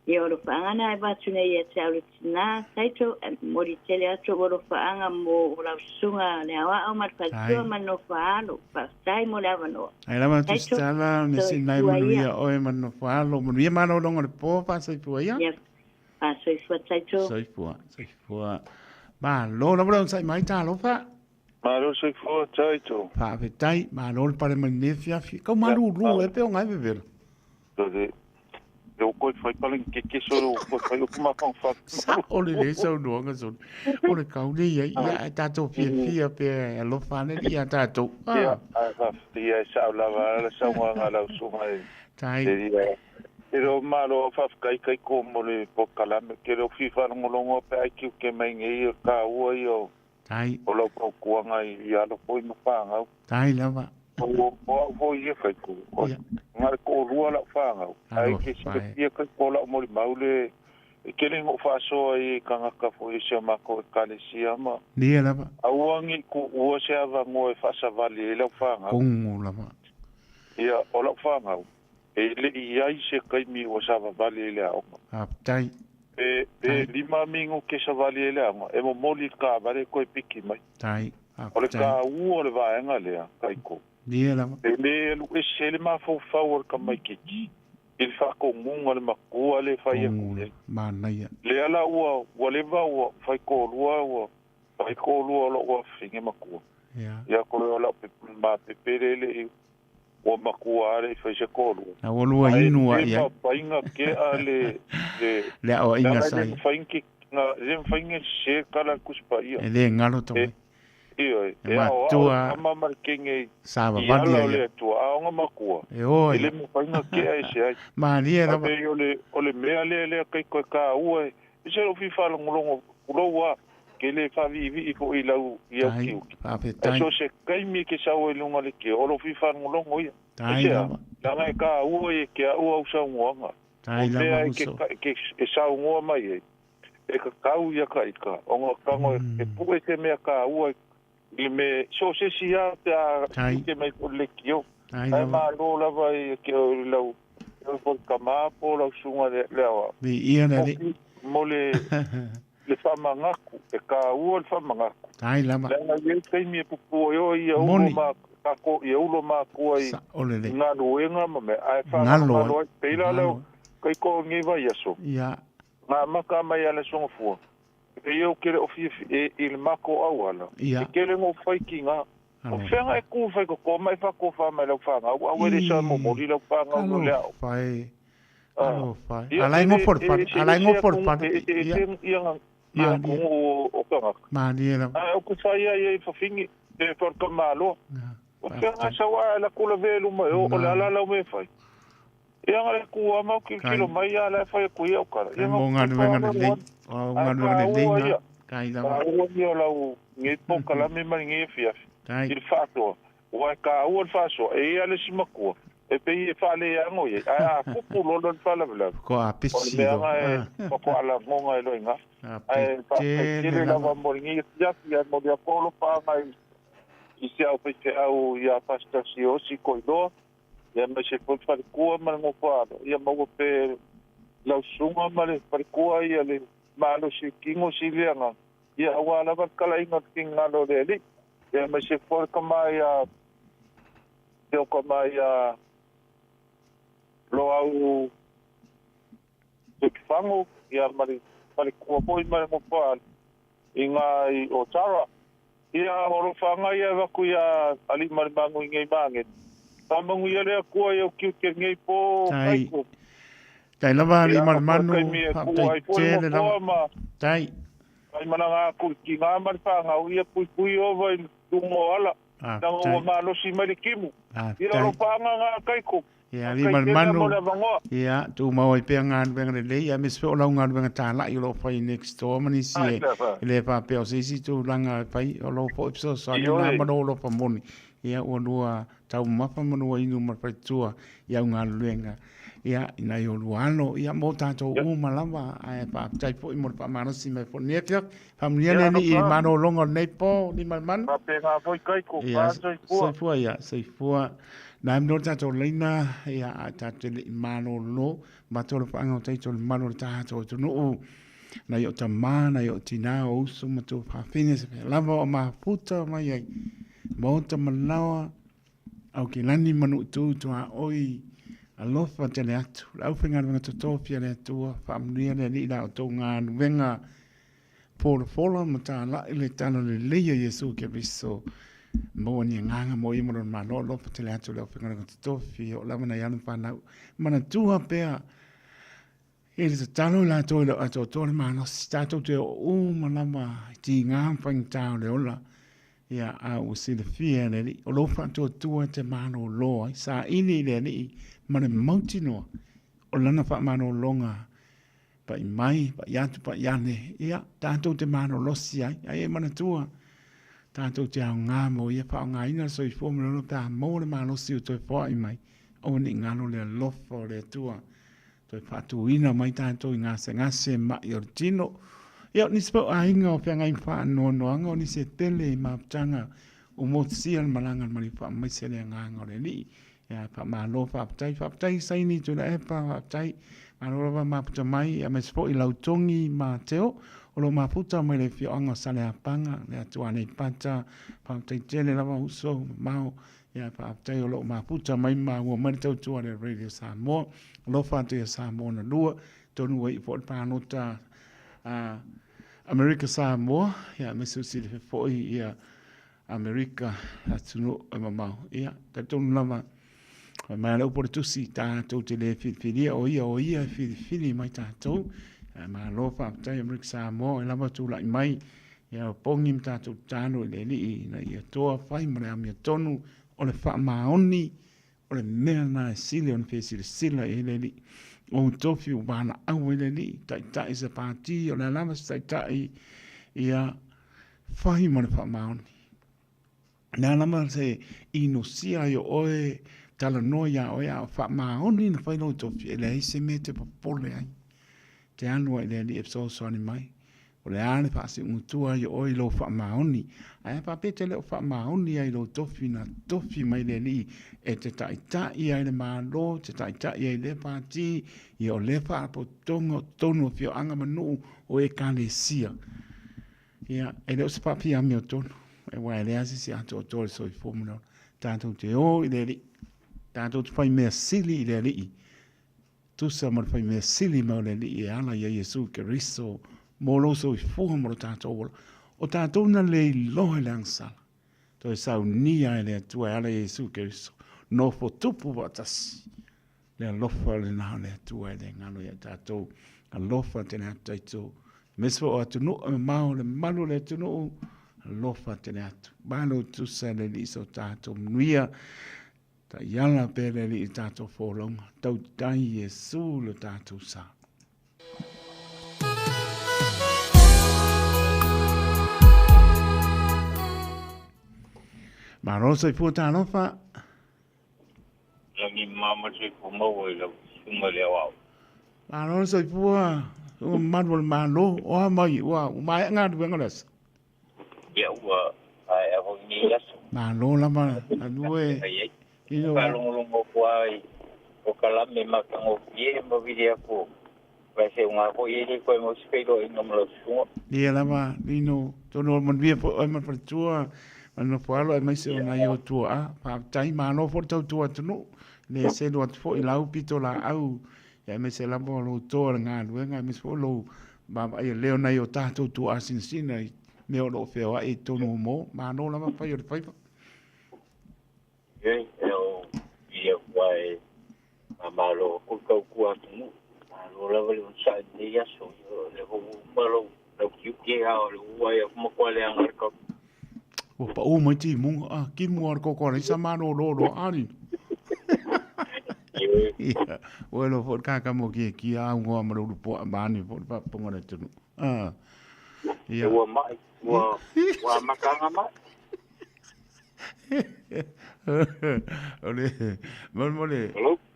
Ia o alofaaga na e avatu nei ia te au le tinā Taito, e momoli tele atu ou alofaaga mo o lau susuga le aoao ma le faletua ma le nofo a alo. Faafetai mo le avanoa. Ai lava Taito, Tusitala, me sinai soifua manuia ia. oe ma le nofo a alo. Manuia malologa o le po, faasoifua ia. Ia, faasoifua Taito. Soifua, soifua. Malo lava le onosai mai talofa. Malo soifua Taito. Faafetai, malo le pale mai lenei afiafi. Kau malulu e pe o ngai vevela. Le le o koe fai pale ke ke so o koe fai o kuma fang fa. Sa o le le saunoaga soli. O le kau le ia ia e tātou fiafia pe e alofa ane ia tātou. Ia, a fa ia e sa lava la sa nga la usunga e. Tai. E ro malo fa kai kai ko mo le po kalame ke ro fifa ngolongo pe ai ki ke mai ngi ka ua i o. Tai. O lau paukuaga i alo foi ma fagau. Tai lava. O o au foi ia kai ko. Nga le toalua la'u fagau. Ae ke silafia kai ko la'u molimau le e tele ina ou faasoa ai i tagata foi o si a matou ekalesia ma. Nia lava. Aua ne i tuua se avanoa e faasavali ai lau fagau. Kogo lava. Ia, o la'u fagau, e le'i i ai se taimi ua savavali ai le aoga. Faafetai. Pe, pe 5 minute savali ai le aoga, e momoli i le taavale toe piki mai. Tai. O le Faafetai. taua o le vaega lea, Kaiko. Nia lava. E lē alu ese ai le mafaufau o le tamaitiiti i le faatonuga o le matua lea e fai atu i ai. Manaia. Lea la ua, ua leva ua faitoalua ua faitoalua o la'u afafine matua. Ia. Ia ko le o la'u mapepe le le'i ua matua a le'i fai se toalua. Na ua lua Ae inu a le i ai. mafaiga ke'a le le Le aoaiga leaga e sa le ia. mafai ke na le mafai na sese tala a le Tusi Paia. E le galo tau mai. Ioe, E e aoao matua. le tama ma le kege i Savavali ala ai o le ia. Atua, a ona matua, E o e ai. le mafai na ke'a ese ai. Malie lava. Ae o le o le mea lea lea kai koe kāua e, e se lou fia faalogologo kulou a, ke le faaviivii foi i lau i au Tai, kiuki. Ae faafetai. so se taimi e ke sau ai luga o le keo, o lou fia faalogologo ia. Tai E se a, lava. leaga e kāua e ke a'u au saunoaga. Tai O mea lava e ke, uso. ke, e saunoa mai ai, e kakau ia ka ika, ona tago e, e pu'e se mea kāua i le me, so se isi a pe a Tai. ke mai po le kio. Tai Ae lava. malo lava i ke o lau, o po kamā po lau susuga le, le aoa. Viia le Alii. Mo le, le faamagaku, e kāua le faamagaku. Tai lava. Leaga i ai taimi e pupua ai oe ia ulo Moni. ma, kako, ia ulo makua i, O le le. i galuega ma mea, ae Galo ai. faamagalo ai. Pei la leo, kai ko ngi vai aso. Ia. Ngā maka mai a le songafua. E iau kele o fia e, i le mako au ala. Ia. E kele ngō whai ki ngā. O whenga e kū whai ko kō mai whako wha mai lau whanga. Au au e le sa momoli lau whanga o le ao. Alofa e. Alofa e. Ia, Alai e ngo le- for e pale. ese- Alai ese ngo for aku- pale. e- e- Ia. ese ia ngā- ia Malie. aku o o kangaka. Malie lava. A o ku whai ai e whawhingi, e wharka māloa. O whenga sa wā la kula velu mai o, o le ala lau me whai. Ia ngā le kua mau ki Kai. kilo mai ia la e whai aku ia o kara. Kai mo galuega lelei. O galuega lelei na. Kai lava. Ua ia lau ngi po kalame mai ngi fiafi. Tai. I le faatoa. Ua e tāua le faasoa, e i ai le isi matua, e pei e faaleago i ai, ae a tupu loa le faalavelave, Ko a o le pisi mea lo. na e matua lagoga ai loa i ina. A Ae faafetai tele tele lava. lava mo lenei afiafi, ae momoli atu au alofaaga i si au faifeau ia Pastor Siosi Koiloa, ia aemaise foi le faletua ma le nofoaalo, ia maua pea lau susuga ma le faletua ia le malosi e tino sili agaga, ia aua lava le talaiga o le finagalo o le Alii. Ia aemaise foi le tama ia te o tama ia Loau Tukifago, ia ma le faletua foi ma le nofoaalo i ina i Otara. Ia o alofaga ia e avatu ia Alii ma le Magu i nei Magele. Faamanuia le Atua i au tiute i lenei po Tai. Kaiko. Tai lava Alii Ia ma le ma Manu, taimi e tuua faafetai ai foi le tele nofoa lava. ma Tai. faimalaga atu i le tiga ma le fanau, ia puipui ova i luga o ala, leaga ua Faafetai. malosi mai le timu. Ia Faafetai. alofaga na Kaiko. Ia, Alii ma Faafetai le tele mo Manu. le avanoa. Ia, tumau ai pea galuega lelei, aemaise foi o lau galuega talai o lo o fai next door ma nisi Ai e lava. e le faapea o se isi tulaga e fai, o lou foi fesoasoani Ioe. na ma lou alofa moni. Ia, ua lua taumafa ma lua inu ma le faletua i au galuega. Ia, i nai o lua alo, ia, mo tatou uma lava, ae faafetai foi mo le faamalosi mai foi i lenei afiafi. Faamanuia Ia, le Alii i alofa. malologa o lenei po, Alii ma le Manu. Faapena foi Kaiko, Ia, fa soifua. soifua, ia, soifua. Na amino le tatou laina, ia, a tatou te le i malolo, matou le whaanga o taito le malu o le tatou atunuu, nai o tamā, nai o tinā, o uso ma tou fafine, se pea lava o mafuta mai ai, maota malaoa, au ke lani manu i tū tua oi, alofa tele atu. Le au whaingaluenga totofia le Atua, whaamanuia le Alii la o tou galuega folafola ma tāla'i le tala lelei a Iesu Keriso. Maua ni agaga mo ia ma lona Malo, alofa tele atu le aufaigaluega totofi, o lava nai alo ma fanau. Manatua pea i le tatalo i latou e le o atoatoa le malosi, tatou te oo uma lava i tiga ma faigata o le ola. Ia, a ua silafia e le Alii, o lou faatuatua e te malolo ai, saili i le Alii ma le mautinoa o lana faamalologa pai mai, pai atu, pai ane, ia, tatou te malolosi ai. Ai e manatua, tatou te aoga mo ia, faaaogaina le soifua ma le ola pe a maua le malosi o toe foai mai. Aua ne i galo le alofa o le Atua, toe faatuina mai tatou i gasegase ma'i o le tino. Ia, o nisi foi o aiga o feagai ma faanoanoaga, o nisi e tele i mafutaga ua motusia le malaga a le maliu faamaise le agaga o le Alii. Ia, faamalo, faafetai, faafetai Saini Tuilaepa, faafetai. Malo lava mafuta mai, aemaise foi lau Togi ma Teo, o lo o mafuta mai le afioaga o Saleapaga, le atu Aleipata, faafetai tele lava uso mamao. Ia, faafetai o lo o mafuta mai ma maua mai le tautua a le Radio Samoa. Alofa atu ia Samoa na lua, tonu ua iu foi le palota a Amerika Samoa, ia, aemaise o silafia foi ia Amerika, atunuu e mamao. Ia, talitonu lava, fai mai a le upu o le tusi, tatou te le filifilia o ia, o ia e filifili mai tatou. Ae malo faafetai Amerika Samoa, e lava tulai mai, ia o pongi ma tatou tatalo i le Alii ina ia toa fai ma le amiotonu o le faamaoni o le mea lena e sili ona fesilasila i ai le Alii. O ou tofi ua valaau ai le Alii, taitai se pati, o le a lava se taitai, ia Fai ma le faamaoni. Le a lava se inosia ai o oe, talanoa iā oe, a o faamaoni na fai lou tofi, e leai se mea e te popole ai. Te alu ai i le Alii e fesoasoani mai. O le a le faasiugatua ai o oe i lou faamaoni. Ae a faapea e te le o faamaoni ai i lou tofi na tofi mai le Alii e te taitai ai le Malo, te taitai ai lea pati, ia o lea faalapotopotoga o totonu o afioaga ma nuu o Ekalesia. Ia, e le o se faafia amiotonu, aua e leai se isi atoatoa i le soifua ma le ola. Tatou te o i le Alii, tatou te fai mea sili i le Alii, tusa ma le fai mea sili mai o le Alii e ala ia Iesu Keriso mo lou soifua ma lo tatou ola. O tatou na le iloa i le agasala, toe saunia e le Atua e ala ia Iesu Keriso, nofo tupu faatasi. Le alofa lena o le Atua e le galo ia tatou. Alofa tele atu taito. Aemaise foi o atunuu e mamao, le mamalu o le atunuu, alofa tele atu. Malo tusa le Alii so tatou manuia. Taiala pea le Alii i tatou folauga. Tautai Iesu lo tatou sa. Malo le soifua talofa. Lagi mama se ko maua i lau susuga i le aoao. Malo le soifua, susuga mamalu o le Malo, o a mai, ua maea galuega o le aso? Ia ua maea foi lenei aso. Malo lava galue. Ino. Faalogologo atu lava i polokalame matagofie ma vili atu vaeseuga foi e le toe maua se feiloaiga ma lau susuga. Ia lava Lino, atonu o le manuia foi oe ma le faletua ma le nofo alo aemaise o nai ou tuaa. Faafetai, malo foi le tautua atunuu, le selu atu foi i lau pitolaau aemaise lava o lou toa i le galuega aemaise foi o lou vaavaaia lea o nai o tatou tuaa sinasina i mea o lo o feoai i totonu o mo. Malo lava fai o le faiva. Ioe, e o vili atu lava e faamalo atu le tautua atunuu. Malo lava le onosai i lenei aso. O lea foi ua uma lou lau tiute a o le ua ai atu matua leaga le tau. Ua pau mai timuga, a kimu a le koko alaisa malolo loa a Lino. Ioe. Ia, ua iloa foi le kākama o kiekie a ugoa ma le ulu puaa vaeane foi le faafofoga a le atunuu. Ah. Ia. Ua mai, ua ua amata ana mai. O le molemole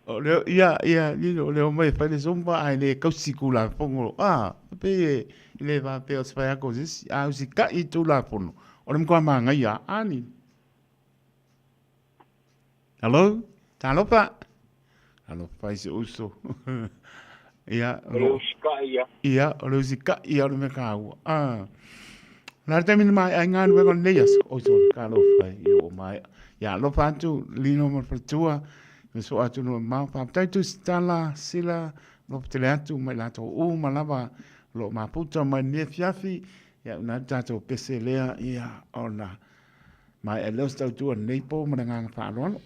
o le ia ia Lino o le omai e fai le Zumba ae le kausi Tulafono a pei e le faapea o se fai atu o se isi a usitai i Tulafono o le matua manaia a Lino. Hello, talofa. Talofa i si uso. Ia, o le usikai ia. Ia, o le usikai ia o le mea taua. Ah. La le taimi na maea ai galuega o lenei aso. Oi sole, talofa e, ia ua maea. Ia, alofa atu, Lino ma le faletua, me so atu no mamao. Faafetai Tusitala, Sila, alofa tele atu ma i latou uma lava o lo o mafuta mai lenei afiafi. Ia, una le tatou pese lea, ia, ona Maea lea o se tautua lenei po ma le agaga faaaloalo.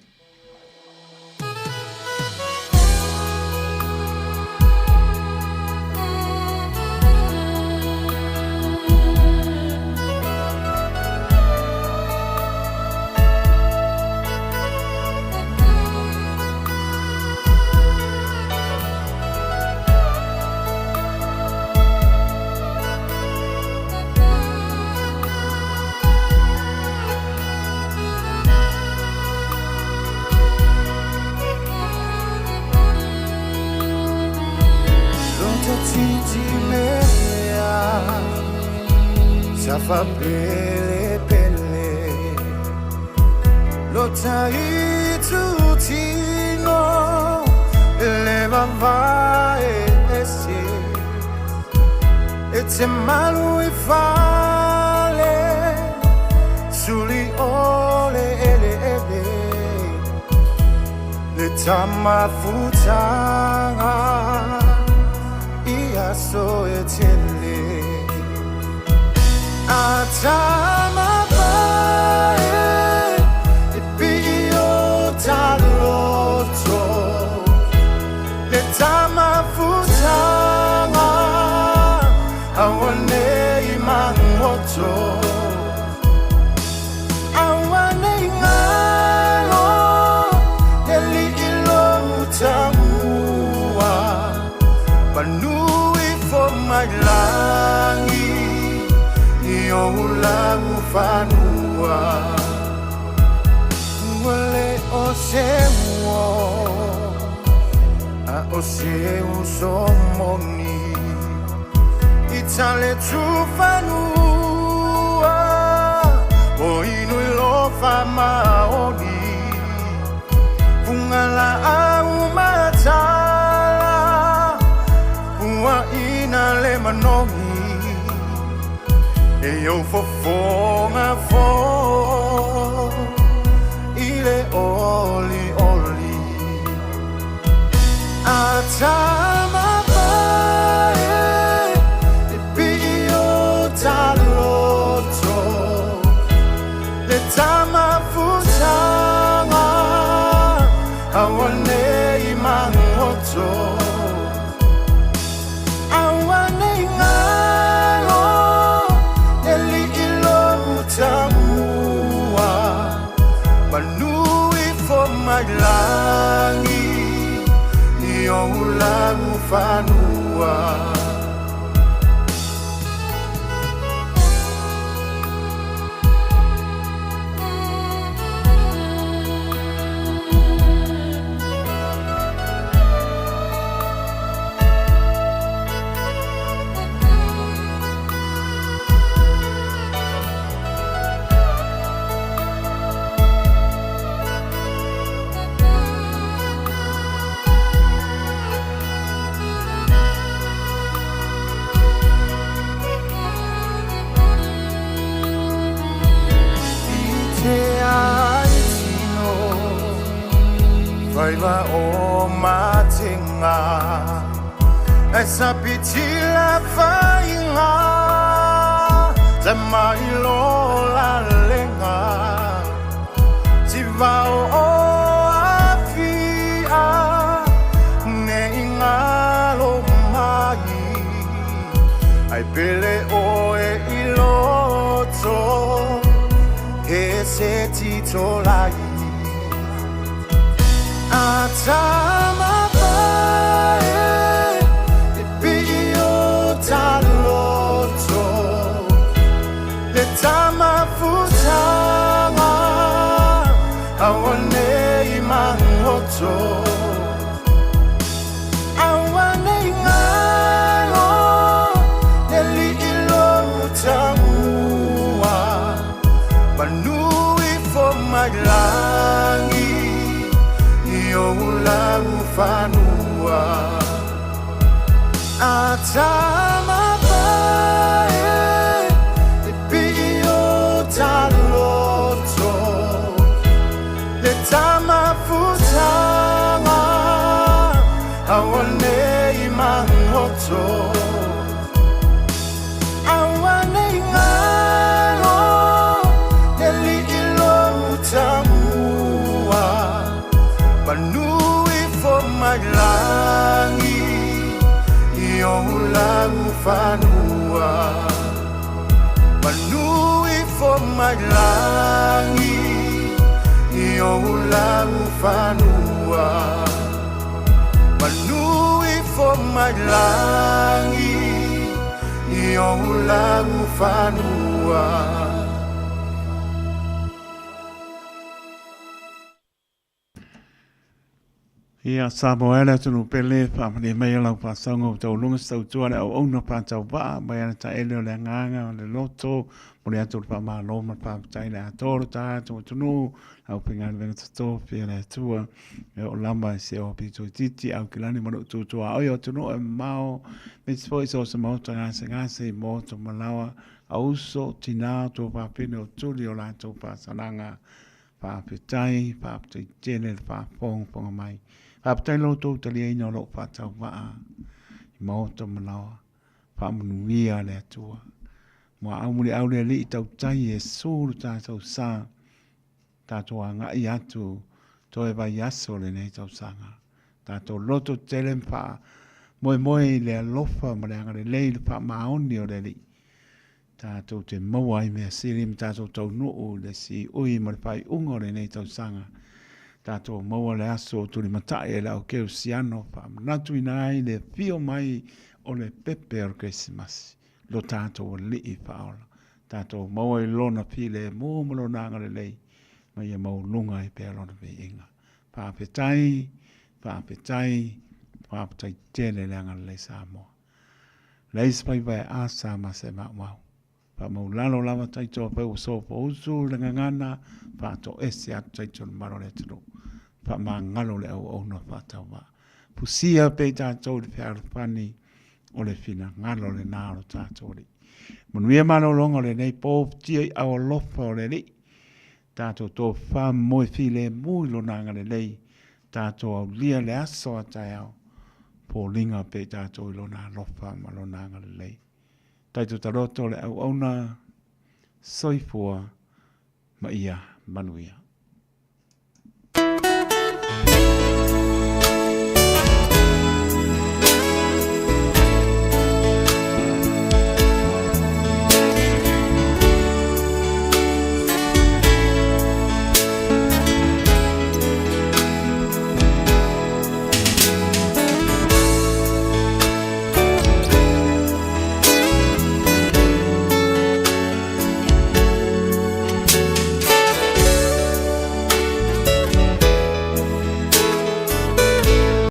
Faiva o matinga E sa pitila fainga Te mai lo la lenga Ti vao o afia Ne ingalo mai Ai pele oe i loto E se tito lai Atamapae E pio taloto Le tamafutanga Awane i mangoto Awane i ngalo Le li ilo tamua Manu i fo mai langi I o lau fanua Atamapae E pio taloto Le tamafutanga Awane i mangoto Awane i ngalo Le li ilo tamua Manu i fo mai langi I o lau fanua Manu i fo mai langi I o lau fanua Manu i fo mai langi I o lau fanua Ia, Samoa e le atunuu pele, faamalie mai lau faasauga ua taualuga se tautua le auauna faatauvaa mai ana taele o le agaga o le loto, momoli atu le faamalo ma le faafetai i le atoa o lo tatou atunuu, le aufaigaluega totofi a le Atua, e oo lava i se o pito itiiti, Aukilani ma lou tutuaoi o atunuu e mamao, aemaise foi so o se maota gasegase i moto ma laoa, auso, tina, tuafafine o tuli o latou faasalaga. Faafetai, faafetai tele le faafogafoga mai. Faafetai lo outou taliaina o lou faatauvaa i maota ma laoa. Faamanuia le Atua. Muaau muliau le Alii tautai e su lo tatou sa, tatou agai atu toe vaiaso lenei tausaga. Tatou loto tele ma faamoemoe i le alofa ma le agalelei i le faamaoni o le Alii. Tatou te maua ai mea sili ma tatou taunuu i le siui ma le faaiuga o lenei tausaga. Tatou maua le aso o tulimatai e le au kerisiano faamanatuina ai le afio mai o le pepe o le Kerisimasi, lo tatou Alii Faaola. Tatou maua i Lona filemu ma Lona agalelei ma ia maualuga ai pea Lona viiga. Faafetai, faafetai, faafetai tele le agalelei Samoa. Leai se faiva e asa ma se maumau. Faamaulalo lava taito a ua sopousu le gagana, faatoese atu taito le mamalu o le atunuu. Faamagalo le auauna faatauvaa. Fusia pea i tatou i le fealofani o le finagalo lena o lo tatou Alii. Manuia malologa o lenei po, futia i aao alofa o le Alii. Tatou tofa moe filemu i lona agalelei, tatou aulia le aso a taeao, foliga pea i tatou i lona alofa ma lona agalelei. Taito taloto le auauna, soifua ma ia manuia.